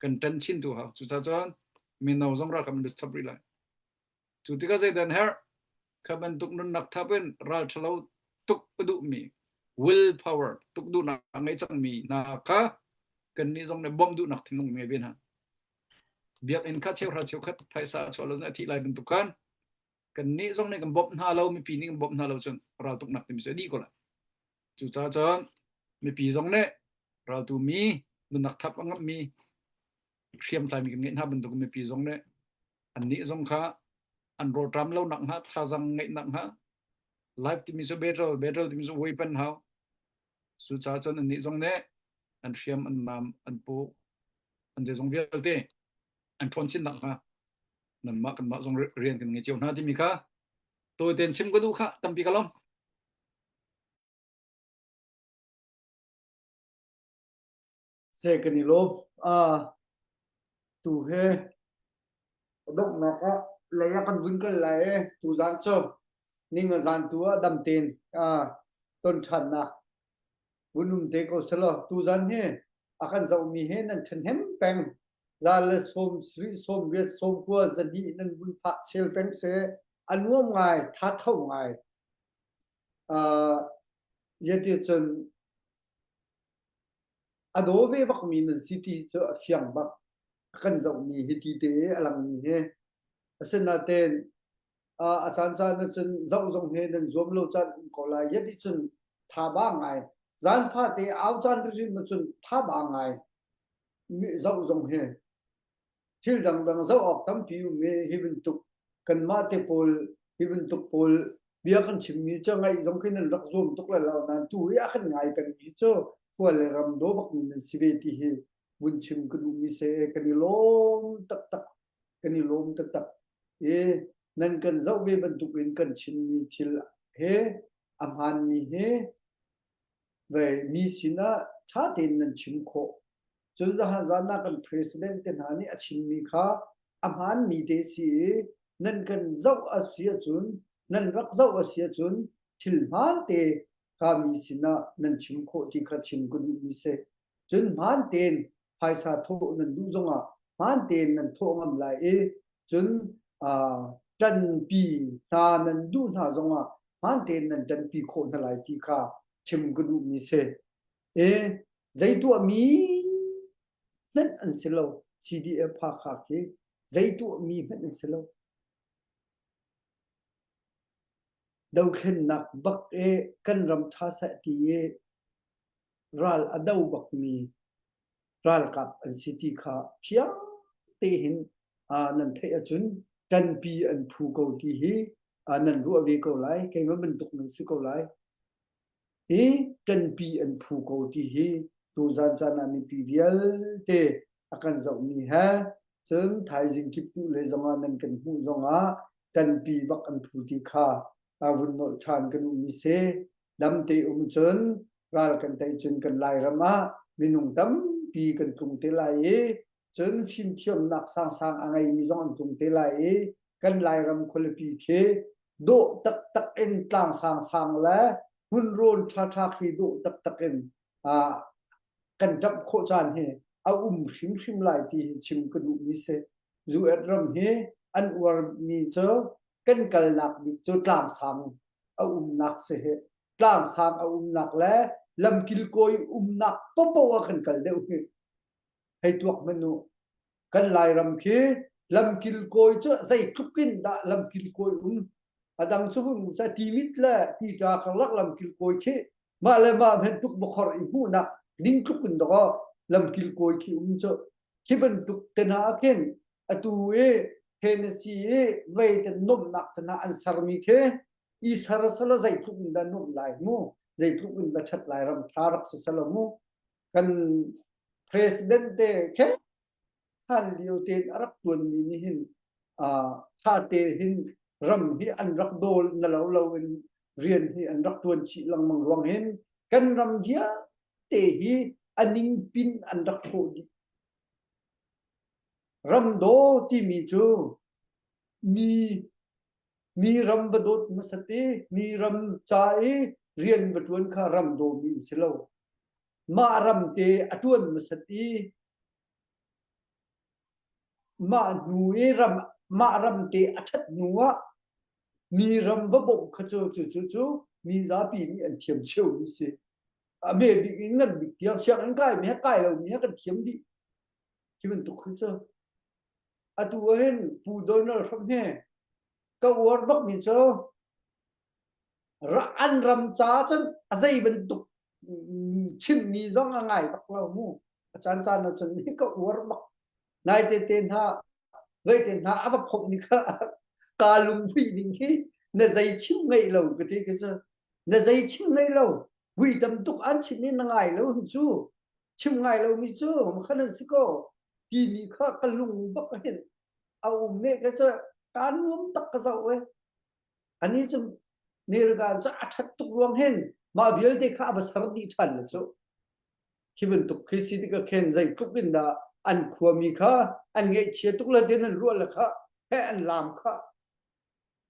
Speaker 3: kan ṭan chin tu hau cucaah cun mino zong ralkap lut chap rih lai cu tikah zeidan herh kha bantuk nunnak thap in ral ṭhalo tuk a duhmi will power tuk duhnak a ngei cangmi hna kha kannih zong nih bawmh duhnak thinlung ngei ve hna biakinn kha cheuhra cheukhat phaisa a chuah lo a thih lai bantuk khan kannih zong nih kan bawmh hna lo mipi nih kan bawmh hna lo cun raltuknak timi cu a dih ko lai Cucaah cun mipi zong nih raltu mi nunnak thap a ngamhmi hriamtlaimi kan ngeih hna bantuk mipi zong nih annih zong kha an rawlṭam lo nak hnga thazang ngeih nak hnga life timi cu battle battle timi cu weapon hau cucaah cun annih zong nih an hriam an nam an pu an zeizong vialte an ṭhawn chin nak hnga nanmah kanmah zong rian kan ngei cio hna timi kha tawi tein chim ka duh kha tampi ka lawm.
Speaker 2: Se kan i lawm. Tu he donghnak ah lei ah kan vun kal lai i tuzaan cu ning a zaan tu ah dam tein ton ṭhannak vun um te ko selaw tuzaan hi a kan zohmi he nan ṭhahnem peng za le sawm sarih sawm riat sawm kua zahnih nan vun phak chel peng seh a nuam ngai tha tho ngai Zeticun a daw ve bakmi nan si ti cu a fiang bak. A kan zohmi hi ti te a langmi hi. Asinain a caancaan ahcun zoh zong hi nan zuam lo caan um ko lai. Zeticun tha ba ngai. Zan fate au caan hrimhrim ahcun tha ba ngai. Zoh zong hi. Thil dangdang zoh awk tampi um i hi bantuk kanmah te pawl hi bantuk pawl bia kan chimmi cu ngaih zong khi nan rak zuam tuk lai lo nain tu hi a kan ngai pengmi cu khua le ram daw bakmi nan si ve ti hi vun chim ka duhmi si kan i lawm taktak kan i lawm taktak i nan kan zoh ve bantuk in kan chimmi thil he a hmaanmi he ve mi sinah ṭha tein nan chim khawh Cun zahan zan ah kan president te hna nih a chimmi kha a hmaanmi te si i nan kan zoh a si ahcun nan rak zoh a si ahcun thil hmaan te kha mi sinah nan chim khawh ti kha chim ka duhmi si. Cun hmaan tein phaisa thawh nan duh zongah hmaan tein nan thawh ngam lai i cun ṭanpi hna nan duh hna zongah hmaan tein nan ṭanpi khawh hna lai ti kha chim ka duhmi si. I zei tuahmi hmanh an si lo. CDF Hakha khi zei tuahmi hmanh an si lo. Dothlennak bak i kan ram ṭha seh ti i ral a do bakmi ralkap an si ti kha fiang tein nan theih ahcun ṭanpi an phu ko ti hi nan ruah ve ko lai. Keimah bantuk nan si ko lai. Hi ṭanpi an phu ko ti hi tuzan caan ah mipi vialte a kan zohmi he cun thaizing kiptuh le zongah nan kan hmuh zongah ṭanpi bak an phu ti kha vun nolh ṭhan kan duhmi si. Damte um cun ral kan tei cun kan Lairam ah minung tampi kan tlung te lai i cun fimthiamnak sangsang a ngeimi zong an tlung te lai i kan Lairam khualipi khi dawh taktak in tlang sangsang le hmunrawn ṭhaṭha khi dawh taktak in kan ṭamh khawh caan hi. a um hrimhrim lai ti hi chim ka duhmi si. US ram hi an uarmi cu kan kalnak bik cu tlangsang a umnak si hi. Tlangsang a umnak le lamkilkawi umnak popoh ah kan kal deuh hi. Hei tuak hmanh u. Kan Lairam khi lamkilkawi cu zeitluk in dah lamkilkawi um. A dang cu hun sa timit le tita karlak lamkilkawi khi mah le mah hmenh tuk bakhor i hmuhnak ning tluk in dawh lamkilkawi khi um cu. Khi bantuk te hna ah khin atu i Hennessy i vei te nuamhnak te hna an sermi khi i ser selaw zeitluk in dah nuamh lai mu zeitluk in dah ṭhat lai ram ṭha rak si selaw mu kan president te khe hlan lio tein a rak ṭuanmi nih hin ṭha te hin ram hi an rak dawl na lo lo in rian hi an rak ṭuan chih lengmang ruang hin kan ram vialte hi a ningpin an rak hrawh dih. Ram daw timi cu mi mi ram va dawt hmasat i mi ram ca i rian va ṭuan kha ram dawmi an si lo. Mah ram te a ṭuan hmasat i mah hnu i ram mah ram te a ṭhat hnu ah mi ram va bawmh kha cu cu cu cu mi zapi nih an thiam cio mi si. A hme bik in ngan bik tiang sianginn kai mi he kai lo mi he kan thiam dih. Khi bantuk khi cu atu ah hin Pu Donald Trump hi ka uar bak mi cu an ram ca cun a zei bantuk chimmi zong a ngai bak lo mu. A caan caan ah cun hi ka uar bak. Nai te te hna voi te hna a va phomh ni kha kaa lunghuih ning hi na zei chim ngeih lo ka ti khi cu na zei chim ngeih lo vui tam tuk an chim i na ngai lo hi cu chim ngai lo mi cu khan an si ko timi kha ka lung bak hin a um ne ka cu kaa nuam tak ka zoh e ani cu America cu a ṭhat tuk ruang hin mah vialte kha a va ser dih ṭhan le cu khi bantuk khi si tikah khin zeitluk in dah an khuami kha an ngaihchia tuk le den an ruah le kha he an laam kha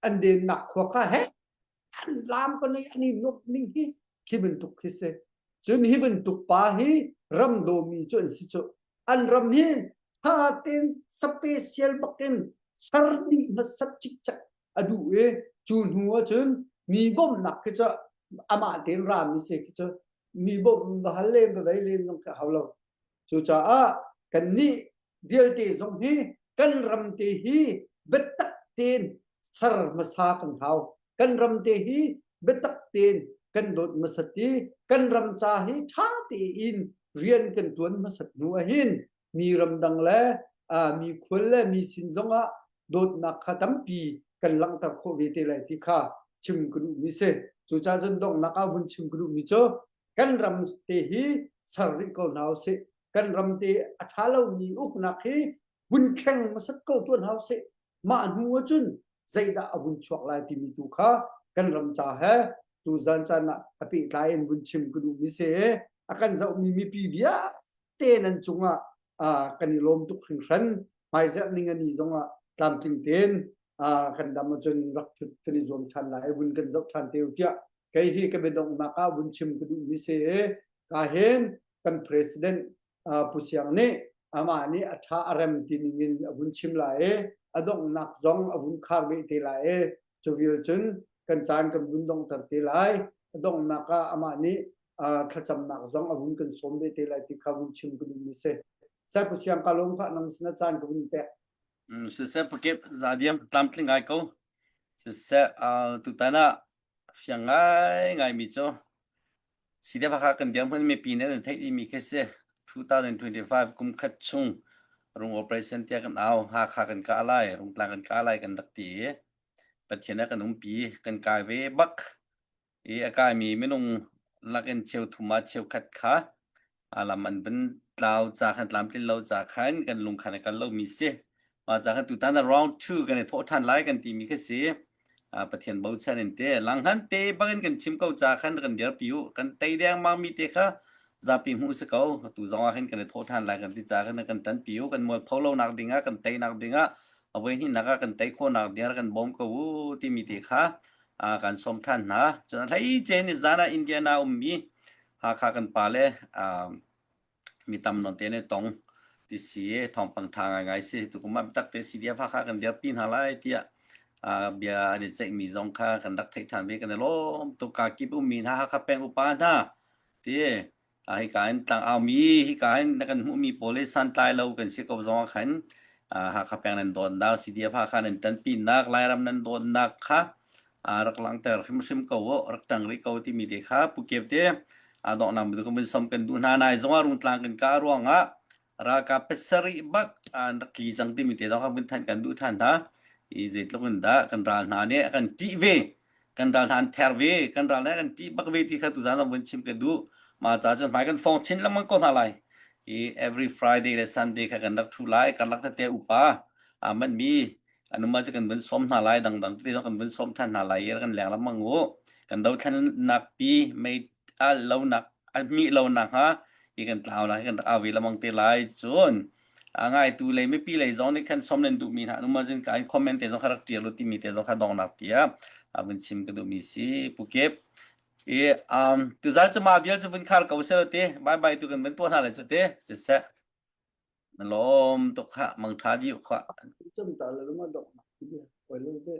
Speaker 2: an dennak khua kha he an laam ko nei an i nuamh ning hi khi bantuk khi si cun hi bantuk pa hi ram dawmi cu an si cu an ram hi tha tein special bakin ser dih hmasat cikcek a duh i cu hnu ahcun mi bawmhnak khi cu amah tein rami si khi cu mi bawmh va hal len va vei len zong khi hau lo. Cucaah kannih vialte zong hi kan ram te hi biatak tein ser hmasa kan hau. Kan ram te hi biatak tein kan dawt hmasat i kan ram ca hi ṭha tein rian kan ṭuan hmasat hnu ahhin mi ramdang le mi khual le mi sin zongah dawtnak kha tampi kan langhter khawh ve te lai ti kha chim ka duhmi si. Cucaah cun donghnak ah vun chim ka duhmi cu kan ram te hi ser rih ko hna usih. Kan ram te a ṭha lomi uknak hi vun thleng hmasat ko tuah hna usih. Mah hnu ahcun zeidah a vun chuak lai timi tu kha kan ram ca he tuzan caan ah a pehtlai in vun chim ka duhmi si. A kan zohmi mipi vialte nan cungah kan i lawm tuk hringhran. Hmaizerh ning ani zongah tlamtling tein kan dam ahcun rak ṭhut kan i zuam ṭhan lai vun kan zoh ṭhan te u tiah kei hi ka biadonghnak ah vun chim ka duhmi si i ka hin kan president Pu Siang nih amah nih a ṭha a rem ti ning in a vun chim lai i a donghnak zong a vun khar beh te lai i cu vial cun kan caan kan vun donghter te lai a donghnak ah amah nih thlacamnak zong a vun kan sawm ve te lai ti kha vun chim ka duhmi si. Sai Pu Siang ka lawm khah nang sin a caan ka vun pek.
Speaker 4: Siseh pakip zadiam tlamtling ngai ko. Siseh tutan ah fiang ngai ngai mi cu CDF Hakha kan dirhmun mipi nih an theih mi khi si 2025 kum khat chung rung operation tiah kan au Hakha kan kah lai Rungtlang kan kah lai kan rak ti i Pathian a kan umpi kan kai ve bak i a kaimi minung lakin cheuthum ah cheukhat kha lam an van tlau ca khan tlamtlin lo ca khan kan lung khan a kal lomi si. Mah ca khan tutan ah round 2 kan i thawh ṭhan lai kan timi khi si. Pathian bochan in te langhan te bangin kan chim ko ca khan kan dirpi u kan tei dengmang mi te kha zapi hmuh si ko tu zong ah hin kan i thawh ṭhan lai kan ti ca khan kan ṭanpi u kan mualpho lo nak ding ah kan tei nak ding ah a voi hnihnak ah kan tei khawh nak ding ah kan bawm ko u timi te kha kan sawm ṭhan hna. Cun a hleice ni zan ah Indiana ummi Hakha kan pale. Mi tam nawn te ne tong ti si thawngpang ṭha ngaingai si. Tukum ah biatak te CDF Hakha kan dirpi hna lai tiah bia an i ceihmi zong kha kan rak theih ṭhan ve. Kan i lawm tuk. Kaa kip ummi hna Hakha peng upa hna ti hika in tlangau mi hika in na kan hmuhmi pawl hi santlai lo kan si ko zong ah khan Hakha peng nan dawtnak CDF Hakha nan ṭanpinak Lairam nan dawtnak kha rak langhter hrimhrim ko u rak ṭang rih ko timi te kha Pu Kep te donghnak bantuk kan vun som kan duh hna nai zong ah Rungtlang kan kah ruangah ralkap pasarih bak an rak tli cang timi te zong kha vun thanh kan duh ṭhan hna i zeitluk in dah kan ral hna nih a kan ṭih ve kan ral hna an ther ve kan ral hna kan ṭih bak ve ti kha tuzaan ah vun chim ka duh mah ca cun hmai kan fong chin lengmang ko hna lai i every Friday le Sunday kha kan rak ṭhu lai karlak tete upa aa manh mi anuma cu kan vun sawm hna lai dangdang tete zong kan vun sawm ṭhan hna lai i kan leng lengmang u kan dothlennak pi mei al lonak a hmih lonak hnga hi kan tlau lai kan rak au ve lengmang te lai cun a ngaitu lei mipi lei zong nih khan som nan duhmi hna numa zin ka in comment te zong kha rak ṭial u timi te zong kha dongnak tiah a vun chim ka duhmi si Pu Kip i um tuzan cu ma vial cu vun khar ko seh te bye bye tu kan vun tuah hna lai cu te siseh na lawm tuk kha mangṭha dih kha
Speaker 2: Cam ta le lung a dongnak ti bia. Oi lo te.